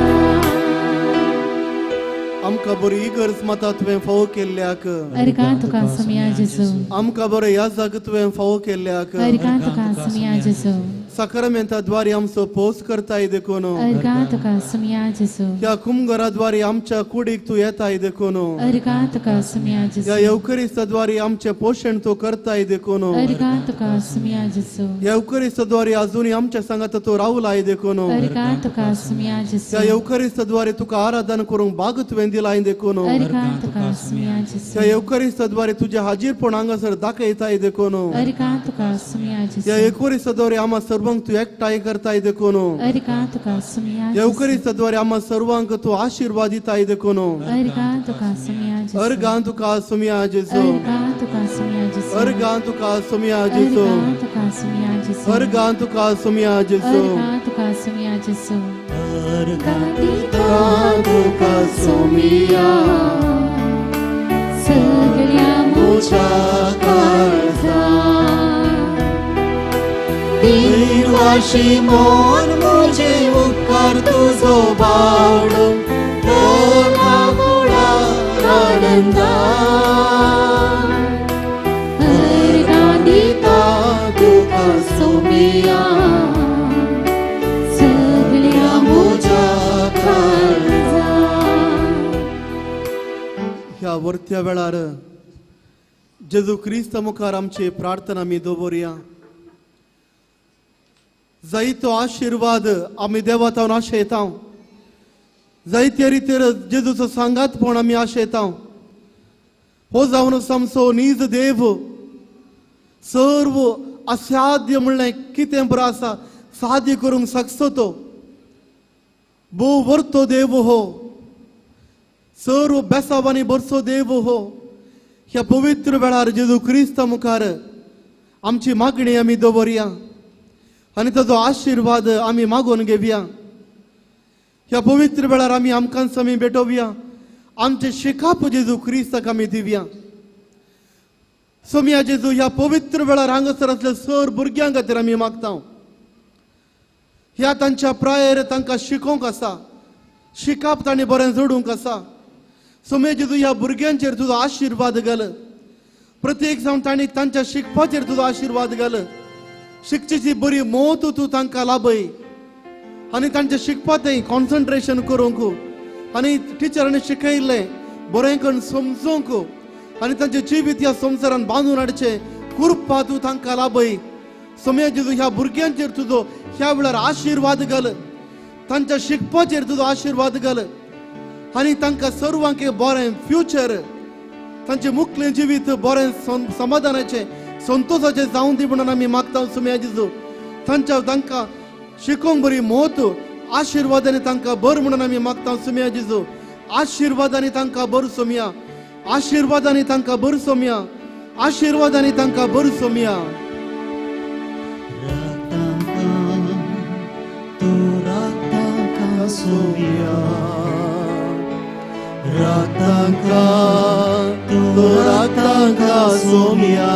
आमकां बरी इगर्ज माता तुवें फावो केल्ल्याक अर्गां तुका सोमया जेजू आमकां बरें याजाक तुवें फावो केल्ल्याक अर्गां तुका सोमया जेजू साक्रामेंताद्वारे आमचो पोस करताय देखून अर्गां तुका सोमया जेजू ह्या कुमघराद्वारे आमच्या कुडीक तूं येताय देखून अर्गां तुका सोमया ह्या जेजू येवकरिस्ताद्वारे आमचें पोशण तूं करताय देखून अर्गां तुका सोमया जेजू ह्या येवकरिस्ताद्वारे अजूनय आमच्या सांगात तूं रावलाय देखून अर्गां तुका सोमया ह्या जेजू येवकरिस्ताद्वारे तुका आराधन करूंक बाग तुवें दिलाय देखून अर्गां तुका सोमया जेजू ह्या येवकरिस्ताद्वारे तुजें हाजीरपण हांगासर दाखयताय देखून अर्गां तुका सोमया ह्या जेजू येवकरिस्ताद्वारे आम्हा सर्वांक तूं एकठांय करताय देखून अर्गां तुका सोमया जेजू येवकरिस्ताद्वारे आम्हा सर्वांक तूं आशिर्वाद दिताय देखून अर्गां तुका सोमया जेजू अर्गां तुका सोमया जेजू अर्गां तुका सोमया जेजू अर्गां तुका सोमया जेजू अर्गां तुका सोमया जेजू अर्गां तुका सोमया जेजू अर्गां तुका सोमया जेजू अर्गां दिता तुका सोमया सगळ्या म्हज्या काळजा निर्वाशी मन म्हजे उपकार तुजो बावडो भरला व्हडा आनंदा अर्गां दिता तुका सोमया सगळ्या म्हज्या काळजा ह्या वरत्या वेळार जेजू क्रिस्त मुखार आमची प्रार्थना आमी दवरया. जायतो आशिर्वाद आमी देवा तावन आशयता, जायते रितीर जेजूचो सांगातपण आमी आशयता. हो जावन आमचो नीज देव सर्व असाध्य म्हणलें कितें बरें आसा साध्य करूंक शकतो तो भोव वर्तो देव हो, सर्व बेसावांनी भरचो देव हो. ह्या पवित्र वेळार जेजू क्रिस्ता मुखार आमची मागणी आमी दवरया आनी ताजो आशिर्वाद आमी मागून घेवया. ह्या पवित्र वेळार आमी आमकांच आमी भेटोवया, आमचें शिकाप जेजू क्रिस्ताक आमी दिवया. सोमया जेजू ह्या पवित्र वेळार हांगासर आसल्या सर भुरग्यां खातीर आमी मागता. ह्या तांच्या प्रायेर तांकां शिकोवंक आसा, शिकाप तांणी बरें जोडूंक आसा. सोमया जेजू ह्या भुरग्यांचेर तुजो आशिर्वाद घाल, प्रत्येक जावन तांणी तांच्या शिकपाचेर तुजो आशिर्वाद घाल. शिकचेची बरी मोत तूं तांकां लाभय आनी तांच्या शिकपांतय कॉन्सन्ट्रेशन करूंक आनी टिचरांनी शिकयल्लें बरें करून समजूंक आनी तांचें जिवीत ह्या संवसारान बांदून हाडचें कृपा तूं तांकां लाभय. सोमया जेजू ह्या भुरग्यांचेर तुजो ह्या वेळार आशिर्वाद घाल, तांच्या शिकपाचेर तुजो आशिर्वाद घाल आनी तांकां सर्वांक एक बरें फ्युचर, तांचें मुखलें जिवीत बरें समाधानाचें संतोशाचें जावन दी म्हणून आमी मागता. सोमया जेजू तांच्या तांकां शिकोवंक बरी मोत आशिर्वादांनी तांकां बर म्हणून आमी मागता. सोमया जेजू आशिर्वादांनी तांकां बर सोमया, आशिर्वादांनी तांकां भर सोमया, आशिर्वादांनी तांकां भर सोमया. सोमया रातांका तूं रातांका सोमया,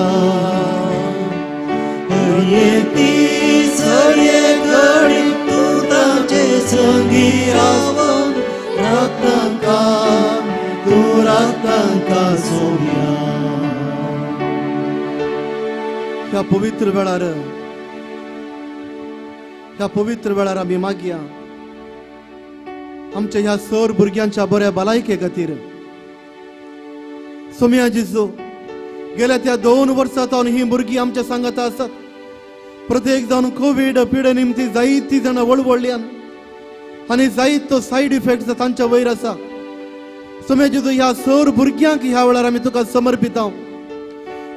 हर एक दीस हर एक घडी तूं तांचे संगी रावन रातांका तूं रातांका सोमया. ह्या पवित्र वेळार, ह्या पवित्र वेळार आमी मागया आमच्या ह्या सर भुरग्यांच्या बऱ्या भलायके खातीर. सोमया जेजू, गेल्या त्या 2 वर्सां सावन ही भुरगीं आमच्या सांगाता आसात. प्रत्येक जावन कोवीड पिडे निमती जायतीं जाणां वळवळ्ळ्यान आनी जायतो सायड इफेक्ट तांच्या वयर आसा. सोमया जेजू, ह्या सर भुरग्यांक ह्या वेळार आमी तुका समर्पिता.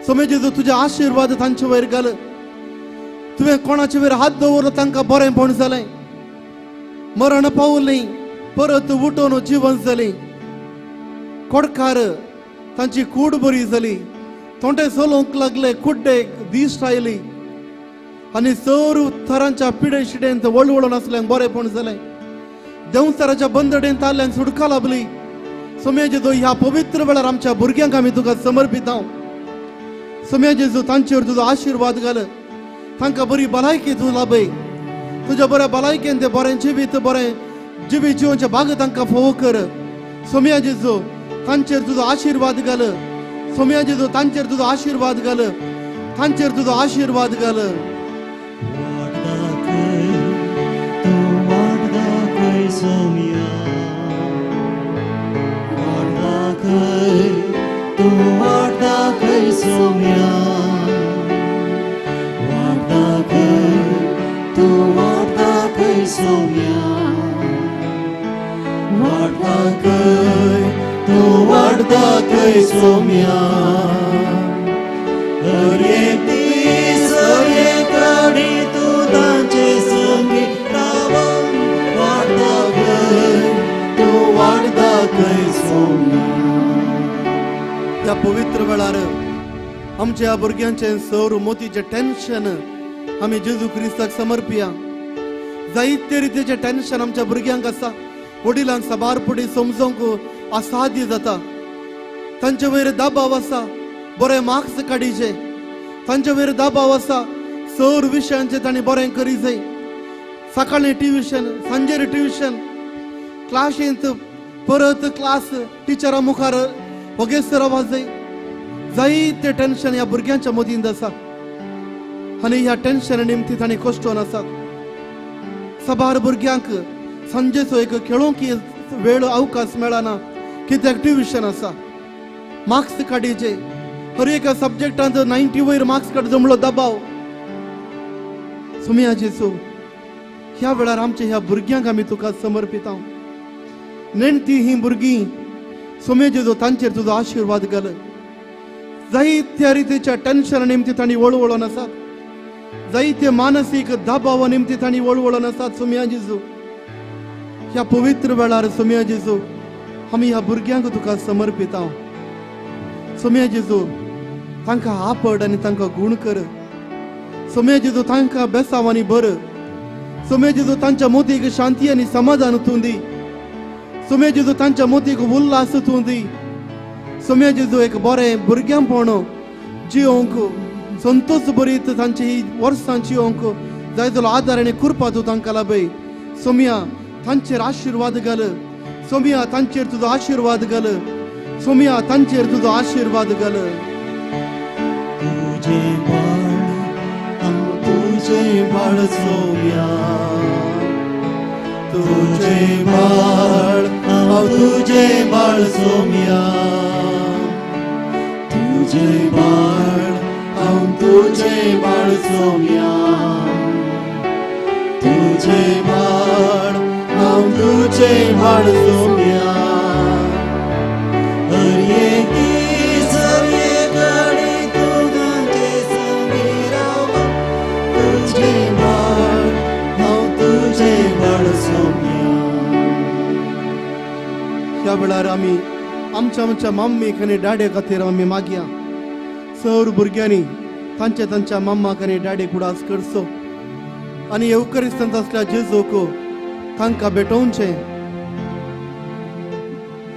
सोमया जेजू, तुजे आशिर्वाद तांचे वयर घाल. तुवें कोणाचे वयर हात दवरलो तांकां बरेंपण जालें, मरण पावलें, परत उठोवन जिवन जालें. कोडकार तांची कूड बरी जाली, तोंडे चलोवंक लागले, कुड्डे दिश्ट आयली आनी सर थरांच्या पिडे शिडेंत वळवळून आसल्यांक बरेंपण जालें. देंवचाराच्या बंदडेंत आसल्यांक सुटका लाभली. सोमया जेजू, ह्या पवित्र वेळार आमच्या भुरग्यांक आमी तुका समर्पिता. सोमया जेजू, तांचेर तुजो आशिर्वाद घाल, तांकां बरी भलायकी तूं लाभय. तुज्या बऱ्या भलायकेन ते बरें जिवीत, बरें जिवीत जिवनचे भाग तांकां फोव कर. सोमया जेजू, तांचेर तुजो आशिर्वाद घाल. सोमया जेजू, तांचेर तुजो आशिर्वाद घाल, तांचेर तुजो आशिर्वाद घाल. वाट दाखय तूं वाट दाखय सोमया, वाट दाखय तूं वाट दाखय सोमया, वाट दाखय तूं वाट दाखय सोमया, वाट दाखय तूं वाट दाखय सोमया. हर एक दीस हर एक घडी तूं तांचे संगी रावन वाट दाखय तूं वाट दाखय सोमया. त्या पवित्र वेळार आमच्या ह्या भुरग्यांचें सर मोतीचें टेन्शन आमी जेजू क्रिस्ताक समर्पिया. जायते रितीचें टेन्शन आमच्या भुरग्यांक आसा. वडिलांक साबार पुडी समजूंक असाध्य जाता. तांचे वयर दबाव आसा, बरे मार्क्स काडीचे. तांचे वयर दबाव आसा, सर विशयांचे तांणी बरें करी जाय. सकाळीं ट्युशन, सांजेर ट्युशन, क्लासींत परत क्लास, टिचरा मुखार वगेसर आवाज जाय. जायते टेन्शन ह्या भुरग्यांच्या मदींत आसा आनी ह्या टेन्शन निमती तांणी कश्टोन आसात. साबार भुरग्यांक सांजेचो एक खेळोंक वेळ अवकाश मेळना, कित्याक ट्युशन आसा, मार्क्स काडीचे. हर एका सब्जेक्टांत 90 वयर मार्क्स काडचो म्हणलो दबाव. सोमया जेजू, ह्या वेळार आमच्या ह्या भुरग्यांक आमी तुका समर्पिता. नेणती ही भुरगीं सोमया जेजू, तांचेर तुजो आशिर्वाद घाल. जायत्या रितीच्या टेन्शन निमती तांणी वळवळून आसात, जायते मानसीक दबावा निमती तांणी वळवळून आसात. सोमया जेजू, ह्या पवित्र वेळार सोमया जेजू आमी ह्या भुरग्यांक तुका समर्पिता. सोमया जेजू, तांकां आपड आनी तांकां गूण कर. सोमया जेजू, तांकां बेसांव आनी भर. सोमया जेजू, तांच्या मोतीक शांती आनी समाधान तूं दी. सोमया जेजू, तांच्या मोतीक उल्हास तूं दी. सोमया जेजू, एक बरें भुरग्यांपण जियोंक संतोष बरीत तांची ही वर्सां जियोंक जाय जालो आदार आनी कृपा तूं तांकां लाभय. सोमया, तांचेर आशिर्वाद घाल. सोमया, तांचेर तुजो आशिर्वाद घाल. सोमया, तांचेर तुजो आशिर्वाद घाल. तुजें बाळ हांव तुजें बाळ सोमया, तुजें बाळ हांव तुजें बाळ सोमया, तुजें बाळ हांव तुजें बाळ सोमया, तुजें बाळ हांव तुजें बाळ सोमया. हर एक दीस हर एक घडी तूं तांचे संगी रावन तुजें बाळ हांव तुजें बाळ सोमया. ह्या वेळार आमी आमच्या आमच्या मम्मीक आनी डॅडे खातीर आमी मागया. सर भुरग्यांनी तांच्या तांच्या मम्माक आनी डॅडीक उडास करचो आनी येवकरिस्तांत आसल्या जेजूक तांकां भेटोवचें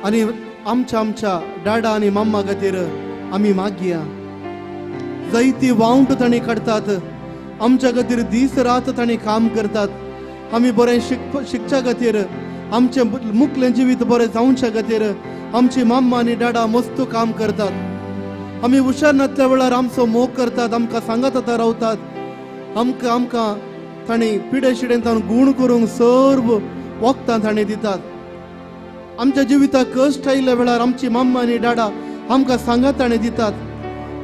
आनी आमच्या आमच्या डाडा आनी मम्मा खातीर आमी मागया. जायती वावंट तांणी काडटात, आमच्या खातीर दीस रात तांणी काम करतात. आमी बरें शिकच्या खातीर, आमचें मुखलें जिवीत बरें जावच्या खातीर आमची मम्मा आनी डाडा मस्त काम करतात. आमी हुशार नासल्या वेळार आमचो मोग करतात, आमकां सांगात आतां रावतात. आमकां आमकां तांणी पिडे शिडेन ताणें गूण करूंक सर्व वखदां तांणी दितात. आमच्या जिविताक कश्ट आयिल्ल्या वेळार आमची मम्मा आनी डाडा आमकां सांगात ताणें दितात.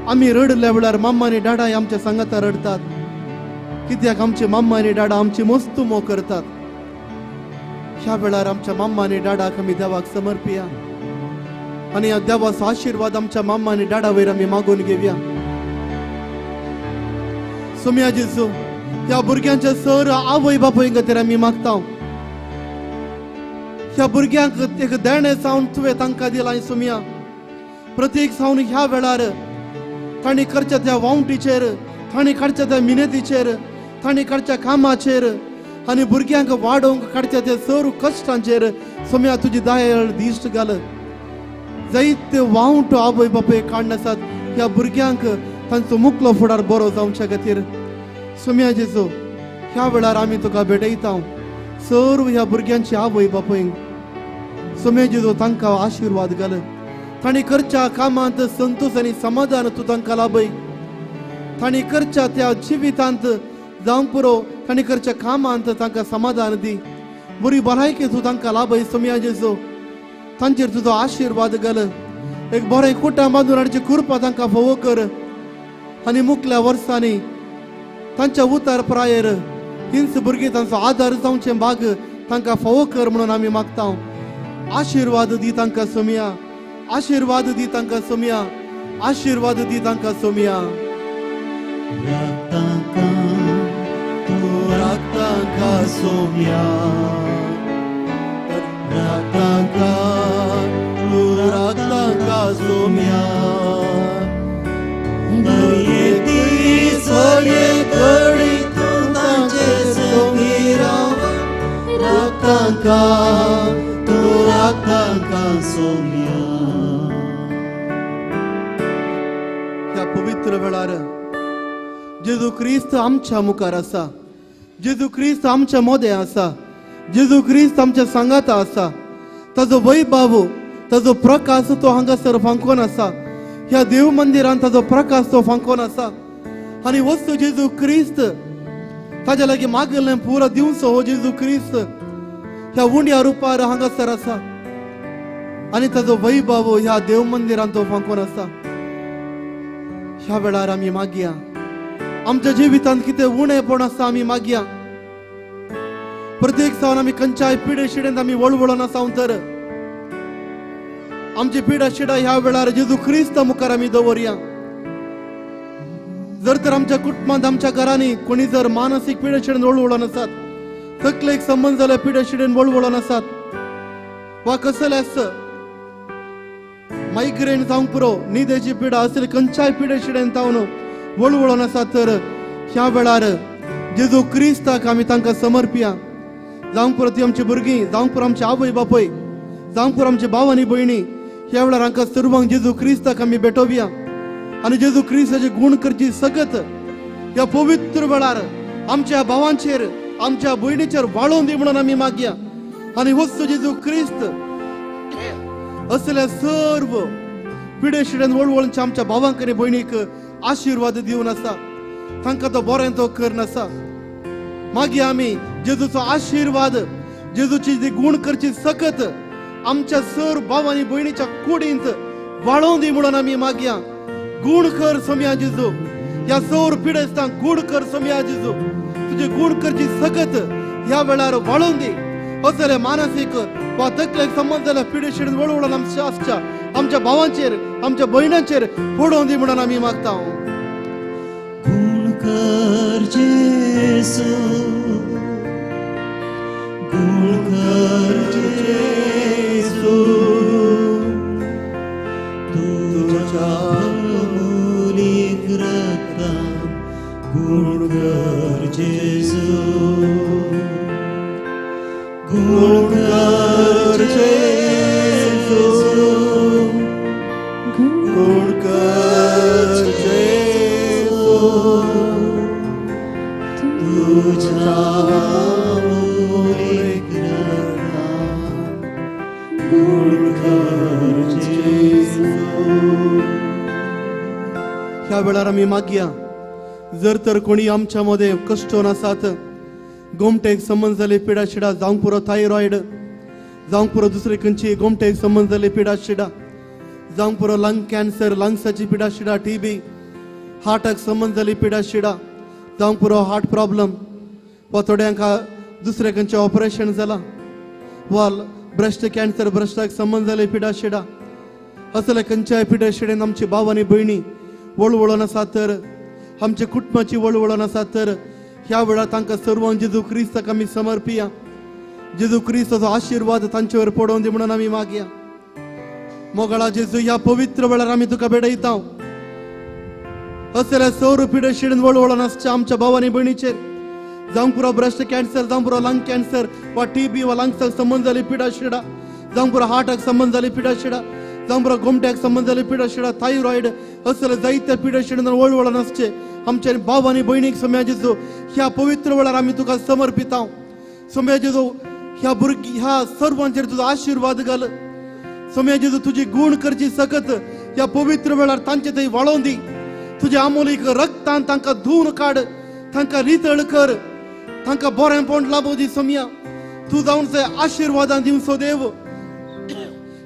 आमी रडल्या वेळार मम्मा आनी डाडाय आमच्या सांगाता रडटात, कित्याक आमची मम्मा आनी डाडा आमची मस्त मोग करतात. ह्या वेळार आमच्या मम्मा आनी डाडाक आमी देवाक समर्पिया आनी ह्या देवाचो आशिर्वाद आमच्या मम्मा आनी डाडा वयर आमी मागून घेवया. सोम्या जेजू, ह्या भुरग्यांच्या सर आवय बापूय खातीर आमी मागता. ह्या भुरग्यांक एक देणें जावन तुवें तांकां दिलां सोम्या. प्रत्येक जावन ह्या वेळार तांणी करच्या त्या वावटीचेर, तांणी काडच्या त्या मिनेतीचेर, तांणी काडच्या कामाचेर आनी भुरग्यांक वाडोवंक काडच्या त्या सर कश्टांचेर सोम्या तुजी दयाळ दिश्ट घाल. जायते वावटो आवय बापूय काडून आसात ह्या भुरग्यांक तांचो मुखलो फुडार बरो जावच्या खातीर. सोम्या जेजू, ह्या वेळार आमी तुका भेटयता सर्व ह्या भुरग्यांची आवय बापूय. सोम्या जेजू, तांकां आशिर्वाद घाल. तांणी करच्या कामांत संतोष आनी समाधान तूं तांकां लाभय. तांणी करच्या त्या जिवितांत जावंक पुरो, तांणी करच्या कामांत तांकां समाधान दी. बरी भलायकी तूं तांकां लाभय सोम्या जेजू. तांचेर तुजो आशिर्वाद घाल. एक बरें कुटां बांदून हाडची कृपा तांकां फावो कर आनी मुखल्या वर्सांनी तांच्या उतार प्रायेर हिंस भुरगीं तांचो आदार जावचें भाग तांकां फावो कर म्हणून आमी मागता. आशिर्वाद दी तांकां सोम्या, आशिर्वाद दी तांकां सोम्या, आशिर्वाद दी तांकां सोम्या. तूं राखतांका सोम्या, राखतांका तूं राखतांका सोम्या. दर्येती सगळे कडी तूं तांचे संगी राव, राखतांका तूं राखतांका सोम्या. ह्या पवित्र वेळार जेजू क्रिस्त आमच्या मुखार आसा, जेजू क्रिस्त आमच्या मोदें आसा, जेजू क्रिस्त आमच्या सांगाता आसा. ताजो वैभव, ताजो प्रकाश तो हांगासर फांकोन आसा. ह्या देव मंदिरान ताजो प्रकाश तो फांकोन आसा आनी वस्तू जेजू क्रिस्त ताज्या लागीं मागलें पुरो दिवचो हो जेजू क्रिस्त ह्या उंड्या रुपार हांगासर आसा आनी ताजो वैभव ह्या देव मंदिरान तो फांकोन आसा. ह्या वेळार आमी मागया, आमच्या जिवितांत कितें उणेपण आसा आमी मागया. प्रत्येक सावन आमी खंयच्याय पिडे शिडेंत आमी वळवळोन आसा तर आमची पिडा शिडा ह्या वेळार जेजू क्रिस्त मुखार आमी दवरया. जर तर आमच्या कुटुंबांत, आमच्या घरांनी कोणी जर मानसीक पिडे शिडेन वळवळोन आसात, तकलेक संबंद जाल्यार पिडे शिडेन वळवळोन आसात वा कसलेच मायग्रेन जावंक पुरो, न्हिदेची पिडा असले खंयच्याय पिडे शिडेन जावन वळवळोन आसात तर ह्या वेळार जेजू क्रिस्ताक आमी तांकां समर्पिया. जावंक पुरो ती आमची भुरगीं, जावंक पुरो आमची आवय बापूय, जावंक पुरो आमचे भाव आनी भयणी, ह्या वेळार हांकां सर्वांक जेजू क्रिस्ताक आमी भेटोवया आनी जेजू क्रिस्ताचे गूण करची सगत ह्या पवित्र वेळार आमच्या भावांचेर, आमच्या भयणीचेर वाळोवन दी म्हणून आमी मागया. आनी वस्तू जेजू क्रिस्त असल्या सर्व पिडे शिडेन वळवळच्या आमच्या भावांक आनी भयणीक आशिर्वाद दिवन आसा, तांकां तो बरें तो करून आसा. मागीर आमी जेजूचो आशिर्वाद, जेजूची जी गूण करची सकत आमच्या सर भाव आनी भयणीच्या कुडींत वाळोवन दी म्हणून आमी मागया. गूण कर सोम्या जेजू, ह्या सौर पिडेस्तांक गूण कर सोम्या जेजू, तुजी गूण करची सकत ह्या वेळार वाळोवन दी. असले मानसीक वा तकलेक संबंद जाल्यार पिडे शिडेन वळवळोन आमच्या आसच्या आमच्या भावांचेर, आमच्या भयणांचेर पडोवन दी म्हणून आमी मागता. गूण कर जेजू, गुण कर जेजू, तुझ्या अमूलिक रक्तान गुण कर जेजू, गुण कर जेजू, गुण कर जेजू, तुझ्या अमूलिक रक्तान गुण कर जेजू. ह्या वेळार आमी मागया, जर तर कोणी आमच्या मदें कश्टोन आसात, गोमटेक संबंद जाले पिडा शिडा, जावंक पुरो थायरॉयड, जावंक पुरो दुसरे खंयची गोमटेक संबंद जाले पिडा शिडा, जावंक पुरो लंग कॅन्सर, लंग्साची पिडा शिडा, टीबी, हार्टाक संबंद जाली पिडा शिडा, जावंक पुरो हार्ट प्रॉब्लम, वा थोड्यांक दुसरे खंयचें ऑपरेशन जालां, वा ब्रेस्ट कॅन्सर, ब्रेस्टाक संबंद जाले पिडा शिडा, असले खंयच्याय पिडा शिडेन आमची भाव आनी भयणी वळवळोन आसात तर, आमच्या कुटुंबाची वळवळोन आसात तर, ह्या वेळार तांकां सर्वांक जेजू क्रिस्ताक आमी समर्पिया. जेजू क्रिस्ताचो आशिर्वाद तांचेवर पडोवन दी म्हणून आमी मागया. मोगाळा जेजू, ह्या पवित्र वेळार आमी तुका भेटयता. असल्या सौर पिडा शिडेन वळवळोन आसच्या आमच्या भाव आनी भयणीचेर, जावंक पुरो ब्रेस्ट कॅन्सर, जावंक पुरो लंग कॅन्सर, वा टीबी वा लंग्साक संबंद जाली पिडा शिडा, जावंक पुरो हार्टाक संबंद जाली पिडा शिडा, जावंक पुरो गोमट्याक संबंद जाली पिडा शिडा, थायरॉयड, असले जायत्या पिडा शिडेन वळवळोन आसचे आमच्या भाव आनी भयणीक सोम्या जेजू ह्या पवित्र वेळार आमी तुका समर्पिता. सोम्या जेजू, ह्या भुरगीं ह्या सर्वांचेर तुजो आशिर्वाद घाल. सोम्या जेजू, तुजी गुण करची सकत ह्या पवित्र वेळार तांचे थंय वाळोवन दी. तुज्या आमोलीक रक्तान तांकां धुवन काड, तांकां रितळ कर, तांकां बरेंपण लाबो दी. सोम्या, तूं जावन आशिर्वादान दिवचो देव.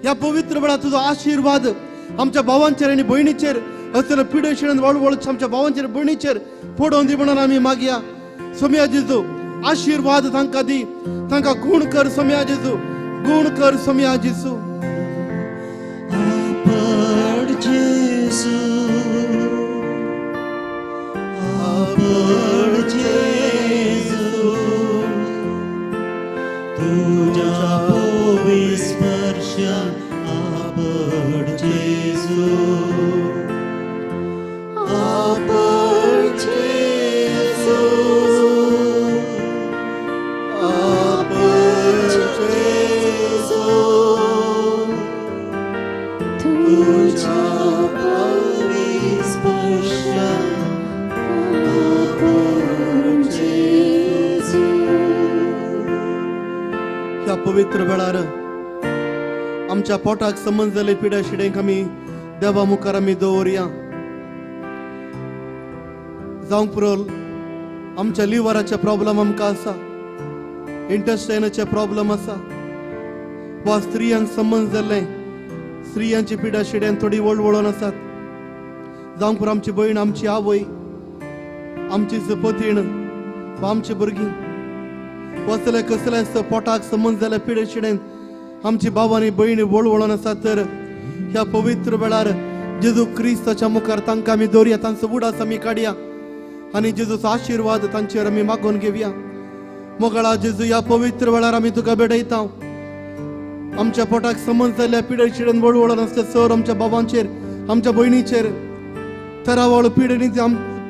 ह्या पवित्र वेळार तुजो आशिर्वाद आमच्या भावांचेर आनी भयणीचेर, असले पिडेशिडेन वळवळ आमच्या भावांचेर भयणीचेर पडोवन दी म्हणून आमी मागया. सोम्या जेजू, आशिर्वाद तांकां दी, तांकां गुण कर. सोम्या जेजू, गुण कर. सोम्या जेजू, आपड जेजू, आपड जेजू, तुझ्या पवित्र स्पर्शान आपड जेजू, आपड जेजू, आपड जेजू, तुझ्या पवित्र स्पर्शान आपड जेजू. ह्या पवित्र वेळार आमच्या पोटाक संबंद जाले पिडा शिडेंक आमी देवा मुखार आमी दवरया. जावंक पुरो आमच्या लिवराचे प्रॉब्लम आमकां आसा, इंटेस्टायनाचे प्रॉब्लम आसा, वा स्त्रियांक संबंद जाल्ले स्त्रियांची पिडा शिड्यान थोडी वळवळोन आसात. जावंक पुरो आमची भयण, आमची आवय, आमची पतीण वा आमची भुरगीं, कसले कसले पोटाक संबंद जाल्या पिडे शिडेन आमची भाव आनी भयणी वळवळोन आसात तर, ह्या पवित्र वेळार जेजू क्रिस्ताच्या मुखार तांकां आमी दवरया, तांचो उडास आमी काडया आनी जेजूचो आशिर्वाद तांचेर आमी मागून घेवया. मोगाळा जेजू, ह्या पवित्र वेळार आमी तुका भेटयता. आमच्या पोटाक संबंद जाल्ल्या पिडे शिडेन वळवळोन आसता सर आमच्या बाबांचेर, आमच्या भयणीचेर, तरावळ पिडेनी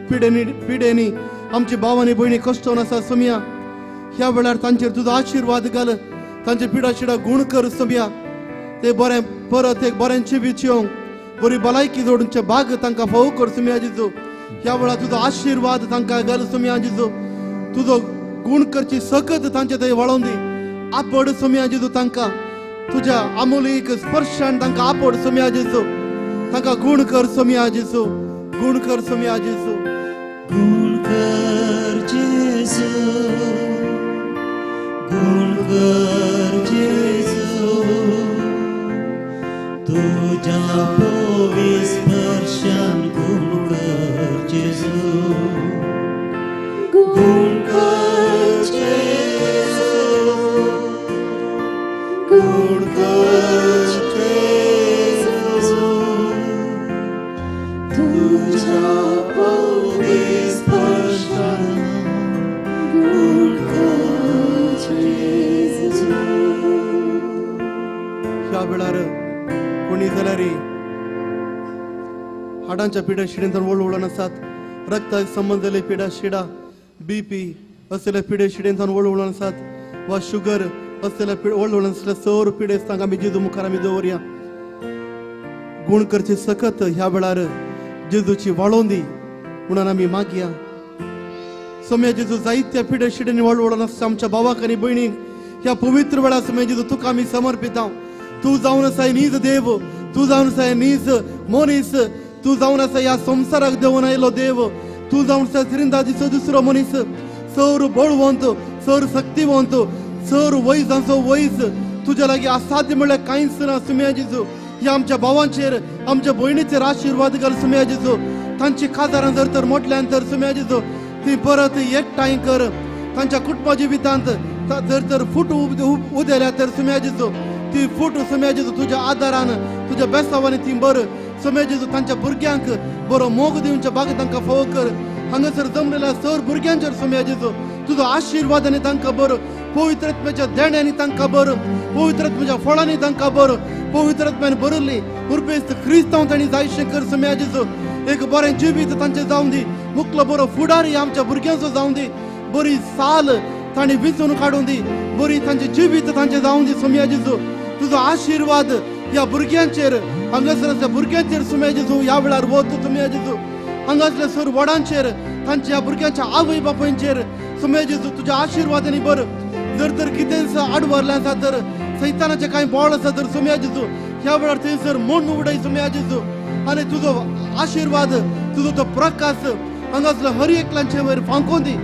पिडेनी पिडेनी आमची भाव आनी भयणी कश्टोन आसा. सोम्या, ह्या वेळार तांचेर तुजो आशिर्वाद घाल, तांचे पिडा शिडा गुण कर. सोम्या, ते बरें परत एक बरें जिवीत येवंक, बरी भलायकी जोडूनचे भाग तांकां फावो कर. सोम्या जेजू, ह्या वेळार तुजो आशिर्वाद तांकां घाल. सोम्या जेजू, तुजो गुण करची सकत तांचे थंय वाळोवन दी. आपड सोम्या जेजू तांकां तुज्या आमोलीक स्पर्शान तांकां आपड. सोम्या जेजू, तांकां गुण कर. सोम्या जेजू, गुण कर. सोम्या जेजू, गुण कर जेजू, गुण कर जेजू, तुझ्या पवित्र स्पर्शान गुण कर जेजू, गुण कर जेजू, गुण कर जेजू, तुझ्या पवित्र स्पर्शान गुण कर जेजू. ह्या वेळार कोणी जाल्यार हाडांच्या पिड्या शिडेंतल्यान वळवळून आसात, रक्ताक संबंद जाल्ले पिड्या शिडा, बीपी असलेल्या पिडे शिडेंतल्यान वळवळून आसात वा शुगर असलेल्या वळवळून आसल्या सर पिडेस्तांक आमी जेजू मुखार आमी दवरया. गुण करची सकत ह्या वेळार जेजूची वाळोवन दी म्हणून आमी मागया. सोम्या जेजू जायत्या पिडे शिडेंनी वळवळून आसता आमच्या भावाक आनी भयणीक ह्या पवित्र वेळार सोम्या जेजू तुका आमी समर्पिता. तूं जावन आसा नीज देव, तूं जावन आसा नीज मनीस, तूं जावन आसा ह्या संवसाराक देंवन आयलो देव, तूं जावन आसा त्रिंदादीचो दुसरो मनीस, सर बळवंत, सर शक्तिवंत, सर वैजांचो वैज. तुज्या लागीं असाध्य म्हणल्यार कांयच ना सुम्या जेजू. ह्या आमच्या भावांचेर आमच्या भयणीचेर आशिर्वाद घाल सुम्या जेजू. तांची काजारां जर तर मोडल्यान तर सुम्या जेजू ती परत एकठांय कर. तांच्या कुटुंबा जिवितांत जर तर फूट उदेल्या तर सुम्या जेजू ती फूट सुम्या जेजू तुज्या आदारान तुज्या बेसावानी ती बर सुम्या जेजू. तांच्या भुरग्यांक बरो मोग दिवच्या बाग तांकां फावो कर. हांगासर जमलेल्या सर भुरग्यांचेर सुम्या जेजू तुजो आशिर्वाद आनी तांकां बरो, पवित्र आत्म्याच्या देण्यांनी तांकां बरो, पवित्र आत्म्याच्या फळांनी तांकां बरो, पवित्र आत्म्यान भरिल्ली उर्बेस्त क्रिस्तांव तांणी जायशें कर सुम्या जेजू. एक बरें जिवीत तांचें जावन दी, मुखलो बरो फुडारी आमच्या भुरग्यांचो जावन दी, बरी साल तांणी विंचून काडून दी, बरी तांचें जिवीत तांचें जावन दी सुम्या जेजू. तुजो आशिर्वाद ह्या भुरग्यांचेर हांगासर आसल्या भुरग्यांचेर सुम्या जेजू ह्या वेळार वत सुम्या जेजू. हांगासल्या सर व्हडांचेर तांच्या भुरग्यांच्या आवय बापायंचेर सुम्या जेजू तुज्या आशिर्वादांनी बर. जर तर कितेंच आडवरलें आसा तर सैतानाचें कांय बळ आसा तर सुम्या जेजू ह्या वेळार थंयसर मोडून उडय सुम्या जेजू. आनी तुजो आशिर्वाद तुजो तो प्रकाश हांगासल्या हर एकल्यांचे वयर फांकोवन दी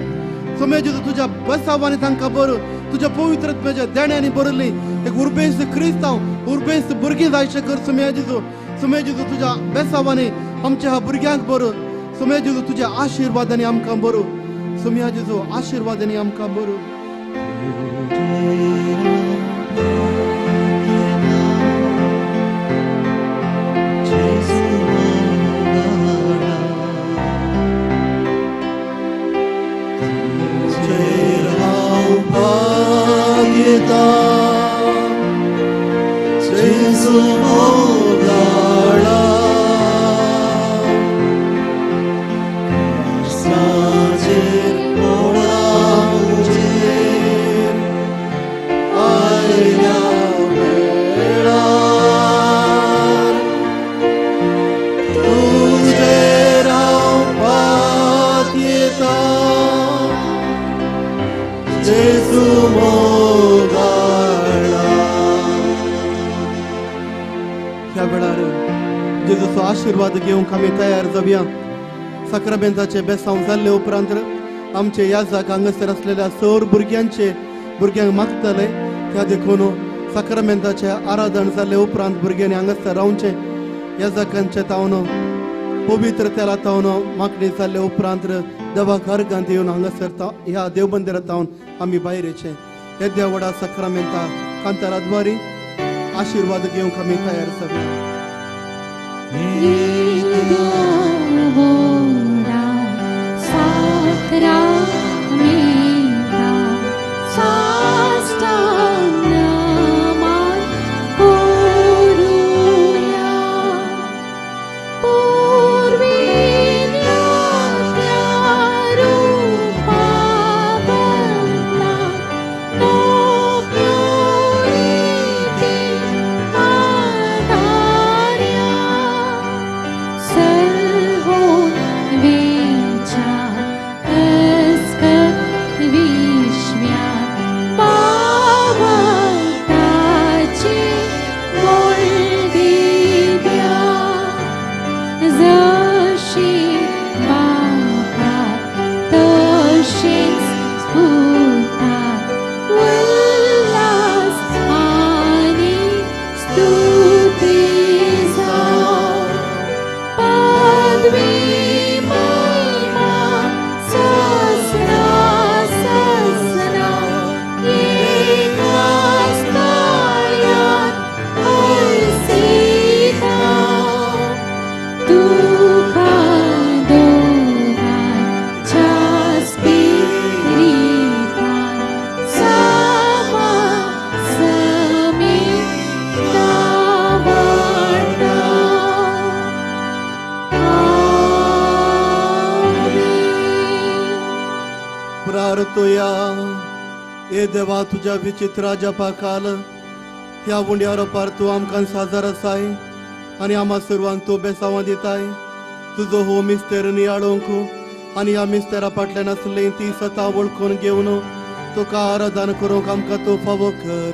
सुम्या जेजू. तुज्या बेसावांनी तांकां बरो, तुज्या पवित्र आत्म्याच्या देण्यांनी भरिल्ली एक उर्बेस्त क्रिस्तांव उर्बेस्त भुरगीं जायशें कर सुम्या जेजू. सुम्या जेजू तुज्या बेसावांनी आमच्या ह्या भुरग्यांक बरो सुम्या जेजू, तुज्या आशिर्वादांनी आमकां बरो सुम्या जेजू, आशिर्वादांनी आमकां बरो. ह्या वेळार जेजूचो आशिर्वाद घेवंक आमी तयार जावया. साक्रामेंताचे बेसांव जाल्ले उपरांत आमचे याजाक हांगासर आसलेल्या सर भुरग्यांचे भुरग्यांक मागतले. त्या देखून साक्रामेंताचे आराधन जाल्ले उपरांत भुरग्यांनी हांगासर रावचें. याजाकांचे तावन पवित्र तेला तावन मागणी जाल्ले उपरांत देवाक अर्गांत येवन हांगासर ह्या देवबंदिरात तावन आमी भायर येचें. येद्या व्हडा साक्रामेंता कांताराद्वारी आशिर्वाद घेवंक आमी तयार जावया. Sir. प्रार्थोया. ए देवा, तुज्या विचित्र जपाकाल ह्या उंड्या रोपार तूं आमकां साजार आसाय आनी आमा सर्वांक तूं बेसांवां दिताय. तुजो हो मिस्तेर नियाळोंक आनी ह्या मिस्तेरा फाटल्यान आसलें ती सता वळखून घेवन तुका आराधन करूंक आमकां तूं फावो कर.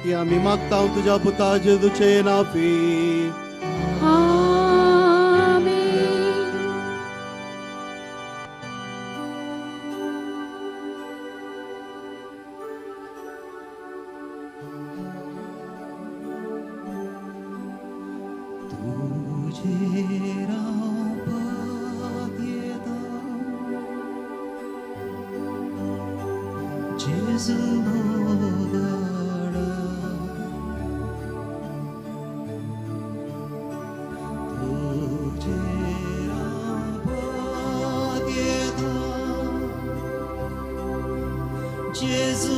हे आमी मागता तुज्या पुता जेजूचे नांवी. Gesù.